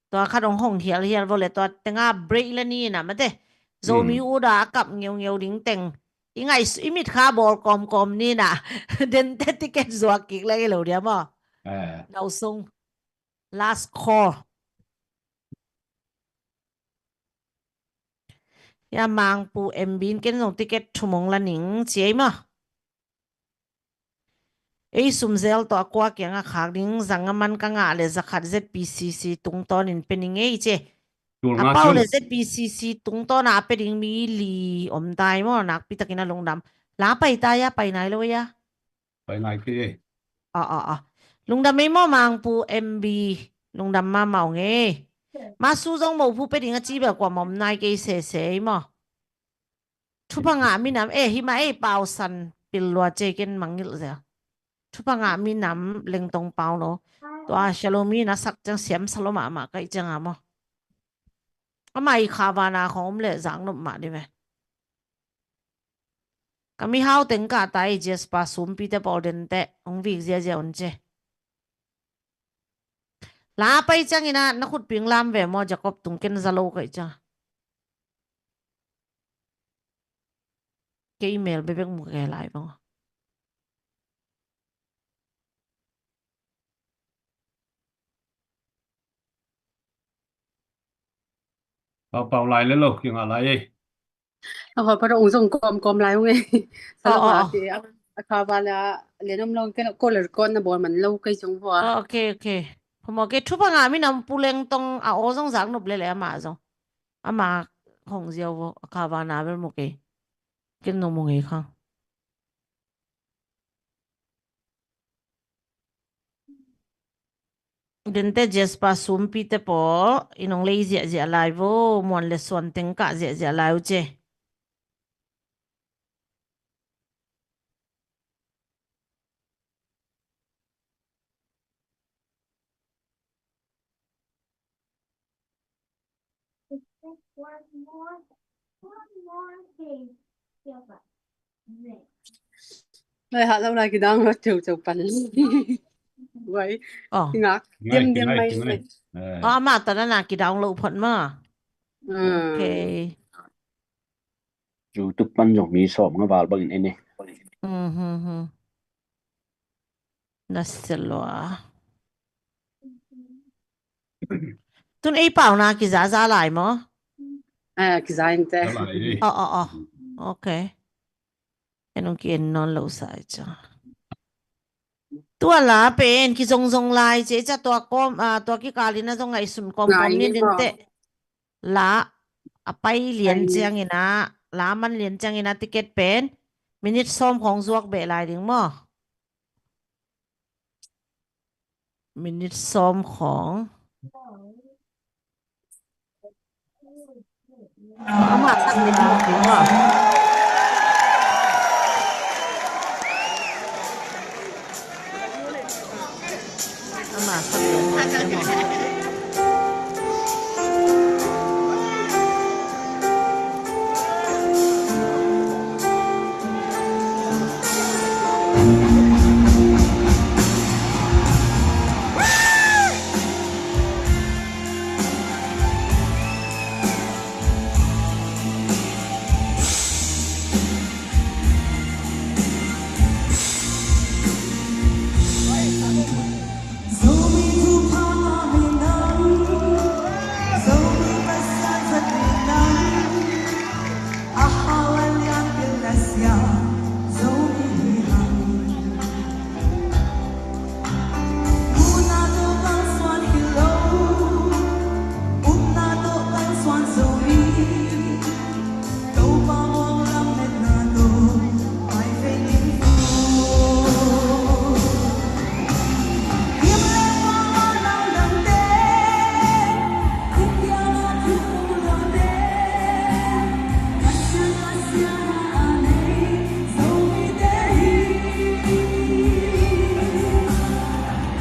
Tua khat ong hong hialhial vo le tua tenga break le ni na mate. Zomi uda a kap ngeungeu ding teng. I ngaih, i mitkha bawl kawmkawm ni na. Dente ticket zuak kik le i lo dia maw. Nausung. Last call. Ya Mangpu M B in ken zong ticket thum ong la ning ci ei maw. Ei sum zel tawh a kua kiangah khak ding, zanga man ka ngah le zakhat Z P C C tungtawnin pe ning ei ci. A pau le Z P C C tungtawn a pe ding mi li om tai maw, nakpi takin a lungdam. La pai ta ya, pai nai lo ya. Pai nai kei ei. Aw, aw, aw. Lungdam ei maw Mangpu M B, lungdam mahmah ung ei. Masu zong mopu pe ding a ci bel kuamah om nai kei sese ei maw. Thupha ngah minam, eh, himah ei Pau San pil lua cei ken mangngilh zel. Thupha ngah minam Lengtong Pau no. Tua Shalomi na sak ciang siam sa lo mahmah kaih ciang a maw. Amah i kha vana khong om le zak nop mah di ve. Ka mihau teng kah ta i Jasper Sumpite pawl dente ong vik ziazia un ce. La pai ciangin a na khutpi ong lam ve maw, Jacob tung ken za lo kaih ciang. Kei email bebek mu kei lai bang. Pau, pau lai le lo, kingah lai ei. A kha pa ong zong kawmkawm lai ong ei. Sa lo a ki a kha va la le nom lo ken ko le ko na bawl man lo kei zong vua. Ok, ok. Phamawh kei, thupha ngah minam Pu Lengtong a aw zong zak nop le le amah zong. Ama hong ziau vo, a kha vana bel mu kei. Ken nong mu ngei khang. Dente Jasper Sumpite paw in ong lei ziahziah lai vo, muan le suan teng kah ziahziah lai uh ce. Lai hat lo lai ki download ceu ceu pan. Wai. Oh. Ngak. Diam diam mai mai. Oh, ama ta na na ki download phot ma. Hmm. Okay. YouTube pan zong mi sawm nga val bangin en e. Mhm. Na sia lua. Tun ei pau na kiza za lai maw? Eh, kiza inte. Za lai. Oh, oh, oh. Okay. En ung ki en non lo sa i cha. Tua la pen kizongzong lai ci ei cha tua kom, ah, tua kikal in a zong ngaihsun kawmkawm ni ding teh. La a pai lian ciangin a, la man lian ciangin a ticket pen minute sawm khawng zuak beh lai ding maw? Minute sawm khawng. Amah tak minute ding maw? Zomi thupha ngah minam, Zomi Pasian zat minam, a hau a lianpi le siam, Zomi hi hang. Muhna tawh kalsuan hi lo, upna tawh kalsuan Zomi. Topa muang lametna tawh pai ve ding uh. Gim le pang a lamdangte, i kiangah thu um lote, Pasian, Pasian a nei Zomite hi.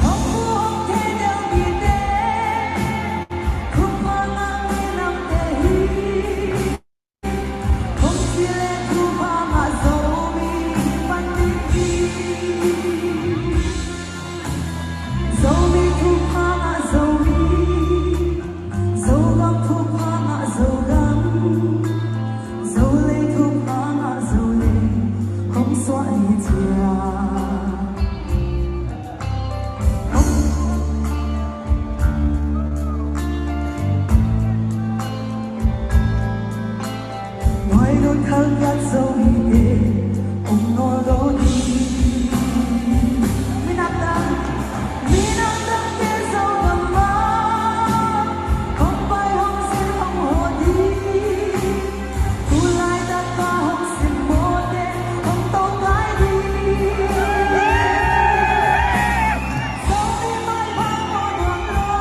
Hong bu hong thei deuh mite, thupha ngah minamte hi. Kong ci le thupha ngah Zomi hi pan ding hi. Zomi thupha ngah Zomi, Zogam thupha ngah Zogam, Zolei thupha ngah Zolei, kong suah ni cia. Nuai lo thal kiat Zomite om nawn lo ding. Minam dang, minam dangte Zogam ah hong pai hong sin hong hawh ding. Tu laitak a hong simmawhte hong tokai ding. Zomi maipha mawh duang lo,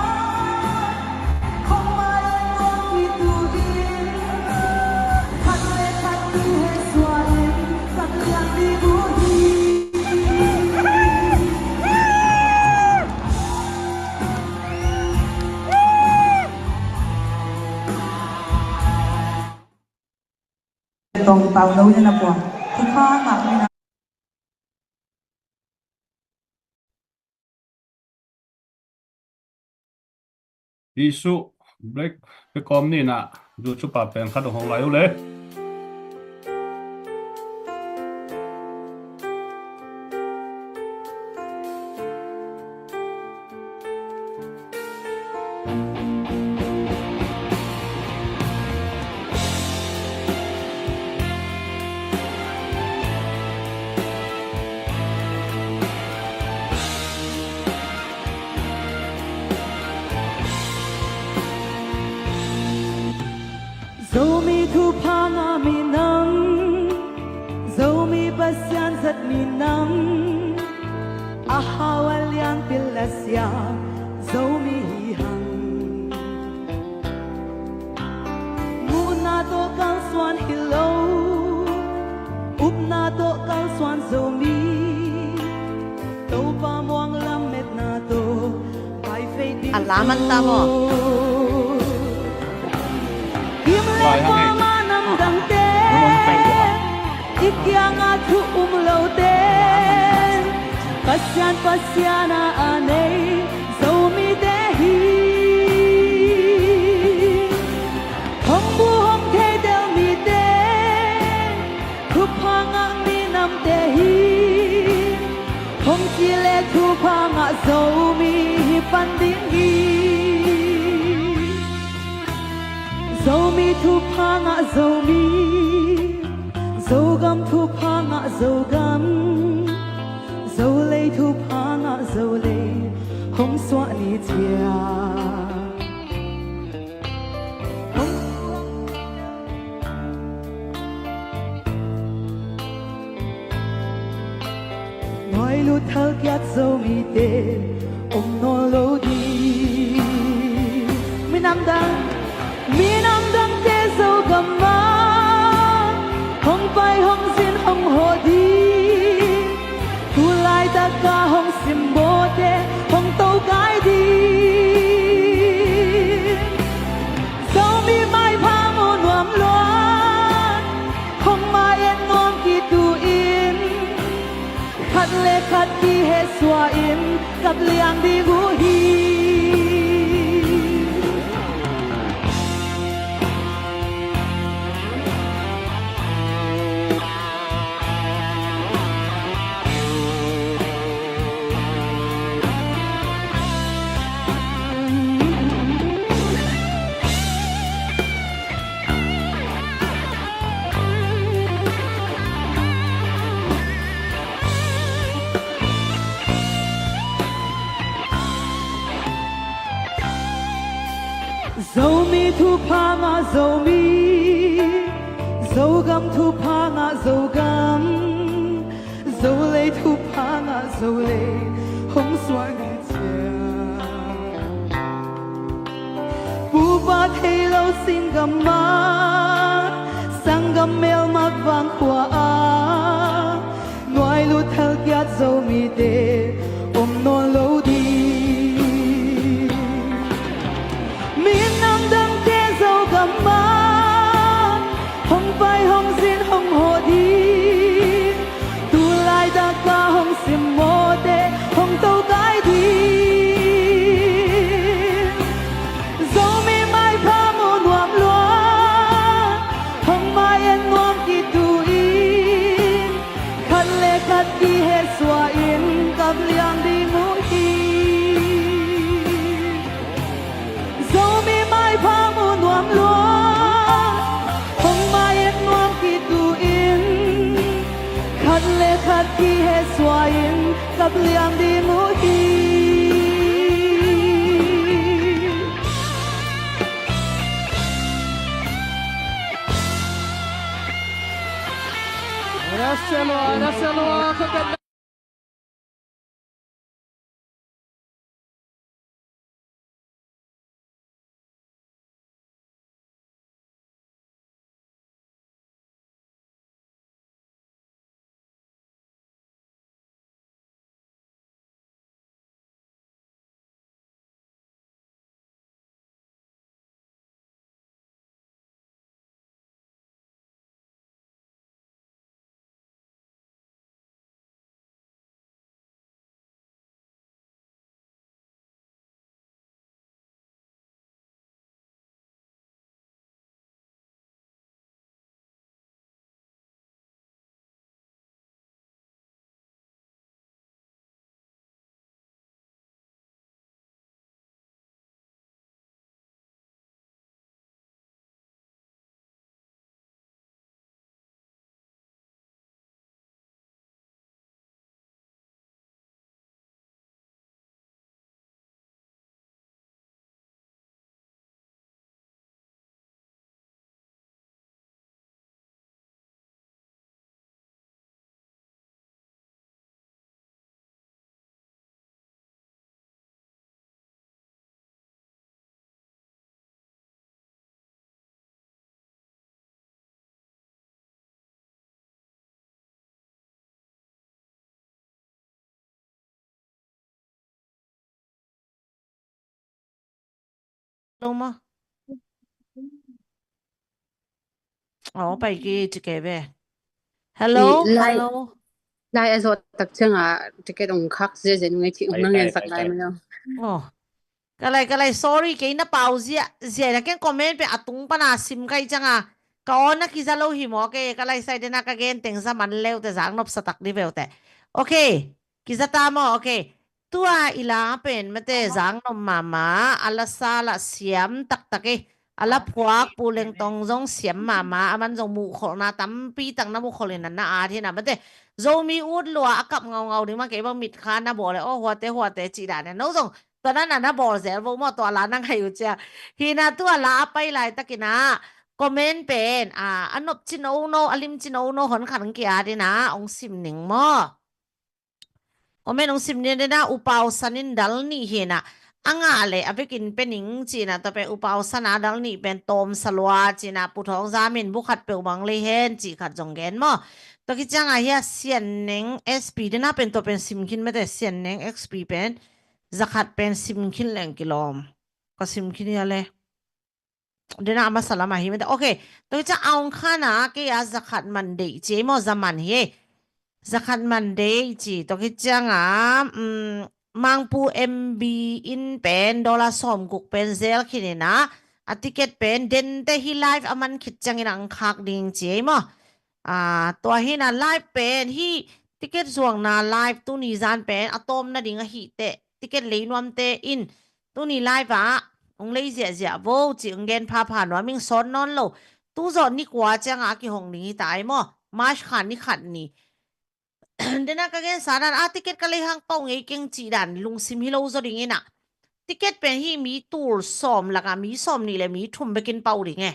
khong mai a tuak hi tu in, khat le khat kihei suah in, khat liang ding uh hi. Tong pau lo ina puang. Thupha ngah mina. Isu break pe kawm ni na, zu chupa pen khat hong lai uh le. Zomi thupha ngah minam, Zomi Pasian zat minam, a hau a lianpi le siam Zomi hi hang. Muhna tawh kalsuan hi lo, upna tawh kalsuan Zomi, Topa muang lametna tawh pai ve ding. A la man ta maw? Gim le pang a namdangte, i kiangah thu um lote, Pasian, Pasian a a nei Zomite hi. Hong bu hong thei deuh mite, thupha ngah minamte hi. Hong ci le thupha ngah Zomi hi pan ding hi. Zomi thupha ngah Zomi, Zogam thupha ngah Zogam, Zolei thupha ngah Zolei, hong suah ni cia. Nuai lut thal kiat Zomite om nawn lo ding. Minam dang, minam dangte Zogam ah hong pai hong sin hong hawh ding. Tu laitak a hong simmawhte hong tokai ding. Zomi thupha ngah Zomi, Zogam thupha ngah Zogam, Zolei thupha ngah Zolei, hong suak ni ciang. Pupa thei lo singgam mah, sanggam melmak vang khua ah, nuai lut thal kiat Zomite om nawn lo ding. Minam dangte Zogam ah hong pai hong zin hong hawh ding. Tu laitak a hong simmawhte hong tokai ding. Zomi maipha mu nuam lua, hong mai-en nuam kitu in, khat le khat kihehsuah in kap liang ding uh hi. Zomi maipha mu nuam lua, hong mai-en nuam kitu in, khat le khat kihehsuah in kap liang ding uh hi. Lo maw? Aw, pai kei ve. Hello, hello. Lai a zawh tak ciangah ticket hong khak ziahziah nung ei thih hong na ngensak lai mai lo. Aw. Ka lai, ka lai, sorry, kei na pau ziahziah na ken comment pen a tung pana sim kai ciangah ka aw na kiza lo hi maw, kei ka lai sai dena ka gen teng za man leute zak nopsa tak di veute. Okay. Kiza ta maw? Okay. Tua i la pen mate zangnom mahmah, a lasa lah siam taktak e. A la phuak Pu Leng Tong zong siam mahmah, a man zong muhkholhna tampi tak na muhkholh in a na at hi na mate. Zomi ut lua a kap ngaungau ding mah kei bang mit kha na bawl e, aw huate huate cih dan e. No zong tua na na na bawl zel vo maw, tua la na ngai uh cia. Hi na tua la a pai laitakin a comment pen a, a nop cin o no, a lim cin o no hon khan kia ding a ong sim ning maw? Comment hong sim ni dena, U Pau San in dal nih hi na, a ngah le a vekin pe ning ci na, tua pen U Pau San a dal nih pen tawm sa lua ci na, Pu Thawng Zam in bu khat peuh bang lei hen ci khat zong gen maw? Tua khit ciangah hi a Sian Neng S P dena pen tua pen sim khin mate, Sian Neng S P pen za khat pen sim khin leng kilawm. Ka sim khin hi a le. Dena a masa lamah hi mate. Okay. Tua hi ciang a ong khana kei a za khat man deih ci ei maw, za man hi ei. Za khat man deih ci. Tua hi ciang a, um, Mangpu M B in pen dollar sawm guk pen zel khin in a, a ticket pen dente hi live a man khit ciangin a ang khak ding ci ei maw. Ah, tua hi na live pen hi ticket zuakna live tuni zan pen a tawmna ding ahih teh ticket lei nuamte in tuni live ah hong lei ziahziah vo ci hong gen phapha nuam ing, sawt nawn lo. Tu zawh ni kua ciangah a kihong ding hi ta ei maw? March kha ni khat ni. Dena ka gensa dan a ticket ka lei hang pau ngei keng cih dan lungsim hi lo zaw ding in a. ticket pen hih mi tul sawm lakah mi sawm nih le mi thum bekin pau ding e.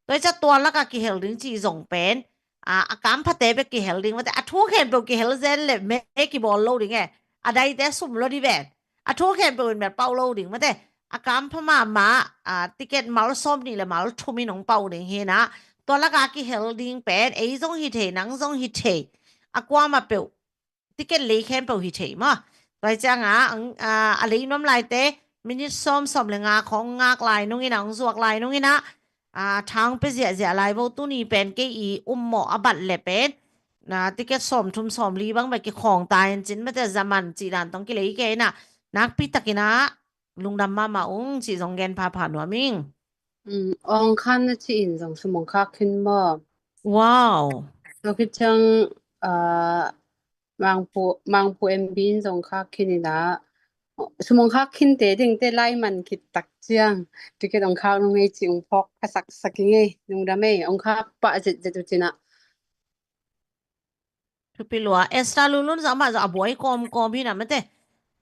Tua hi ciang tua lakah kihel ding cih zong pen, a, a kamphate bek kihel ding mate, a thu khempeuh kihel zen le me kibawl lo ding e. A daite sum lo di ven. A thu khempeuh in bel pau lo ding mate. A kampha mahmah, a, ticket mal sawm nih le mal thum in hong pau ding hi na. Tua lakah kihel ding pen ei zong hi thei, nang zong hi thei. A kuamah peuh ticket lei khempeuh hi thei maw. Tua hi ciangah, ang, a, a lei nuam laite, minute sawm, sawm le nga khawng ngak lai nungin ah, hong zuak lai nungin ah, a, tha hong pia ziahziah lai vo. Tuni pen kei i ummawh a bat le pen, na, ticket sawm thum sawm li bang bek kikhawng ta in cin mate, zaman cih dan tawh kilei kei in ah, nakpi takin ah lungdam mahmah ung cih zong gen phapha nuam ing. Mm, ong khan na ci in zong sum ong khak khin maw. Wow. Tua khit ciang, ah, Mangpu, Mangpu M B in zong khak khin in ah, sum ong khak khin te ding te lai man khit tak ciang ticket ong khak nung ei ci ung phawk ka sak sak i ngei, lungdam ei, ong khak pah zet zet uh cin ah. Thupi lua. Esther Lunlun zong amah zong a buai kawmkawm hi na mate.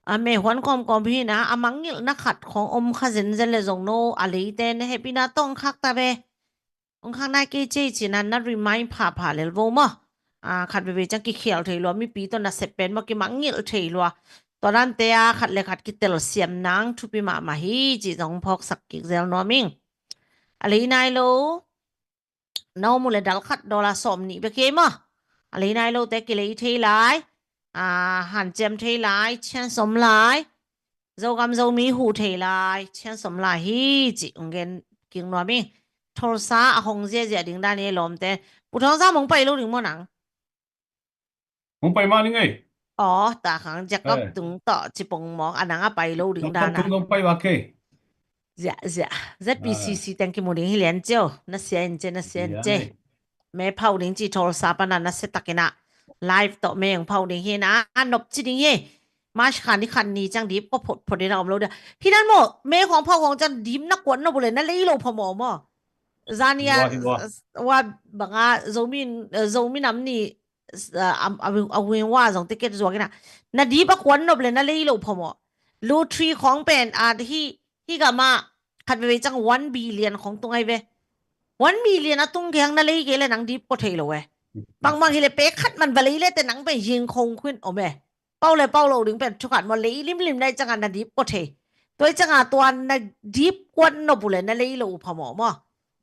A mehuan kawmkawm hi na, a mangngilhna khat khawng om kha zenzen le zong no a leite na hehpihna tawh ong khak ta ve. Ong khak nai kei cei cin ah na remind phapha lel vo maw. A, khat veve ciang kikhial thei lua, mipi tawh nasep pen maw kimangngilh thei lua. Tua dante a khat le khat kitelsiam nang thupi mahmah hi cih zong phawksak kik zel nuam ing. A lei nai lo. Na om uh le dal khat dollar sawm nih bek hi ei maw. A lei nai lote kilei thei lai, a, hanciam thei lai, chance om lai. Zogam Zomi huh thei lai, chance om lai hi cih ong gen kik nuam ing. Tulsa a hong ziahziah ding dan i lawmte. Pu Thawng Zam hong pai lo ding maw nang? Hong pai mah ning ei. Aw, ta khang Jacob Tung tawh ci pong mawk, a nang a pai lo ding dan a. Tung dong pai mah kei. Ziah, ziah. Z P C C teng kimu ding hi lian cio. Na sia in cia, na sia in cia. Me phau ding ci Tulsa pan a na sia takin ah. Live tawh me hong phau ding hi na. A nop ci ding hi. March kha ni khat ni ciang dip kua photphot in a om lo dia. Hi nan maw, me khawng phau khawng ciang dip na kuan nop uh le na lei lo phamawh maw. Zani a, wa banga Zomi, Zomi nam ni a, a, a wing wa zong ticket zuak in ah. Na dip a kuan nop le na lei lo phamawh. Lottery khawng pen a hi, hi gam ah khat veve ciang one billion khawng tung ai ve. One million a tung kei hang na lei kei le nang dip kua thei lo e. Bangbang hi le pek khat man va lei le te nang pen hing khong khuin om e. Pau le pau lo ding pen thukhat maw, lei limlim nai ciang a na dip kua thei. Tua hi ciang a tua na dip kuan nop uh le na lei lo uh phamawh maw.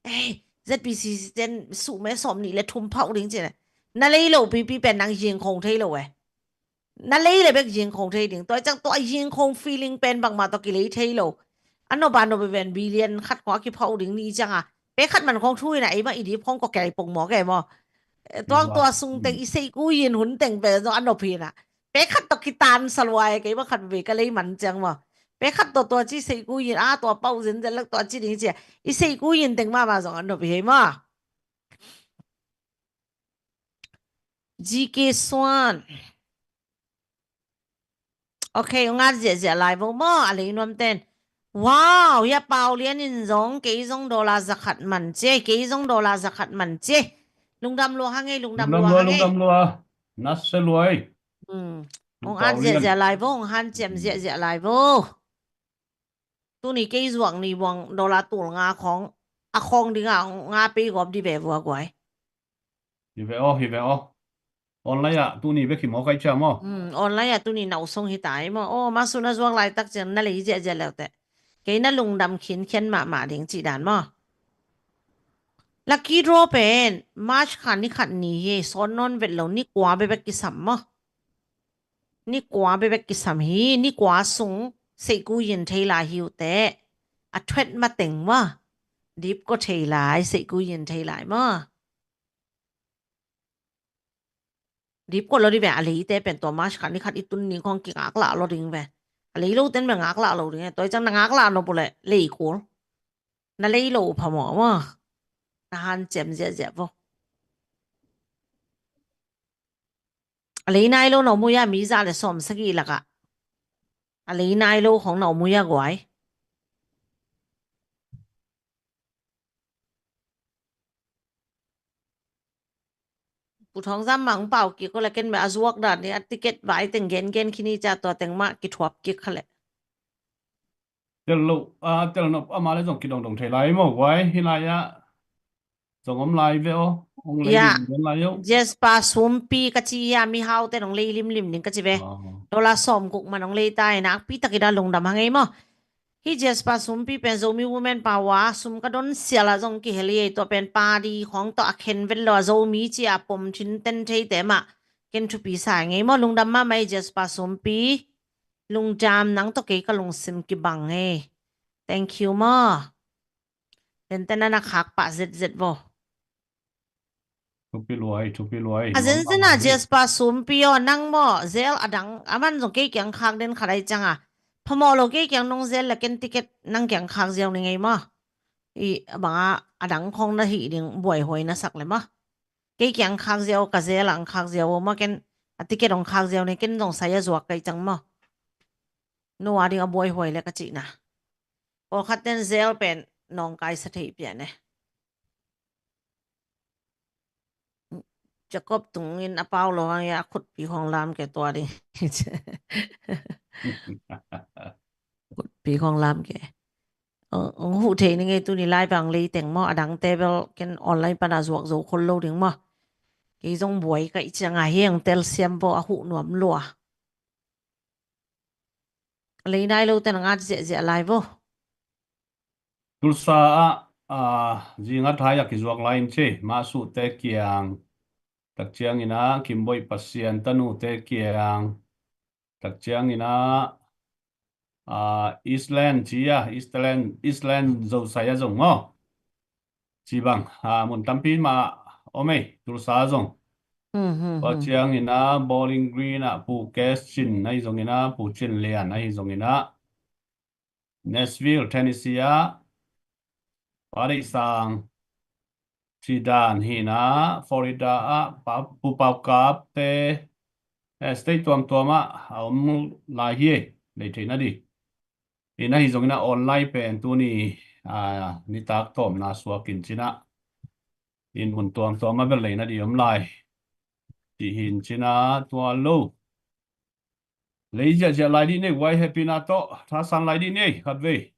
Ei, Z P C C ten suh me sawm nih le thum phau ding ci na. Na lei lo pipi pen nang yingkhong thei lo e. Na lei le bek yingkhong thei ding. Tua ciang tua yingkhong feeling pen bangmah tawh kilei thei lo. A nop a nop ven billion khat khawng a kiphau ding ni ciang a. Pek khat man khawng thu in a ei mah i dip khawng kua kei pong maw kei maw. Tuang tua sung teng i seihku yin hun teng pen zong a nop hi na. Pek khat tawh kitan salua e kei mah khat vei ka lei man ciang maw. Pek khat tawh tua ci seihku yin a tua pau zenzen lak tua ci ding ci a. I seihku yin teng mahmah zong a nop hi maw. G K Suan. Ok, ong at ziahziah lai vo maw, a lei nuam ten. Wow, hia Pau Lian in zong, kei zong dollar zakhat man ci, kei zong dollar zakhat man ci. Lungdam lua hang ei, lungdam lua hang ei. Lungdam lua, lungdam lua. Nasia lua ei. Hmm. Ong at ziahziah lai vo, ong hanciam ziahziah lai vo. Tuni kei zuak ni buang dollar tul nga khawng, a khawng ding a nga pei gawp di ve vua guai. Hi ve aw, hi ve aw. Online ah tuni bek hi maw kai cia maw? Hmm, online ah tuni nau song hi tai maw. Aw, masu na zuak laitak ciang na lei ziahziah leute. Kei na lungdam khinkhian mahmah ding cih dan maw. Lucky draw pen March kha ni khat ni hi, sawn nawn vet lo, ni kua bebek kisam maw. Ni kua bebek kisam hi, ni kua sung seihku yin thei lai hi uh teh. A thuet mateng maw. Dip kua thei lai, seihku yin thei lai maw. Dip kua lo di ve, a leite pen tua March kha ni khat i tun ni khawng kingaklah lo ding ve. A lei lo ten ve ngaklah lo ding e. Tua i ciang na ngaklah nop uh leh lei kul. Na lei lo phamawh maw. Na hanciam ziahziah vo. A lei nai lo na om uh hia, mi za le sawm sagih lakah. A lei nai lo khawng na om uh hia guai. Pu Thawng Zam mah ong pau kik uh le ken mah a zuak dan ni a ticket vai teng gen gen khin hi cia tua teng mah kithuap kik kha le. Tel lo, a, tel nop ama le zong kidongdong thei lai maw, guai, hi lai ah. Zong om lai ve aw, hong lei ding lai aw. Jasper Sumpi ka ci hi a, mihaute nong lei limlim ding ka ci ve. Dollar sawm guk man nong lei ta hi, nakpi takin a lungdam hang ei maw. Hi Jasper Sumpi pen Zomi Women Power sum ka don sial a zong kihel hi ei, tua pen padi khawng tawh a khen vet lo a, Zomi ci a pom thin ten theite mah ken thupi sa ngei maw. Lungdam mahmah ei Jasper Sumpi. Lungdam, nang tawh kei ka lungsim kibang ei. Thank you maw. Tenten a na khak pah zetzet vo. Thupi luai, thupi luai. A zenzen a Jasper Sumpi aw, nang maw zel a dang a man zong kei kiang khak den khat ai ciang a, phamawh lo kei kiang nong zel le ken ticket nang kiang khak ziau ni ngei maw. I bang a, a dang khawng na hih ding buaihuai na sak le maw. Kei kiang khak ziau, ka zel ang khak ziau maw, ken a ticket ong khak ziau ni, ken zong sai a zuak kei ciang maw. No a ding a buaihuai le ka cihna. Pawlkhat ten zel pen nawngkai sa thei pian e. Jacob tungin a pau lo hang ia, khutpi khawng lam ke tua ding. Khutpi khawng lam ke. Ong huh thei ni ngei, tuni lai bang lei teng maw, a dangte bel ken online pan a zuak zo khol lo ding maw. Kei zong buai ka i ciang a hiang tel siam vo, a huh nuam lua. Lei nai lo ten a ngat ziahziah lai vo. Tulsa ah, a, zingat hai a kizuak lai in ci, Masuhte kiang, tak ciangin a Kimboih Pasian tanute kiang, tak ciangin a, a, Eastland ci a, Eastland, Eastland Zosai a zong maw. Ci bang, a, mun tampi mah om ei, Tulsa zong. Tua ciangin a Bowling Green ah Pu Kes Cin ahi zongin a, Pu Cin Lian ahi zongin a, Nashville, Tennessee ah Pa Deih Sang, ci dan hi na, Florida ah Pa, Pu Pau Kap te, eh, state tuamtuam ah a om lai hi, lei theihna di. In ahi zongin a online pen tuni, a, nitak tawmna suak in cin a, in mun tuamtuam ah bel leina di om lai. Ti hin cin a tua lo. Lei ziahziah lai dih nei, guai, hehpihna tawh thasan lai dih nei, khat vei.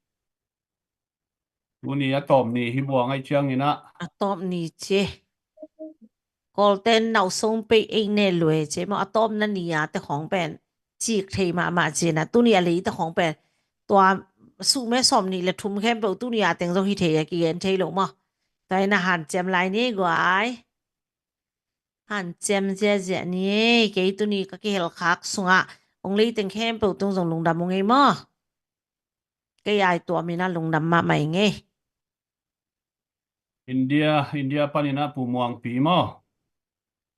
Tuni a tawp ni hi buang ahi ciangin a. A tawp ni ci. Kawlten nau song pei ei ne lue ci maw, a tawpna ni a te khawng pen cik thei mahmah cin a, tuni a lei te khawng pen tua suh me sawm nih le thum khempeuh tuni a teng zong hi thei a, kigen thei lo maw. Tua in a hanciam lai ni guai. Hanciam ziahziah ni ei, kei tuni ka kihelkhak sungah ong lei teng khempeuh tung zong lungdam ung ei maw. Kei ai tuam in a lungdam mahmah ing ei. India, India panin a Pu Muangpi maw.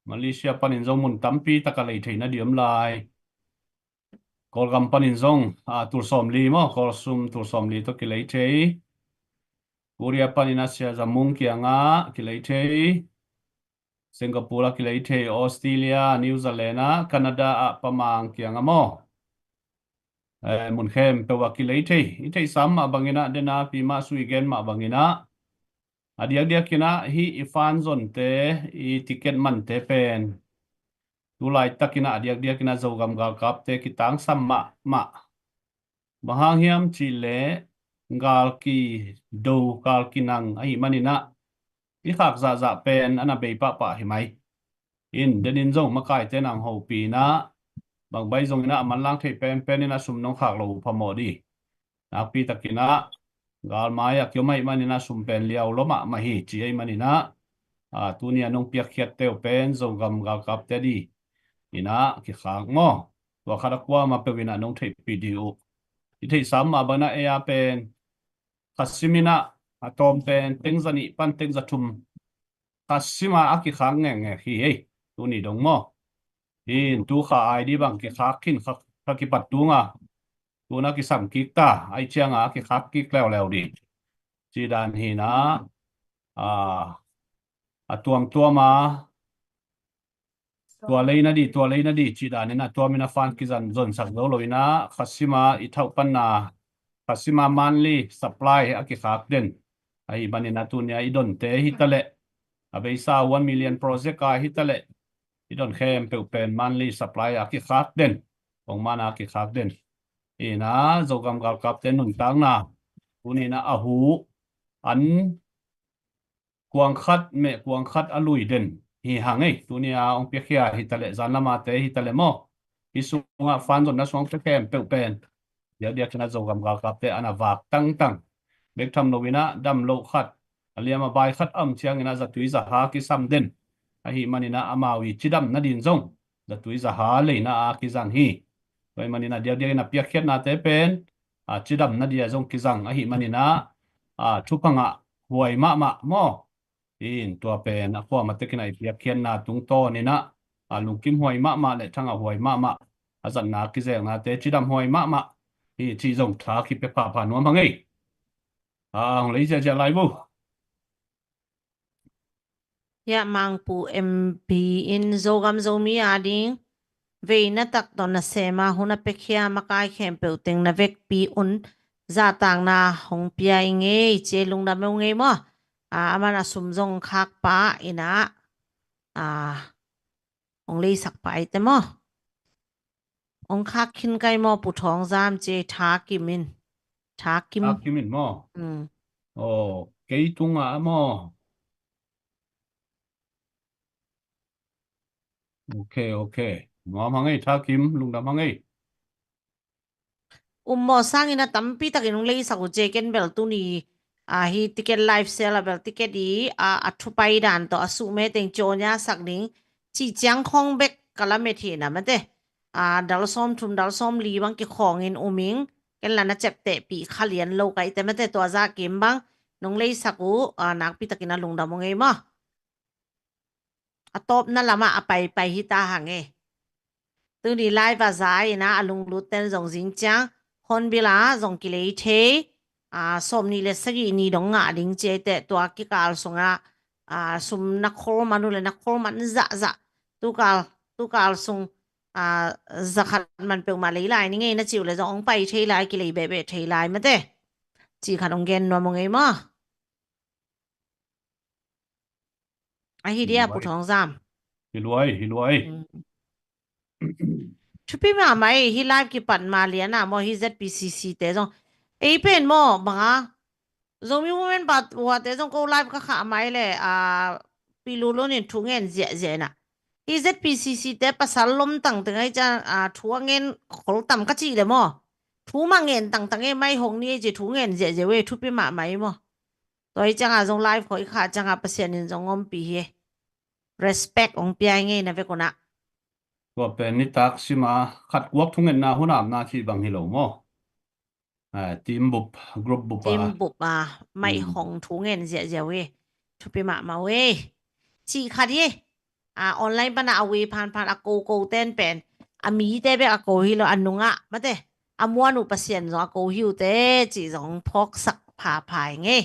Malaysia panin zong mun tampi tak a lei theihna di om lai. Kawlgam panin zong, a, tul sawmli maw, Kawlsum tul sawmli tawh kilei thei. Korea panin a Sia Za Mung kiangah kilei thei. Singapore ah kilei thei, Australia, New Zealand ah, Canada ah Pa Mang kiangah maw. Eh, mun khempeuh ah kilei thei. I theihsa mah bangin a, dena Pi Masuh i gen mah bangin a, a diakdiakin a hih i fan zonte, i ticket mante pen tu laitakin a, a diakdiakin a Zogam galkapte kitangsam mahmah. Bang hang hiam cih leh gal kido, gal kinang ahih manin a, i khak zahzah pen a na bei pahpah hi mai. In, denin zong makaite nang hopih in a, bangbai zongin a, a manlang thei penpen in a sum nong khak lo uh phamawh di. Nakpi takin a, galmai ah kiom ahih manin a sum pen liau lua mahmah hi, ci ahih manin a, a, tuni a nong piakkhiatte uh pen Zogam galkapte di in a kikhak maw. Tua khat a kuamah peuh in a nong theihpih dih uh. I theihsa mah bangin a, ei a pen khasim in a, a tawm pen teng za nih pan teng za thum khasim a, a kikhak ngekngek hi ei, tuni dong maw. In, tu kha ai di bang kikhak khin kha, kha kipat tung a, tun a kisam kik ta, ahih ciang a kikhak kik leuleu di. Ci dan hi na, a, a tuamtuam a, tua lei na di, tua lei na di, ci dan in a tuam in a fan kizan zonsak zo lo in a, khasim a i thauh panna, khasim a monthly supply a kikhak den. Ahih manin a tuni a i donte hi ta leh, a beisa one million project a hi ta leh, i don khempeuh pen monthly supply a kikhak den. Kong man a kikhak den. Ina Zogam galkapte nuntakna tuni ina a hu an kuang khat meh kuang khat a lui den hi hang ei. Tuni a hong piakhia hi ta leh zan lamate hi ta leh maw, hi sungah fan zonna sungah hong piakhia em peuh pen diakdiak ina Zogam galkapte ana vak tangtang. Bek tham lo ina dam loh khat, a liam a bai khat a om ciang ina zatui zaha kisam den. Ahi man ina amau i cidam nadin zong zatui zaha leina a kizang hi. Tua hi man ina diakdiak ina piakkhiatnate pen a cidam nadia zong kizang ahi man ina a thupha ngah huai mahmah maw. In tua pen a kuamah tek ina i piakkhiatna tungtawn ina a lungkim huai mahmah le thangah huai mahmah, a zatna kizelnate cidam huai mahmah hi cih zong tha kipia phapha nuam hang ei. A hong lei ziahziah lai vo. Hiah Mangpu M P in Zogam Zomi a ding veina tak tawh nasem a hun a piakhia makai khempeuh teng na vekpi un zahtakna hong pia i ngei ci ei. Lungdam ei u ngei maw. A, aman a sum zong khak pa ina a hong leisak pa ei te maw. Hong khak khin kai maw Pu Thawng Zam ci ei. Tha Kim in. Tha Kim. Tha Kim in maw? Mm. Aw, kei tungah maw? Ok, ok. Nuam hang ei Tha Kim, lungdam hang ei. Um maw, sangin a tampi takin hong leisak uh ci ei. Ken bel tuni a hi ticket live sale a bel ticket i a, a thupai dan tawh a suh me teng cawnya sak ding cih ciang khawng bek ka lamet hi na mate. A, dal sawm thum dal sawm li bang kikhawngin um ing. Ken la na ceptehpih kha lian lo ka i te mate. Tua zah kim bang nong leisak uh a, nakpi takin a lungdam u ngei maw. A tawpna lamah a paipai hi ta hang e. Tuni live a za ina a lunglut ten zong zing ciang Hornbill ah zong kilei thei. A, sawm nih le sagih ni dong ngah ding ci ei teh. Tua kikal sungah a, sum na khol man uh le na khol man zahzah. Tukal, tukal sung a, zakhat man peuhmah lei lai ni ngei na cih uh le zong hong pai thei lai, kilei behbeh thei lai mate. Cih khat hong gen nuam u ngei maw. Ahi dia Pu Thawng Zam. Hi luai, hi luai. Mm. Thupi mahmah ei, hi live kipat ma lian a maw, hi Z P C C te zong. Ei pen maw banga Zomi Women Power te zong ko live ka khah mai le a, Pi Lu Lun in thu ngen ziahziah ina. Hi Z P C C te pasal lom tangteng ei ciang a, thu a ngen khol tam ka cih le maw. Thu mah ngen tangtang ei, mai hong ni ei ci thu ngen ziahziah ei, thupi mahmah ei maw. Tua hi ciangah zong live khawh i khah ciangah Pasian in zong ompih hi. Respect hong pia i ngei na vek unah. Tua pen nitak sima khat kuak thungetna hunamna cih bang hi lo maw? A, team bup, group bup a. Team bup a, maih hong thu ngen ziahziah uh hi. Thupi mahmah uh hi. Cih khat hi. A, online pana a ui phanphan a koko ten pen a mite bek a ko hi lo, a nungah mate a muan uh Pasian zong a ko hi uh te cih zong phawksak phapha i ngei.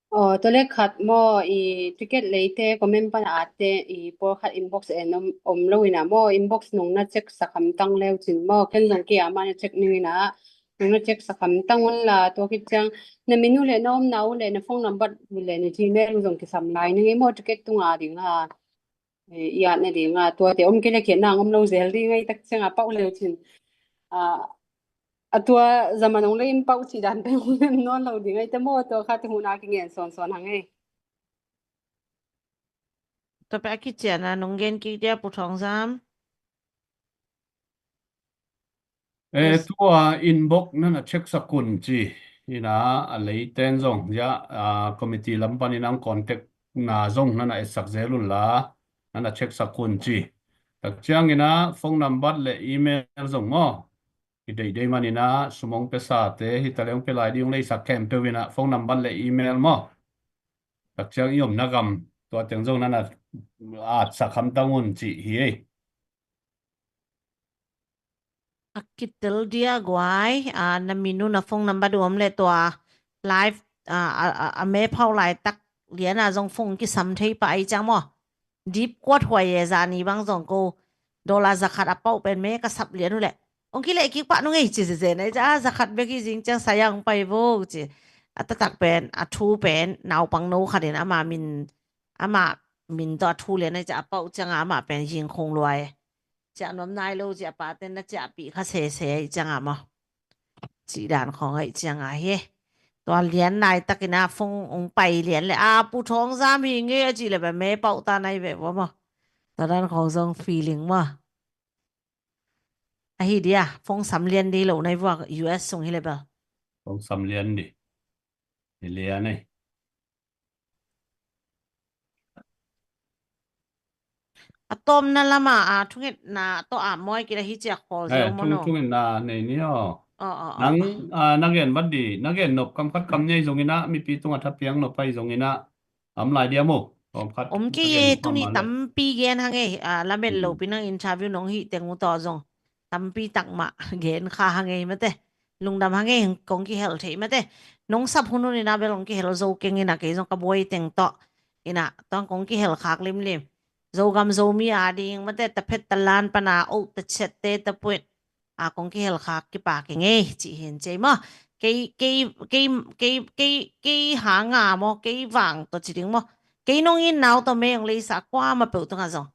Aw, tua le khat maw, i ticket leite comment pana atte i pawlkhat inbox en om, om lo ina maw, inbox nong na check sak hamtang leu cin maw, ken zong kei a mah na check ning ina, nong na check sak hamtang un la, tua khit ciang na min uh le na omna uh le na phone number uh le na Gmail uh zong kisam lai ning ei maw, ticket tunga ding a. Eh, i atna ding a, tuate om kei le khiatna ang om lo zel ding ei tak ciang a pauh leu cin. A, a tua zaman hong lei in pauh cih dan pen hong nem nawn lo ding ei te maw, tua kha te hun a kingen sawnsawn hang ei. Tua pen a kician a nong gen kik dia Pu Thawng Zam. Eh, tua inbox nana check sak un ci. Ina a leiten zong zia, a, committee lam panin ang contact na zong nana etsak zel un la nana check sak un ci. Tak ciang ina phone number le email zong maw. I deih deih man ina sum hong pia sate hi ta le hong pia lai ding hong leisak khempeuh ina phone number le email maw. Tak ciang i omna gam tua teng zong nana atsak hamtang un ci hi ei. A kitel dia guai, a, na min uh na phone number uh om le tua live, a, a, a, a me phau laitak liana zong phone kisam thei pah ei ciang maw. Dip kuat huai e, zani bang zong ko dollar zakhat a pauh pen me ka sap lian uh le hong kileh kik pah nung ei ci zeze na ei ciang, a, zakhat bek hi zing ciang saya hong pai vo ci. A taktak pen a thu pen naupang no khat in ama min, ama min tawh a thu lian ei ciang a pauh cianga ama pen zing khong luai. Ciah nuam nai lo ci a paten na ciahpih kha sese ei cianga maw. cih dan khawng aih ciang a hi. Tua lian nai takin a phone hong pai lian le a, Pu Thawng Zam hi nge a cih le bia me pauh ta nai ve vua maw. Tua dan khawng zong feeling maw. Ahi dia, phone sam lian di lo nai vua U S sung hi le bel. Phone sam lian di. Hi lian ei. A tawmna lama a thungetna tawh a mawi kila hi ciak khawl zeu maw no? Thungetna nei ni aw. Nang na gen vat di, na gen nop kam khat kam nei zongin ah, mipi tungah thapiang nop pai zongin ah, am lai dia maw? Om kei e, tuni tampi gen hang e, lamet lopi nang interview nong hih teng uh tawh zong tampi tak mah gen kha hang e mate. Lungdam hang e, kong kihel thei mate. Nong sap hun hun ina bel kong kihel zo keng ina, kei zong ka buai teng tawh ina tawng kong kihel khak limlim. Zogam Zomi a ding mate, taphet talan pana o tachiatte tapuit a kong kihel khak kipak e ngei cih hin cei maw. Kei, kei, kei, kei, kei, kei hanga maw, kei vang tawh ci ding maw. Kei nong in nau tawh mei hong leisa kuama peuh tungah zong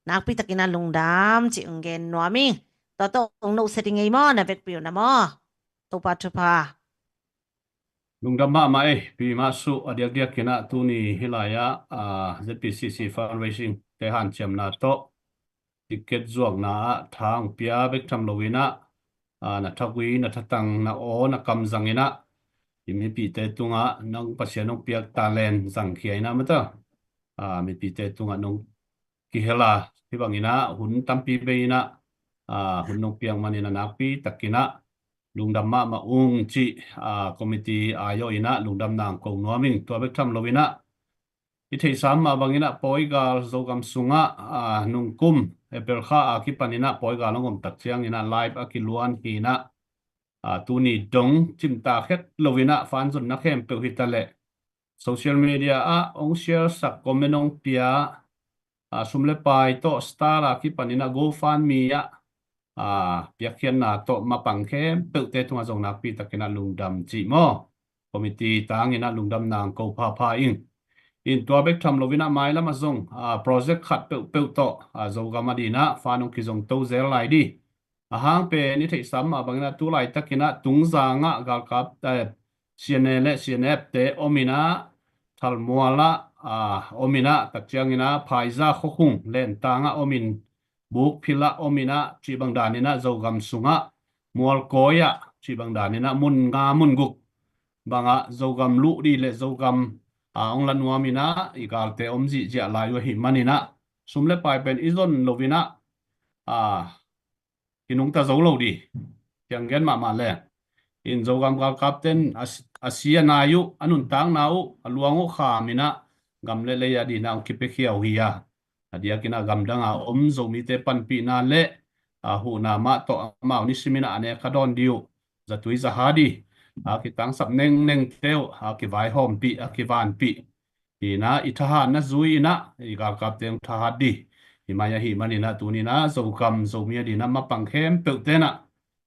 nakpi takin a lungdam cih hong gen nuam ing. Tua tawh hong nohset ing ei maw, na vekpi uh na maw. Topa thupha. Lungdam mahmah ei, pi mah suh. A diakdiak kinah tuni hi lai-ah Z P C C fundraising te hanciamna tawh ticket zuakna ah thang pia bek tham loinah na thagui, na thatang, na aw, na kam zanginah i mipite tungah nang Pasian nong piak talent zangkhia inah mata mipite tungah nong kihela, hi banginah hun tampi bei inah hun nong piak maninah nakpi takinah lungdam mahmah ung cih committee ayo inah lungdam nang ko nuam ing. Tua bek tham loinah i theihsa mah banginah pawigal Zogam sungah nungkum April kha a kipaninah pawigal hong om tak cianginah live a kiluan hinah tuni dong cimta khet loinah fan zonna khempeuh hitaleh social media ah hong share sak, comment hong pia, sum le pai tawh star a kipaninah GoFundMe ah piakkhiatna tawh mapang khempeuhte tungah zong nakpi takinah lungdam cih maw. Committee tanginah lungdam nang ko phapha ing. In tua bek tham loinah mailamah zong project khat peuhpeuh tawh Zogam a dinah fan hong kizong to zel lai di. A hang pen i theihsa mah banginah tu laitakinah Tungzangah galkap C N A le C N F te ominah, Thalmualah ominah, tak cianginah Phaiza khuakhung Lentangah omin, Bukphilah ominah cih bang daninah Zogam sungah Mualkawi ah cih bang daninah mun nga mun guk bangah Zogam luh di le Zogam a hong la nuam inah i galte om zihziah lai uh ahih maninah sum le pai pen i zon loinah a kinungta zo lo di. Cianggen mahmah le in Zogam galkapten a si a nai uh, a nuntakna uh, a luang uh kham inah gam le lei a dinah hong kipiakhia uh hi a, a diakinah gamdang a om Zomite panpihna le a huhna mah tawh amau nisiminah a nek a dawn di uh, zatui zaha di a kitangsap nengnengte uh a kivaihawmpih, a kivanpih hinah i thahatna zui inah i galkapte hong thahat di. Hi mai ahih maninah tuninah Zogam Zomi a dinah mapang khempeuhte nah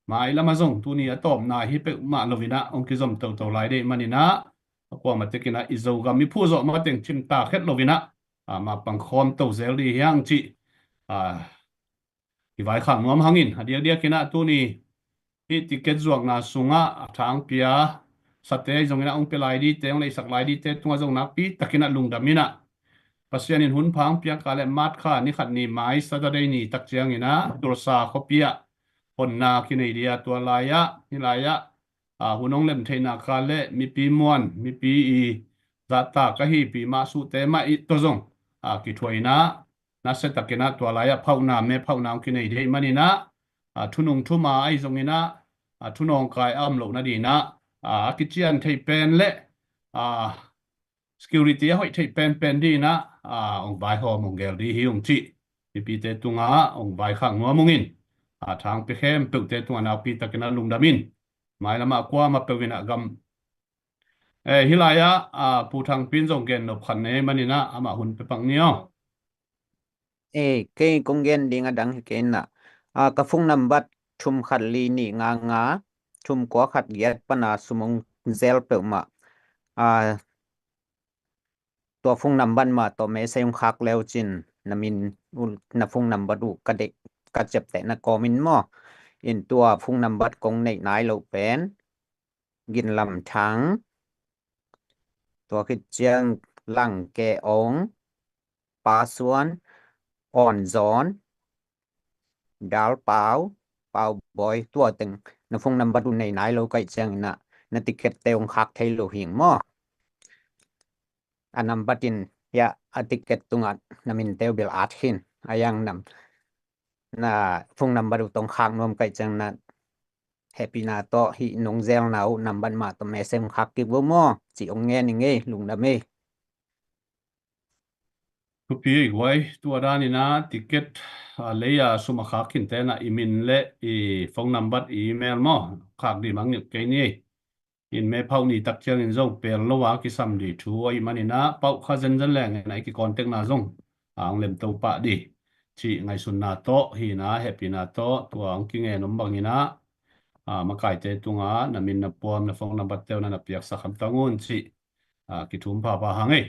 mailamah zong tuni a tawpna hi peuhmah loinah hong kizom toto lai dei maninah a kuamah tekinah i Zogam i phuhzawh mateng cimta khet loinah mapang khawm to zel di hiang cih i vaikhak nuam hangin a diakdiakinah tuni hih ticket zuakna sungah a thangpia sate zonginah hong pia lai dite, hong leihsak lai dite tungah zong nakpi takinah lungdam inah Pasian in hun pha hong piak a le March kha ni khat ni mai Saturday ni tak cianginah Tulsa khuapi ah honna kinei dia tua lai-ah, hih lai-ah hun hong lem theihna kha le mipi muan, mipi i zahtak ahi pi mah suhte mah i tawh zong a kithuaina nasia takinah tua lai-ah phauhna, me phauhna hong kinei dei maninah a thunung thuma ahi zonginah a thunawngkai a om loh nadinah a kician thei pen le a security a hoih thei penpen dinah a hong vaihawm hong gel di hi ung cih mipite tungah hong vaikhak nuam ungin a thangpia khempeuhte tungah nakpi takinah lungdam in. Mailamah kuamah peuh inah gam Eh, hih lai-ah Pu Thangpi in zong gen nop khat nei maninah amah hun pia pak ni aw. Eh, kei kong gen ding a dang hi kei inah, ka phone nambat thum khat li nih nga nga thum kua khat giat pana sum hong zel peuhmah. Tua phone nambat mah tawh message hong khak leu cin na min, na phone nambat uh ka deih, ka ciaptehna kawmin maw. In tua phone nambat kong neih nai loh pen Ginlam Thang, tua khit ciang Lang Ke Ong, Pa Suan, Awn Zawn, Dal Pau, Pau Bawi, tua teng na phone number uh nei nai lo ka hih ciangin ah na ticket te hong khak thei lo hing maw? A number in hiah a ticket tungah na min te uh bel at khin. A yang nam na phone number uh tawh hong khak nuam ka hih ciang na hehpihna tawh hih nong zelna uh number mah tawh message hong khak kik vo maw? Cih hong ngen ing ei, lungdam ei. Thupi ei guai, tua danin ah ticket, a, lei a sum a khak khin te na i min le i phone number, i email maw, khak dih mang ngiuk kei ni ei. In May phauh ni tak ciangin zong pel lo a kisam dih thu ahih manin ah, pauh kha zenzen leng in ah i kicontact na zong a hong lemto pah dih cih ngaihsutna tawh hi in ah, hehpihna tawh tua hong kingen om bangin ah, a, makaite tungah na min, na puam, na phone number te uh na na piaksak hamtang un cih, a, kithum phapha hang ei.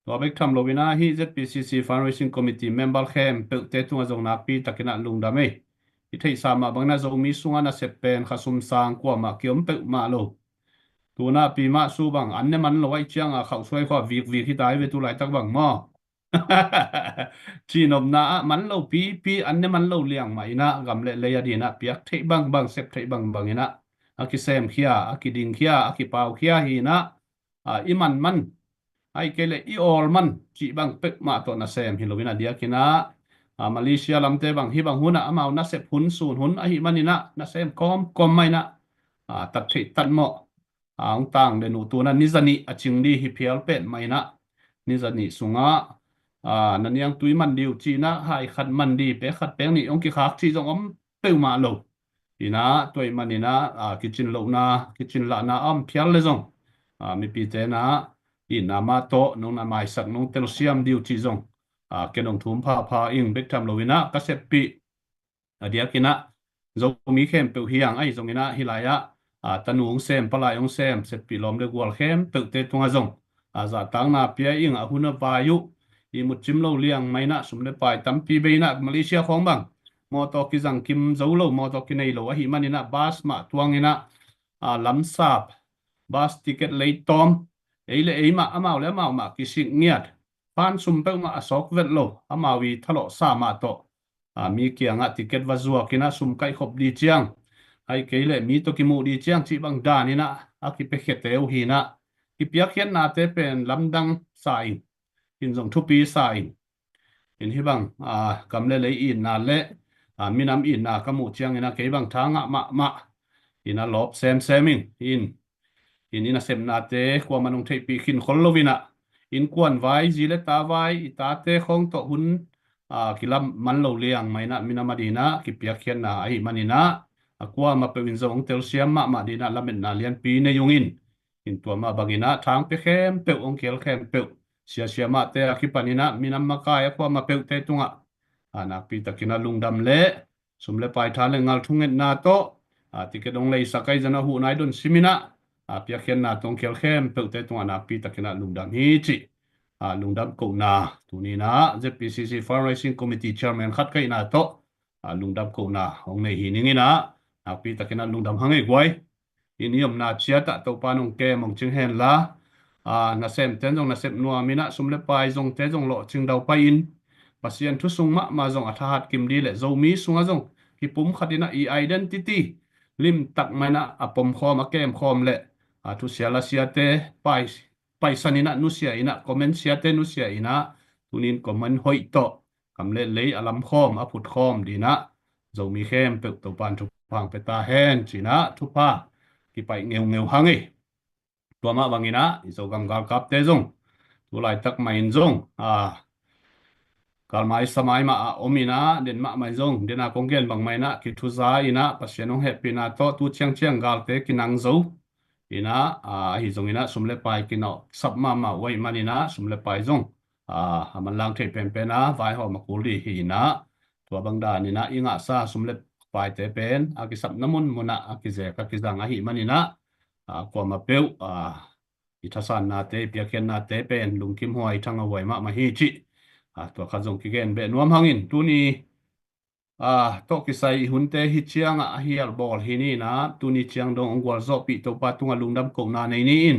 Tua bek tham lo in ah hih Z P C C Fundraising Committee member khempeuhte tungah zong nakpi takin ah lungdam ei. I theihsa mah bangin ah Zomi sungah nasep pen kha sum sang kuamah kiom peuhmah lo. Tuna pi mah su bang an ne man lo ahih ciang a khauhsuai khua vikvik hi ta hi ve tu laitak bang maw? Cihnopna ah man lo pipi, an ne man lo liang mah in ah gam le lei a din ah piak theih bangbang, sep theih bangbang in ah a kisemkhia, a kidingkhia, a kipaukhia hi in ah, a, i man man, ahih kei leh i awl man cih bang peuhmah tawh nasem hi lo in ah diakin ah, a, Malaysia lamte bang hih bang hun ah amau nasep hun, sun hun ahih manin ah nasem kawmkawm mah in ah, a, tat theih tat mawh, a, hong tang den uh tuna ni zanih a cing dih hi phial pen mah in ah, ni zanih sungah, a, na niangtui man dih uh ci in ah hai khat man dih, pek khat pek nih hong kikhak cih zong om peuhmah lo. In ah tua ahih manin ah, a, kicin lohna, kicin lahna a om phial le zong, a, mipite na itna mah tawh nong na maisak, nong telsiam dih uh cih zong, a, ken hong thum phapha ing. Bek tham lo in ah ka seppih, a, diakin ah Zomi khempeuh hi hang ahi zongin ah hih lai ah, a, tanu hong sem, palai hong sem, seppih lawm le gual khempeuhte tungah zong, a, zahtakna pia ing. A hun a vai uh ihmut cim lo liang mah in ah sum le pai tampi bei in ah Malaysia khawng bang mawtaw kizang kim zo lo, mawtaw kinei lo ahih manin ah bus mah tuang in ah, a, lamsap, bus ticket lei tawm, ei le ei mah, amau le amau mah kisik ngiat, pan sum peuhmah a sawk vet lo, amau i thalawhsa mah tawh, a, mi kiangah ticket va zuak in ah sum kaihkhop dih ciang, ahih kei leh mi tawh kimuh dih ciang cih bang dan in ah a kipiakhiate uh hi in ah, kipiakkhiatnate pen lamdang sa ing. In zong thupi sa ing. In hih bang, a, gam le lei itna le, a, minam itna ka muh ciangin ah kei bang tha ngah mahmah in ah lawp semsem ing. In, in, in a sepnate kuamah nong theihpih khin khol lo in ah, innkuan vai, zi le ta vai, i tate khawng tawh hun, a, kilam man lo liang mah in ah minam a din ah kipiakkhiatna ahih manin ah, a, kuamah peuh in zong hong telsiam mahmah din ah lametna lianpi nei ung in. In tua mah bangin ah thangpia khempeuh, hong khel khempeuh, siasia mahte a kipanin ah minam makai a kuamah peuhte tungah, a, nakpi takin ah lungdam le sum le pai, tha le ngal thungetna tawh, a, ticket hong leisak ahi zong a huhna i don simin ah, a, piakkhiatna tawh hong khel khempeuhte tungah nakpi takin ah lungdam hi cih, a, lungdam kohna tuni in ah Z P C C Fundraising Committee Chairman khat ka hihna tawh, a, lungdam kohna hong nei hi ning in ah, nakpi takin ah lungdam hang ei guai. In i omna ciat ah Topa nong kem hong cing hen la, a, nasemte in zong nasep nuam in ah, sum le pai zongte zong lawhcing daupai in, Pasian thu sung mahmah zong a thahat kim dih leh Zomi sungah zong kipumkhat in ah i identity limtak mah in ah a pomkhawm, a kemkhawm leh, a, thusia lasiate pai, paisan in ah nusia in ah, comment siate nusia in ah, tunin comment hoih tawh gam le lei a lamkhawm, a phutkhawm din ah Zomi khempeuh Topan thupha hong pia ta hen ci in ah thupha kipaih ngeungeu hang ei. Tua mah bangin ah i Zogam galkapte zong tu laitak mah in zong, a, galmai samai mah a om in ah, den mahmah in zong, den a kong gen bang mah in ah kithuza in ah Pasian hong hehpihna tawh tu ciangciang galte kinang zo in ah, a, ahi zongin ah sum le pai kinawhsap mahmah uh ahih manin ah sum le pai zong, a, a manlang theih penpen a vaihawm a kul dih hi in ah, tua bang danin ah i ngahsa sum le paite pen a kisapna munmun ah a kizek, a kizang ahih manin ah, a, kuamah peuh, a, i thasannate, i piakkhiatnate pen lungkimhuai, thangahhuai mahmah hi cih, a, tua khat zong kigen beh nuam hang in. Tuni ah, tawh kisai i hunte hi ciangah a hial bawl hi ni in ah, tuni ciang dong hong gualzawhpih Topa tungah lungdam kohna nei ni in.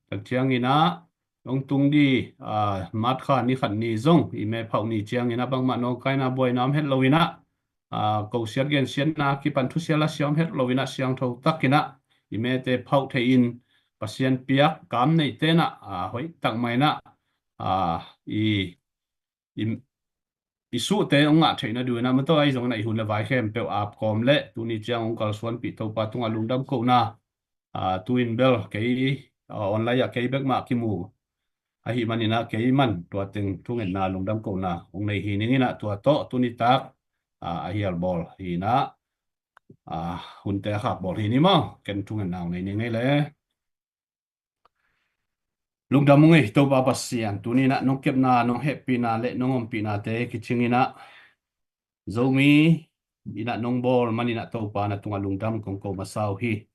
Tak ciangin ah hong tung di, ah, March kha ni khat ni zong i me phauh ni ciangin ah bangmah nawngkaina buaina om het lo in ah, ah, kosiat gensiatna kipan thusia lasia om het lo in ah siangtho takin ah i mete phauh thei in Pasian piak kam neite in ah, ah, hoih tak mah in ah, ah, i, i, i suhte hong ngah theihna ding in ah mataw ahi zongin ah i hun le vai khempeuh ap kawm le tuni ciang hong kalsuanpih Topa tungah lungdam kohna, ah, tu-in bel kei, ah, online ah kei bek mah kimu ahih manin ah kei man tua teng thungetna lungdam kohna hong nei hi ning in ah tua tawh tuni tak, ah, a hial bawl hi in ah, ah, hunte a khak bawl hi ni maw, ken thungetna hong nei ning ei le. Lungdam ung ei Topa Pasian, tuni in ah nong kepna, nong hehpihna le nong ompihnate kicing in ah Zomi in ah nong bawl man in ah Topa na tungah lungdam kong ko masa uh hi.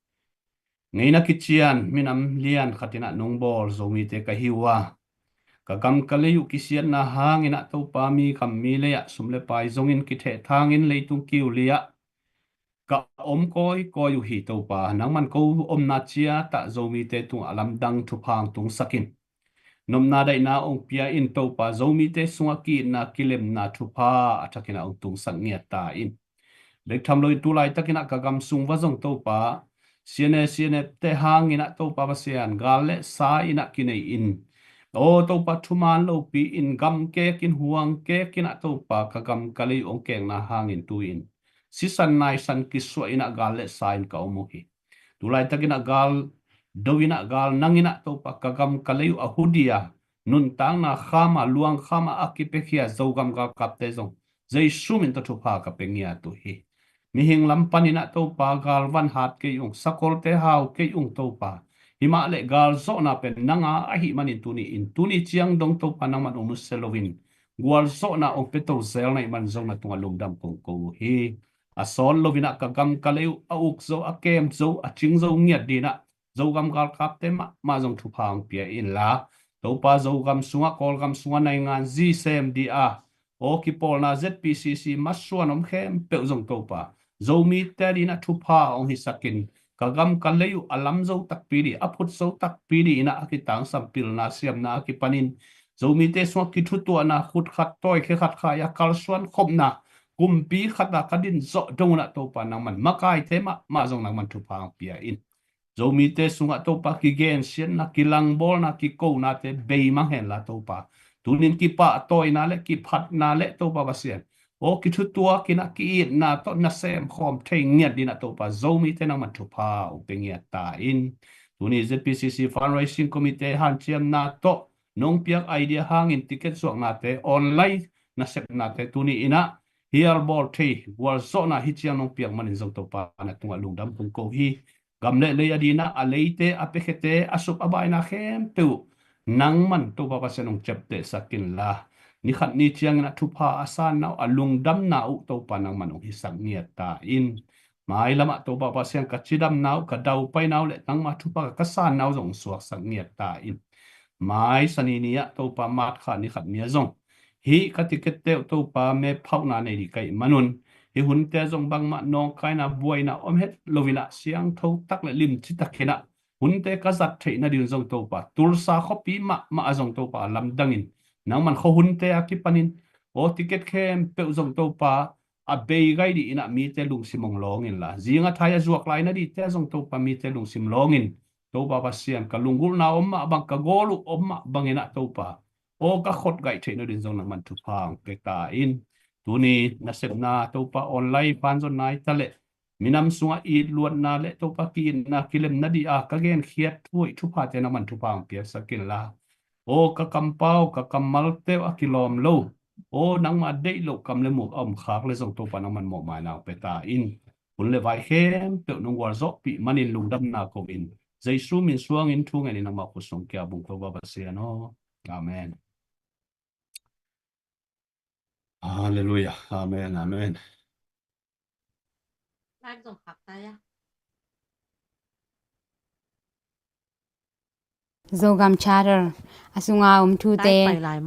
Ngeina kician minam lian khat in ah nong bawl Zomite ka hi uh a, ka gam ka lei uh kisiatna hangin ah Topa mi gam mi lei ah sum le pai zongin kithehthangin leitung kiu li ah ka om kawikawi uh hi Topa. Nangman ko omna ciatah Zomite tungah a lamdang thupha hong tungsak in, nopna daihna hong pia in Topa, Zomite sungah ki-itna kilemna thupha a thakin ah hong tungsak ngiat ta in. Bek tham loin tu laitakin ah ka gam sung va zong Topa, C N A, C N F te hangin ah Topa Pasian gal le sa in ah kinei in, aw Topa thuman lopi in gam kek in huang kek in ah Topa ka gam ka lei uh hong kekna hangin tu-in sisan naisan kisuah in ah gal le sa in ka om uh hi. Tu laitakin ah gal do in ah gal nang in ah Topa ka gam ka lei uh a hudia nuntakna khama luang khama a kipekhia Zogam galkapte zong Jesu min tawh thupha ka pe ngiat uh hi. Mihing lam panin ah Topa galvan hat kei ung, sakolte hau kei ung Topa. Himah le galzawhna pen nanga ahih manin tuni in tuni ciang dong Topa nangman hong nusia loin gualzawhna hong pia to zel na hih man zong na tungah lungdam kong ko uh hi. A sawt loin ah ka gam ka lei uh a uk zo, a kem zo, a cing zo ngiat ding in ah Zogam galkapte mahmah zong thupha hong pia inla, Topa Zogam sungah Kawlgam sungah naingan zi sem ding a, aw kipawlna Z P C C masuan om khempeuh zong Topa Zomite ding in ah thupha hong hisak in, ka gam ka lei uh a lam zo takpi ding, a phut zo takpi ding in ah a kitangsam pilna siamna a kipanin Zomite sungah kithutuahna, khut khat tawi khe khat khai a kalsuan khopna, kumpi khat a ka din zawh dong un ah Topa nangman makaite mahmah zong nangman thupha hong pia in. Zomite sungah Topa kigensiatna, kilangbawlna, kikonate beimang henla Topa, tunin kipahtawina le kiphatna le Topa Pasian, aw kithutuak in ah ki-itna tawh nasem khawm thei ngiat ding in ah Topa Zomite nangman thupha hong pe ngiat ta in. Tuni Z P C C Fundraising Committee hanciamna tawh nong piak idea hangin ticket zuaknate, online nasepnate tuni in ah hial bawl thei gualzawhna hi ciang nong piak manin zong Topa na tungah lungdam kong ko hi. Gam le lei a ding in ah a leite, a pekhete, a sup a baina khempeuh nangman Topa Pasian hong ciaptehsak inla, ni khat ni ciangin ah thupha a sanna uh, a lungdamna uh Topa nangman hong hisak ngiat ta in. Mailamah Topa Pasian ka cidamna uh, ka daupaina uh le nangma thupha ka sanna uh zong hong suaksak ngiat ta in. Mai Sani ni ah Topa March kha ni khat ni ah zong hih ka ticket teuh Topa me phauhna nei ding ka hih manun, hih hunte zong bangmah nawngkaina buaina om het loin ah siangtho tak le limci takin ah hunte ka zat theih nading zong Topa, Tulsa khuapi mahmah ah zong Topa lamdangin nangman khuahunte a kipanin aw ticket khempeuh zong Topa a bei gai ding in ah mite lungsim hong lawng inla, zing a thai a zuak lai nadingte zong Topa mite lungsim lawngin Topa Pasian ka lunggulhna om mah bang, ka gawl uh om mah bangin ah Topa aw ka khot gaih theih nading zong nangman thupha hong pe ta in. Tuni nasepna Topa online pan zon nai ta leh minam sungah it luatna le Topa ki-itna kilemna ding a ka genkhiat thu hoih thuphate nangman thupha hong piaksak inla, aw ka kampau ka kammalte uh a kilawm lo, aw nangma deih loh kam le muk a om khak le zong Topa nangman mawhmaina hong pe ta in. Hun le vai khempeuh nong gualzawhpih manin lungdamna ko in, Jesu min suangin thu ngenin nangma khut sung kia bung ko Topa Pasian aw. Amen. Halleluia. Amen. Amen. Zogam Charter a sunga om thute,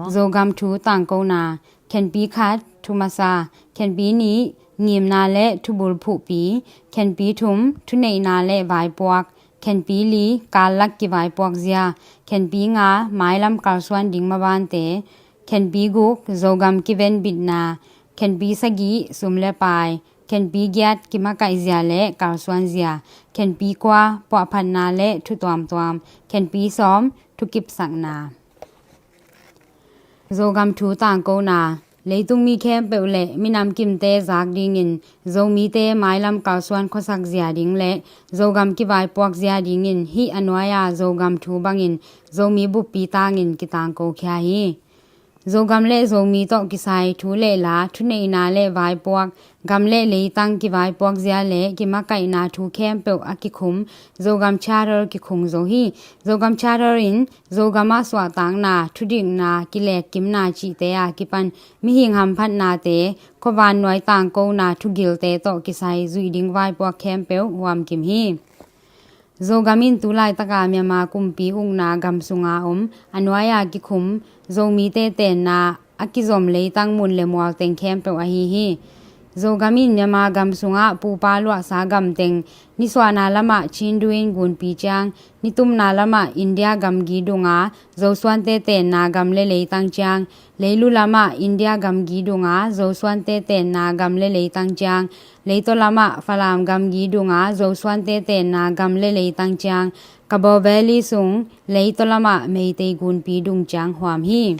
Zogam thu tangkona khenpi khat Thumasa. Khenpi nih, ngimna le thubul phuhpi. Khenpi thum, thuneihna le vaipuak. Khenpi li, kallak kivaipuak zia. Khenpi nga, mailam kalsuan ding mabante. Khenpi guk, Zogam kivenbitna. Khenpi sagih, sum le pai. Khenpi giat, kimakaih zia le kalsuan zia. Khenpi kua, puahphatna le thu tuamtuam. Khenpi sawm, thukipsakna. Zogam thu tangkona. Leitung mi khempeuh le minam kimte zak dingin Zomite mailam kalsuan khuasak zia ding le Zogam kivaipuak zia dingin hih a nuai-a Zogam thu bangin Zomi buppi tangin kitangko khia hi. Zogam le Zomi tawh kisai thu le la, thuneihna le vaipuak, gam le leitang kivaipuak zia le kimakaihna thu khempeuh a kikhum Zogam Charter kikhung zo hi. Zogam Charter in Zogam ah suahtakna, thudikna, kilekkimna cihte a kipan mihing hamphatnate, khuavan nuai tangkona thugilte tawh kisai zuih ding vaipuak khempeuh huamkim hi. Zogam in tu laitaka Myanmar kumpi ukna gam sunga om a nuai-a kikhum Zomite tenna a kizom leitang mun le mual teng khempeuh ahi hi. Zogam in Myanmar gam sungah pupa luahsa gam teng, nisuahna lamah Chindu in gunpi ciang, nitumna lamah India gamgi dunga Zosuante tenna gam le leitang ciang, leilu lamah India gamgi dunga Zosuante tenna gam le leitang ciang, leitaw lamah Falam gamgi dunga Zosuante tenna gam le leitang ciang, Kabaw Valley sung leitaw lamah Meitei gunpi dung ciang huam hi.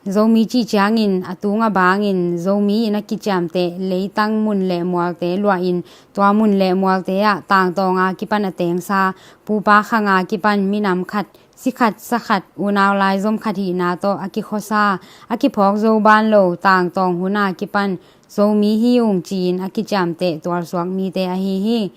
Zomi cih ciangin a tung a bangin Zomi in a kiciamteh leitang mun le mualte luahin tua mun le mualte ah tangtawnga kipan a tengsa, pupa khanga kipan minam khat, si khat, sa khat, unau laizom khat hihna tawh a kikhuasa, a kiphawk zo ban lo tangtawng huna kipan Zomi hi ung ci-in a kiciamteh tualsuak mite ahi hi.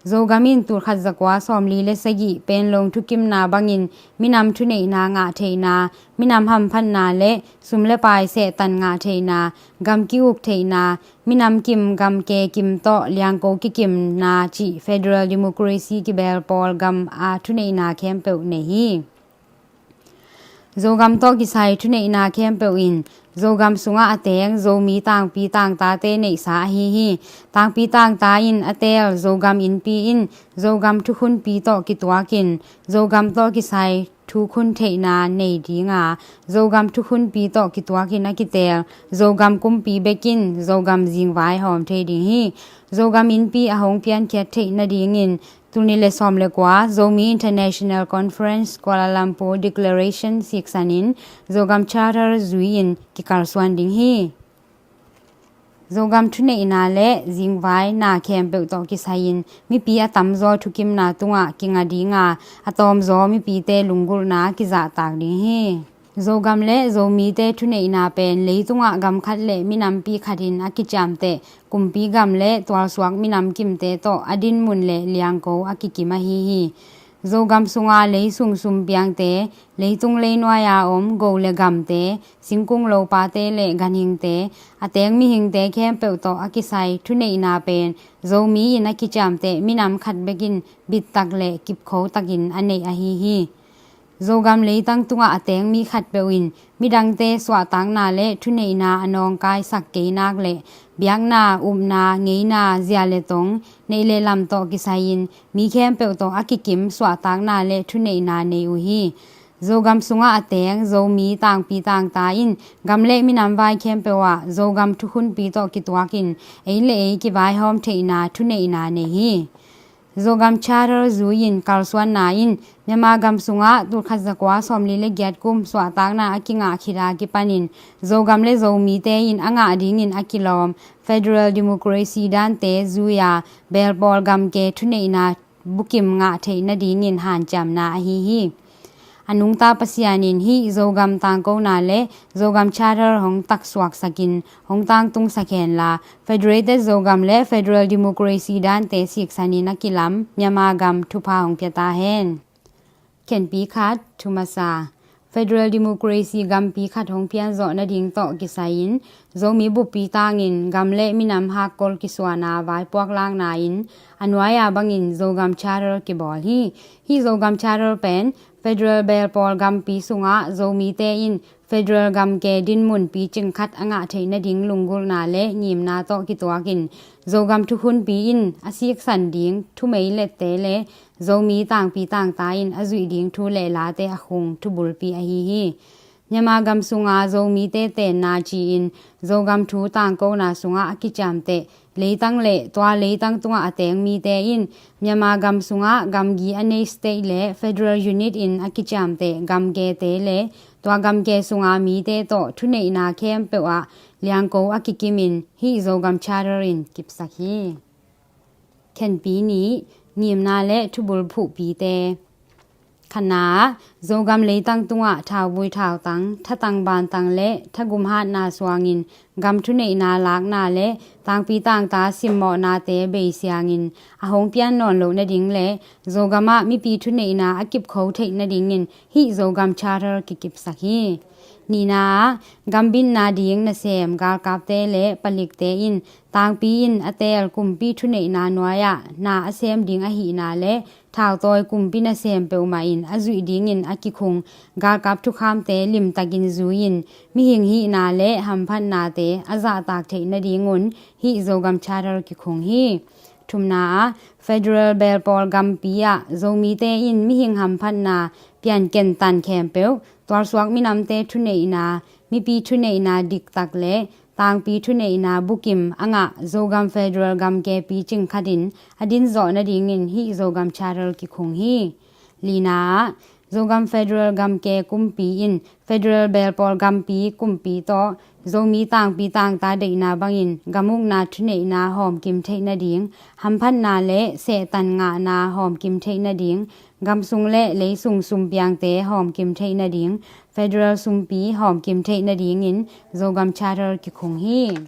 Zogam in tulkhat zakua sawmli le sagih Penlong thukimna bangin minam thuneihna ngah theihna, minam hamphatna le sum le pai sehtan ngah theihna, gam ki-uk theihna, minam kim gam ke kim tawh liangko kikimna cih federal democracy kibel pawl gam a thuneihna khempeuh nei hi. Zogam tawh kisai thuneihna khempeuh in Zogam sungah a teng Zomi tangpi tangtate neihsa ahi hi. Tangpi tangta in a teel Zogam innpi in Zogam thukhunpi tawh kituakin Zogam tawh kisai thukhun theihna nei dinga, Zogam thukhunpi tawh kituakin a kiteel Zogam kumpi bekin Zogam zingvai hawm thei ding hi. Zogam innpi a hong piankhiat theih nadingin tul nih le sawm le kua Zomi International Conference Kuala Lumpur Declaration siksanin Zogam Charter zui-in kikalsuan ding hi. Zogam thuneihna le zingvaina khempeuh tawh kisai-in mipi a tamzaw thukimna tungah kinga dinga, a tawmzaw mipite lunggulhna kizahtak ding hi. Zogam le Zomite thuneihna pen leitungah gam khat le minampi khatin a kiciamteh kumpi gam le tualsuak minam kimte tawh a dinmun le liangko a kikim ahi hi. Zogam sunga leisung sumpiangte, leitung leinuai-a om go le gamte, singkung lopate le ganhingte, a teng mihingte khempeuh tawh a kisai thuneihna pen Zomi in a kiciamteh minam khat bekin bittak le kipkhotakin a neih ahi hi. Zogam leitang tungah a teng mi khatpeuh in midangte suahtakna le thuneihna a nawngkaisak keinak le biakna, upna, ngeina, zia le tong, neih le lam tawh kisai-in mi khempeuh tawh a kikim suahtakna le thuneihna nei uh hi. Zogam sungah a teng Zomi tangpi tangta in gam le minam vai khempeuh ah Zogam thukhunpi tawh kituakin ei le ei kivaihawm theihna thuneihna nei hi. Zogam Charter zui-in kalsuanna in Myanmar gam sungah tulkhat zakua sawmli le giat kum suahtakna a kingah khit a kipanin Zogam le Zomite in a ngah dingin a kilawm federal democracy dante zui-a belpawl gamke thuneihna bukim ngah theih nadingin hanciamna ahi hi. A nungta Pasian in hih Zogam tangkona le Zogam Charter hong taksuaksakin hong tangtungsak henla, Federated Zogam le Federal Democracy dante siksanin a kilam Myanmar gam thupha hong pia ta hen. Khenpi khat, thumasa. Federal Democracy gampi khat hong pianzawh nading tawh kisai-in Zomi buppi tangin gam le minam hakkol kisuana vaipuak lakna in a nuai-a bangin Zogam Charter kibawl hi. Hih Zogam Charter pen Federal belpawl gampi sungah Zomite in federal gamke dinmun picing khat a ngah theih nading lunggulhna le ngimna tawh kituakin Zogam thukhunpi in a siksan ding thumeilette le Zomi tangpi tangta in a zuih ding thu le late a khung thubulpi ahi hi. Myanmar gam sunga Zomite tenna ci-in Zogam thu tangkona sungah a kiciamteh leitang le tua leitang tungah a teng mite in Myanmar gam sungah gamgi a nei state le federal unit in a kiciamteh gamkete le tua gamke sunga mite tawh thuneihna khempeuh ah liangko a kikimin hih Zogam Charter in kipsak hi. Khenpi nih, ngimna le thubul phuhpite. Khatna ah, Zogam leitang tungah thauvui thautang, thatang bantang le thagum hatna suangin gam thuneihna lakna le tangpi tangta simmawhnate beisiangin a hong pian nawn loh nading le Zogam ah mipi thuneihna a kipkho theih nadingin hih Zogam Charter kikipsak hi. Nihna ah, gambitna ding nasem galkapte le palikte in tangpi in a teel kumpi thuneihna nuai-ah na a sem ding ahihna le thautawi kumpi nasem peuhmah in a zuih dingin a kikhung galkap thukhamte limtakin zui-in mihing hihna le hamphatnate a zahtak theih nadingun hih Zogam Charter kikhung hi. Thumna ah, federal belpawl gampi ah Zomite in mihing hamphatna pianken tan khempeuh tualsuak minamte thuneihna, mipi thuneihna diktak le tangpi thuneihna bukim a ngah Zogam federal gamke picing khatin a din zawh nadingin hih Zogam Charter kikhung hi. Lina ah, Zogam federal gamke kumpi in federal belpawl gampi kumpi tawh Zomi tangpi tangta deihna bangin gamukna thuneihna hawmkim theih nading, hamphatna le sehtan ngahna hawmkim theih nading, gamsung le leisung sumpiangte hawmkim theih nading, federal sumpi hawmkim theih nadingin Zogam Charter kikhung hi.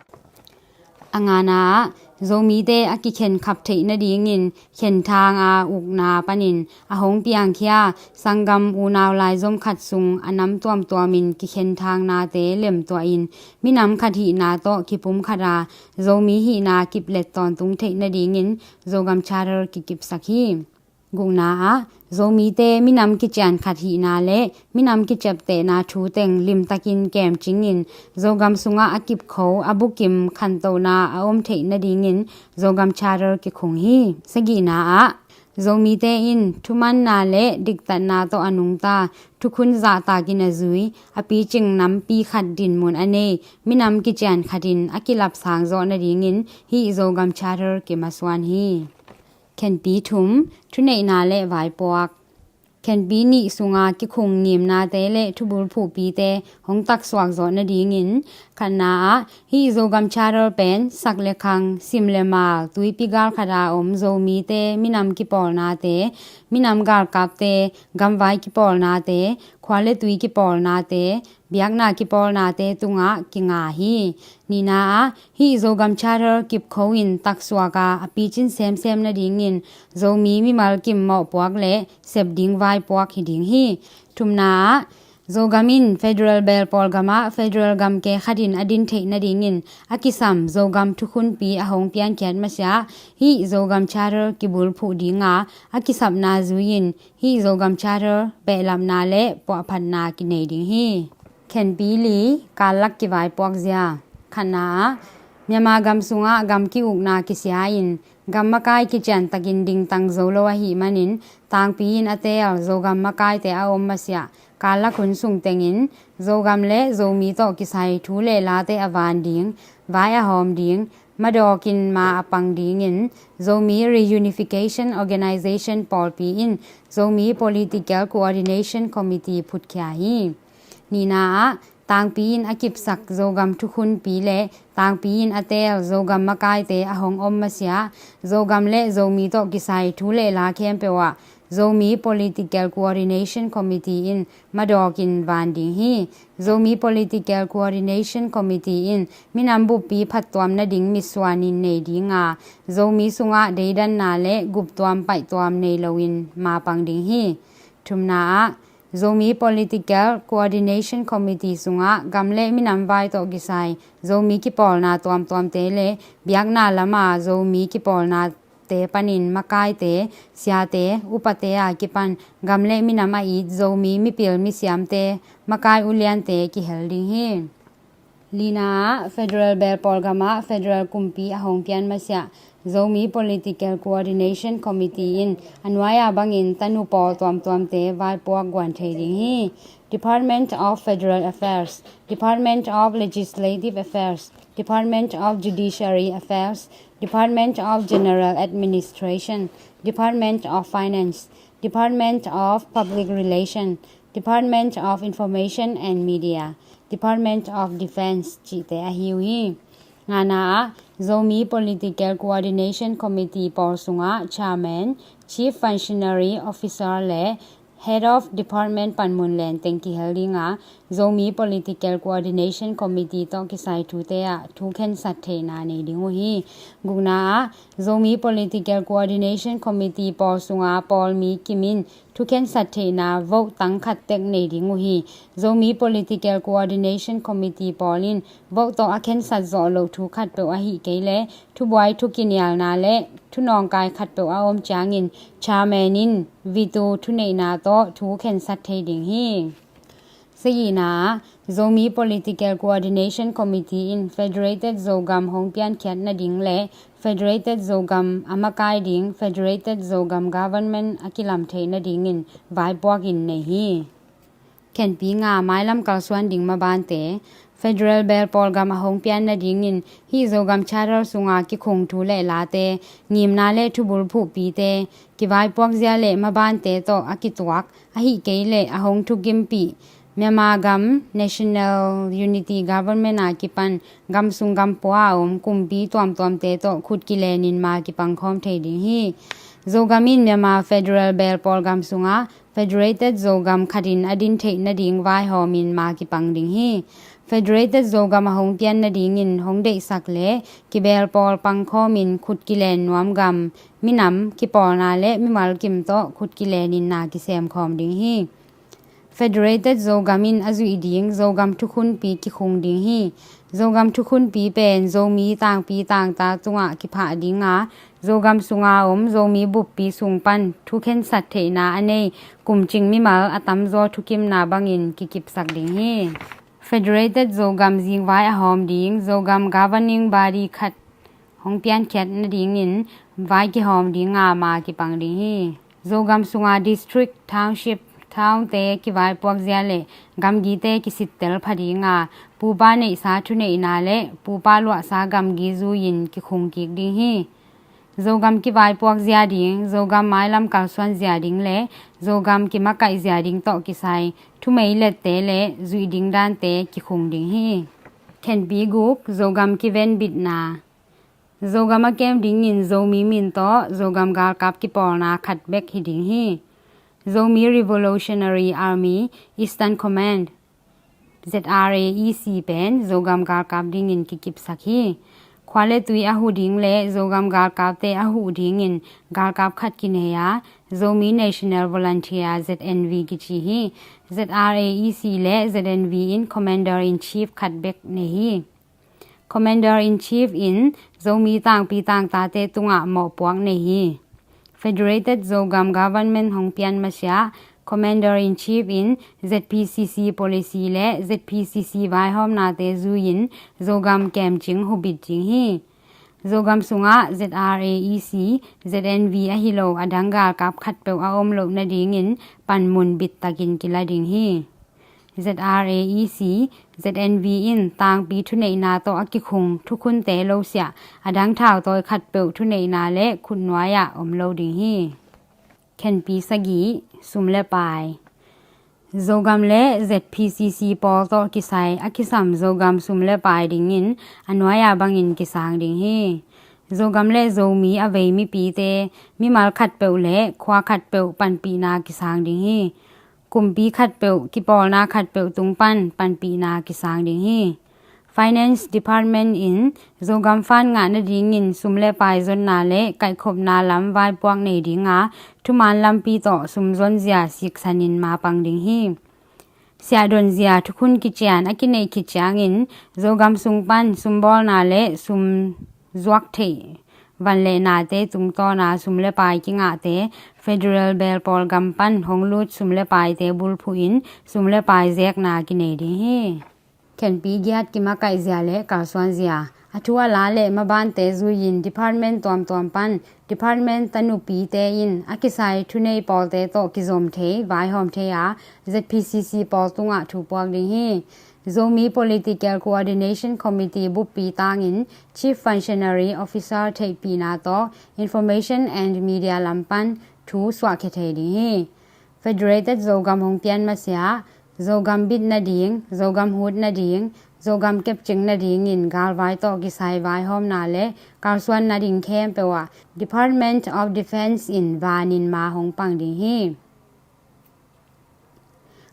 A ngana ah, Zomite a kikhenkhap theih nadingin khenthang a ukna panin a hong piangkhia sanggam unau laizom khat sung a nam tuamtuamin kikhenthang nate lemtuahin minam khat hihna tawh kipum khata Zomi hihna kiplet tawntung theih nadingin Zogam Charter kikipsak hi. Gukna ah, Zomite minam kician khat hihna le minam kiciaptehna thu teng limtakin kemcingin Zogam sungah a kipkho a bukim khantohna a om theih nadingin Zogam Charter kikhung hi. Sagihna ah, Zomite in thumanna le diktatna tawh a nungta thukhun zahtakin a zui a picing nampi khat dinmun a nei minam kician khatin a kilapsang zawh nadingin hih Zogam Charter kimasuan hi. Khenpi thum, thuneihna le vaipuak. Khenpi nih sunga kikhung ngimnate le thubul phuhpite hong taksuak zawh nadingin khatna ah hih Zogam Charter pen sak le khang, sim le mal, tuipi galkhata om Zomite minam kipawlnate, minam galkapte, gamvai kipawlnate, khua le tui kipawlnate, biakna kipawlnate tungah kinga hi. Nihna ah hih Zogam Charter kipkho in taksuak a a picin semsem nadingin Zomi mimal kim mawhpuak le sep ding vaipuak hi ding hi. Thumna ah Zogam in federal belpawl gamah federal gamke khatin a din theih nadingin a kisam Zogam thukhunpi a hong piankhiat masiah hih Zogam Charter kibulphuh dinga a kisapna zui-in hih Zogam Charter behlapna le puahphatna kinei ding hi. Khenpi li, kallak kivaipuak zia. Khatna ah Myanmar gam sungah gam ki-ukna kisia-in gam makai kiciantakin dingtang zo lo ahih manin tangpi in a teel Zogam makaite a om masiah kallak hun sung tengin Zogam le Zomi tawh kisai thu le late a van ding, vai a hawm ding, madawkin ma a pang dingin Zomi Reunification Organization pawlpi in Zomi Political Coordination Committee phutkhia hi. Nihna ah tangpi in a kipsak Zogam thukhunpi le tangpi in a teel Zogam makaite a hong om masiah Zogam le Zomi tawh kisai thu le la khempeuh ah Zomi Political Coordination Committee in madawkin van ding hi. Zomi Political Coordination Committee in minam buppi phattuam nading mitsuanin nei dinga Zomi sungah deidanna le guptuam paihtuam nei loin mapang ding hi. Thumna ah Zomi Political Coordination Committee sungah gam le minam vai tawh kisai Zomi kipawlna tuamtuamte le biakna lama Zomi kipawlna te panin makaite, siate, upate a kipan gam le minam a it Zomi mipil misiamte, makai uliante kihel ding hi. Lina ah, federal belpawl gamah federal kumpi a hong pian masiah Zomi Political Coordination Committee in a nuai-a bangin tanu pawl tuamtuamte vaipuak guan thei ding hi. Department of Federal Affairs, Department of Legislative Affairs, Department of Judiciary Affairs, Department of General Administration, Department of Finance, Department of Public Relation, Department of Information and Media, Department of Defense cihte ahi uh hi. Ngana ah, Zomi Political Coordination Committee pawl sungah Chairman, Chief Functionary Officer le Head of Department panmun lenteng kihel dinga, Zomi Political Coordination Committee tawh kisai thute ah thu khensat theihna nei ding uh hi. Gukna ah, Zomi Political Coordination Committee pawl sunga pawl mi kim in thu khensat theihna vote tang khat tek nei ding uh hi. Zomi Political Coordination Committee pawl in vote tawh a khensat zawh loh thu khatpeuh ahi kei le thubuai thukinialna le thunawngkai khatpeuh a om ciangin Chairman in veto thuneihna tawh thu khensat thei ding hi. Sagihna ah, Zomi Political Coordination Committee in Federated Zogam hong piankhiat nading le Federated Zogam a makai ding Federated Zogam Government a kilam theih nadingin vaipuak in nei hi. Khenpi nga, mailam kalsuan ding mabante. Federal belpawl gam a hong pian nadingin hih Zogam Charter sunga kikhung thu le late, ngimna le thubul phuhpite, kivaipuak zia le mabante tawh a kituak, ahi kei le a hong thukimpih Myanmar gam National Unity Government a kipan gam sung gam pua a om kumpi tuamtuamte tawh khut kilenin ma kipangkhawm thei ding hi. Zogam in Myanmar Federal belpawl gam sungah Federated Zogam khatin a din theih nading vaihawmin ma kipang ding hi. Federated Zogam a hong pian nadingin hong deihsak le kibelpawl pangkhawmin khut kilen nuam gam, minam, kipawlna le mimal kim tawh khut kilenin na kisemkhawm ding hi. Federated Zogam in a zuih ding Zogam thukhunpi kikhung ding hi. Zogam thukhunpi pen Zomi tangpi tangta tungah kiphah dinga, Zogam sunga om Zomi buppi sung pan thukhensat theihna a nei kumcing mimal a tamzaw thukimna bangin kikipsak ding hi. Federated Zogam zingvai a hawm ding Zogam governing body khat hong piankhiat nadingin vai kihawm dinga ma kipang ding hi. Zogam sunga district, township, townte kivaipuak zia le gamgite kisittel pha dinga, pupa neihsa thuneihna le pupa luahsa gamgi zui-in kikhung kik ding hi. Zogam kivaipuak zia ding, Zogam mailam kalsuan zia ding le Zogam kimakaih zia ding tawh kisai thumei lette le zuih ding dante kikhung ding hi. Khenpi guk, Zogam kivenbitna. Zogam a kem dingin Zomi min tawh Zogam galkap kipawlna khat bek hi ding hi. Zomi Revolutionary Army Eastern Command, Z R A E C pen Zogam galkap dingin kikipsak hi. Khua le tui a huh ding le Zogam galkapte a huh dingin galkap khat kinei a, Zomi National Volunteer, Z N V kici hi. Z R A E C le Z N V in Commander in Chief khat bek nei hi. Commander in Chief in Zomi tangpi tangtate tungah mawhpuak nei hi. Federated Zogam Government hong pian masiah Commander in Chief in Z P C C policy le Z P C C vaihawmnate zui-in Zogam kemcing hubit ding hi. Zogam sungah Z R A E C, Z N V ahi lo a dang galkap khatpeuh a om loh nadingin panmun bittakin kila ding hi. Z R A E C, Z N V in tangpi thuneihna tawh a kikhung thukhunte lo siah a dang thautawi khatpeuh thuneihna le khutnuai-ah om lo ding hi. Khenpi sagih, sum le pai. Zogam le Z P C C pawl tawh kisai a kisam Zogam sum le pai dingin a nuai-a bangin kisang ding hi. Zogam le Zomi a vei mipite, mimal khatpeuh le khua khatpeuh panpihna kisang ding hi. Kumpi khatpeuh, kipawlna khatpeuh tung pan panpihna kisang ding hi. Finance Department in Zogam fund ngah nadingin sum le pai zonna le kaihkhopna lam vaipuak nei dinga, thuman lampi tawh sum zonzia siksanin mapang ding hi. Siahdonzia thukhun kician a kineih khit ciangin Zogam sung pan sumbawlna le sum zuak theih van le nate tungtawna sum le pai kingahte, federal belpawl gam pan hong lut sum le paite bulphuhin sum le pai zekna kinei ding hi. Khenpi giat kimakaih zia le kalsuan zia. A thu a la le mabante zuiin department tuamtuam pan department tanupite in a kisai thunei pawlte tawh kizom thei, vaihawm thei a, Z P C C pawl tungah thu puak ding hi. Zomi Political Coordination Committee buppi tangin Chief Functionary Officer theihpihna tawh information and media lam pan thu suahkhia thei ding hi. Federated Zogam hong pian masiah, Zogam bit nading, Zogam hut nading, Zogam kepcing nadingin galvai tawh kisai vaihawmna le kalsuan nading khempeuh ah Department of Defence in vanin ma hong pang ding hi.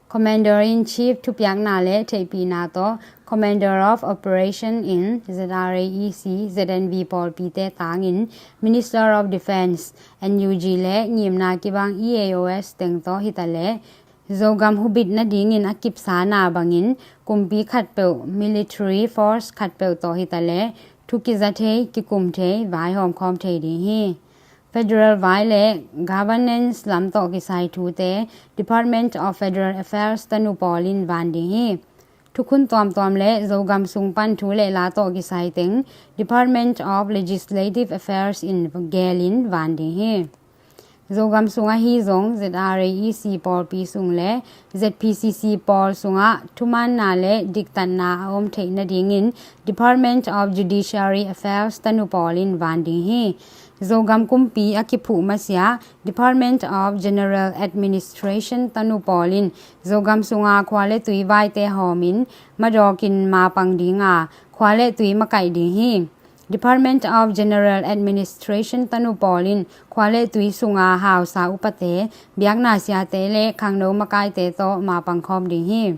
Commander in Chief thupiakna le theihpihna tawh Commander of Operation in Z R A E C, Z N V pawlpite tangin Minister of Defence, N U G le ngimna kibang E A O S teng tawh hitaleh Zogam hubit nadingin a kipsana bangin kumpi khatpeuh, military force khatpeuh tawh hitaleh thu kiza thei, kikum thei, vaihawm khawm thei ding hi. Federal vai le governance lam tawh kisai thute Department of Federal Affairs tanu pawlin van ding hi. Thukhun tuamtuam le Zogam sung pan thu le la tawh kisai teng Department of Legislative Affairs in gelin van ding hi. Zogam sung ahi zong Z R A E C pawlpi sung le Z P C C pawl sungah thumaanna le diktatna a om theih nadingin Department of Judiciary Affairs tanu pawlin van ding hi. Zogam kumpi a kiphuh masiah Department of General Administration tanu pawlin Zogam sunga khua le tui vaite hawmin madawkin mapang dinga khua le tui makaih ding hi. Department of General Administration tanu pawlin khua le tui sunga hausa upate, biakna siate le khangno makaite tawh mapang khawm ding hi.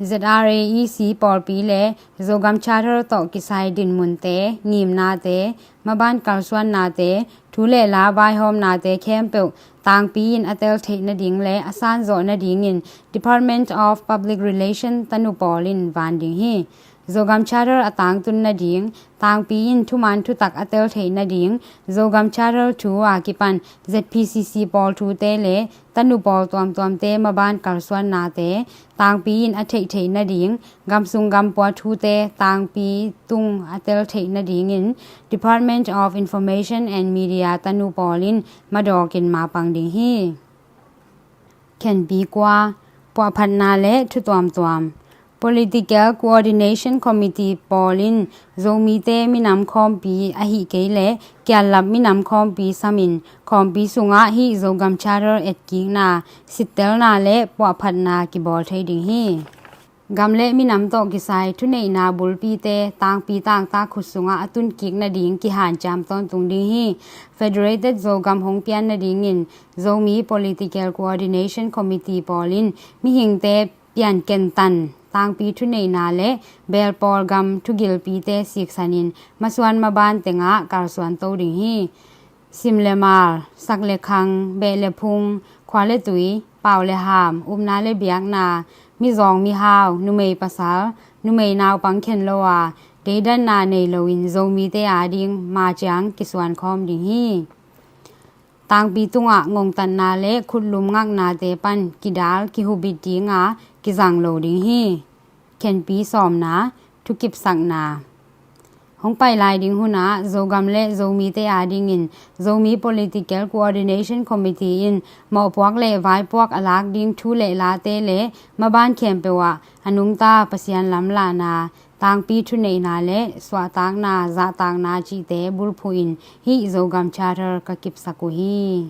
Z R A E C pawlpi le Zogam Charter tawh kisai dinmunte, ngimnate, maban kalsuannate, thu le la vaihawmnate khempeuh tangpi in a tel theih nading le a sanzawh nadingin Department of Public Relation tanu pawlin van ding hi. Zogam Charter a tangtun nading, tangpi in thuman thutak a tel theih nading, Zogam Charter thu a kipan Z P C C pawl thute le tanu pawl tuamtuamte maban kalsuannate tangpi in a theih theih nading, gamsung gampua thute tangpi tung a tel theih nadingin Department of Information and Media tanu pawlin madawkin mapang ding hi. Khenpi kua, puahphatna le thu tuamtuam. Political Coordination Committee pawlin Zomite minam khawmpi ahih kei le kiallap minam khawmpi samin khawmpi sungah hih Zogam Charter etkikna, sittelna le puahphatna kibawl thei ding hi. Gam le minam tawh kisai thuneihna bulpite tangpi tangtak khut sungah a tunkik nading kihanciam tawntung ding hi. Federated Zogam hong pian nadingin Zomi Political Coordination Committee pawlin mihingte piankentan, tangpi thuneihna le belpawl gam thugilpite siksanin masuan maban tengah kalsuan to ding hi. Sim le mal, sak le khang, beh le phung, khua le tui, pau le ham, upna le biakna, mizawng mihau, numei pasal, numei naupang khen lo a, deidanna nei loin Zomite ading maciang kisuan khawm ding hi. Tangpi tungah ngongtatna le khutlum ngaknate pan kidal kihubit dinga kizang lo ding hi. Khenpi sawmna, thukipsakna. Hong pai lai ding hunah Zogam le Zomite adingin Zomi Political Coordination Committee in mawhpuak le vaipuak a lak ding thu le late le maban khempeuh ah a nungta Pasian lamlahna, tangpi thuneihna le suahtakna, zahtakna cihte bulphuhin hih Zogam Charter ka kipsak uh hi.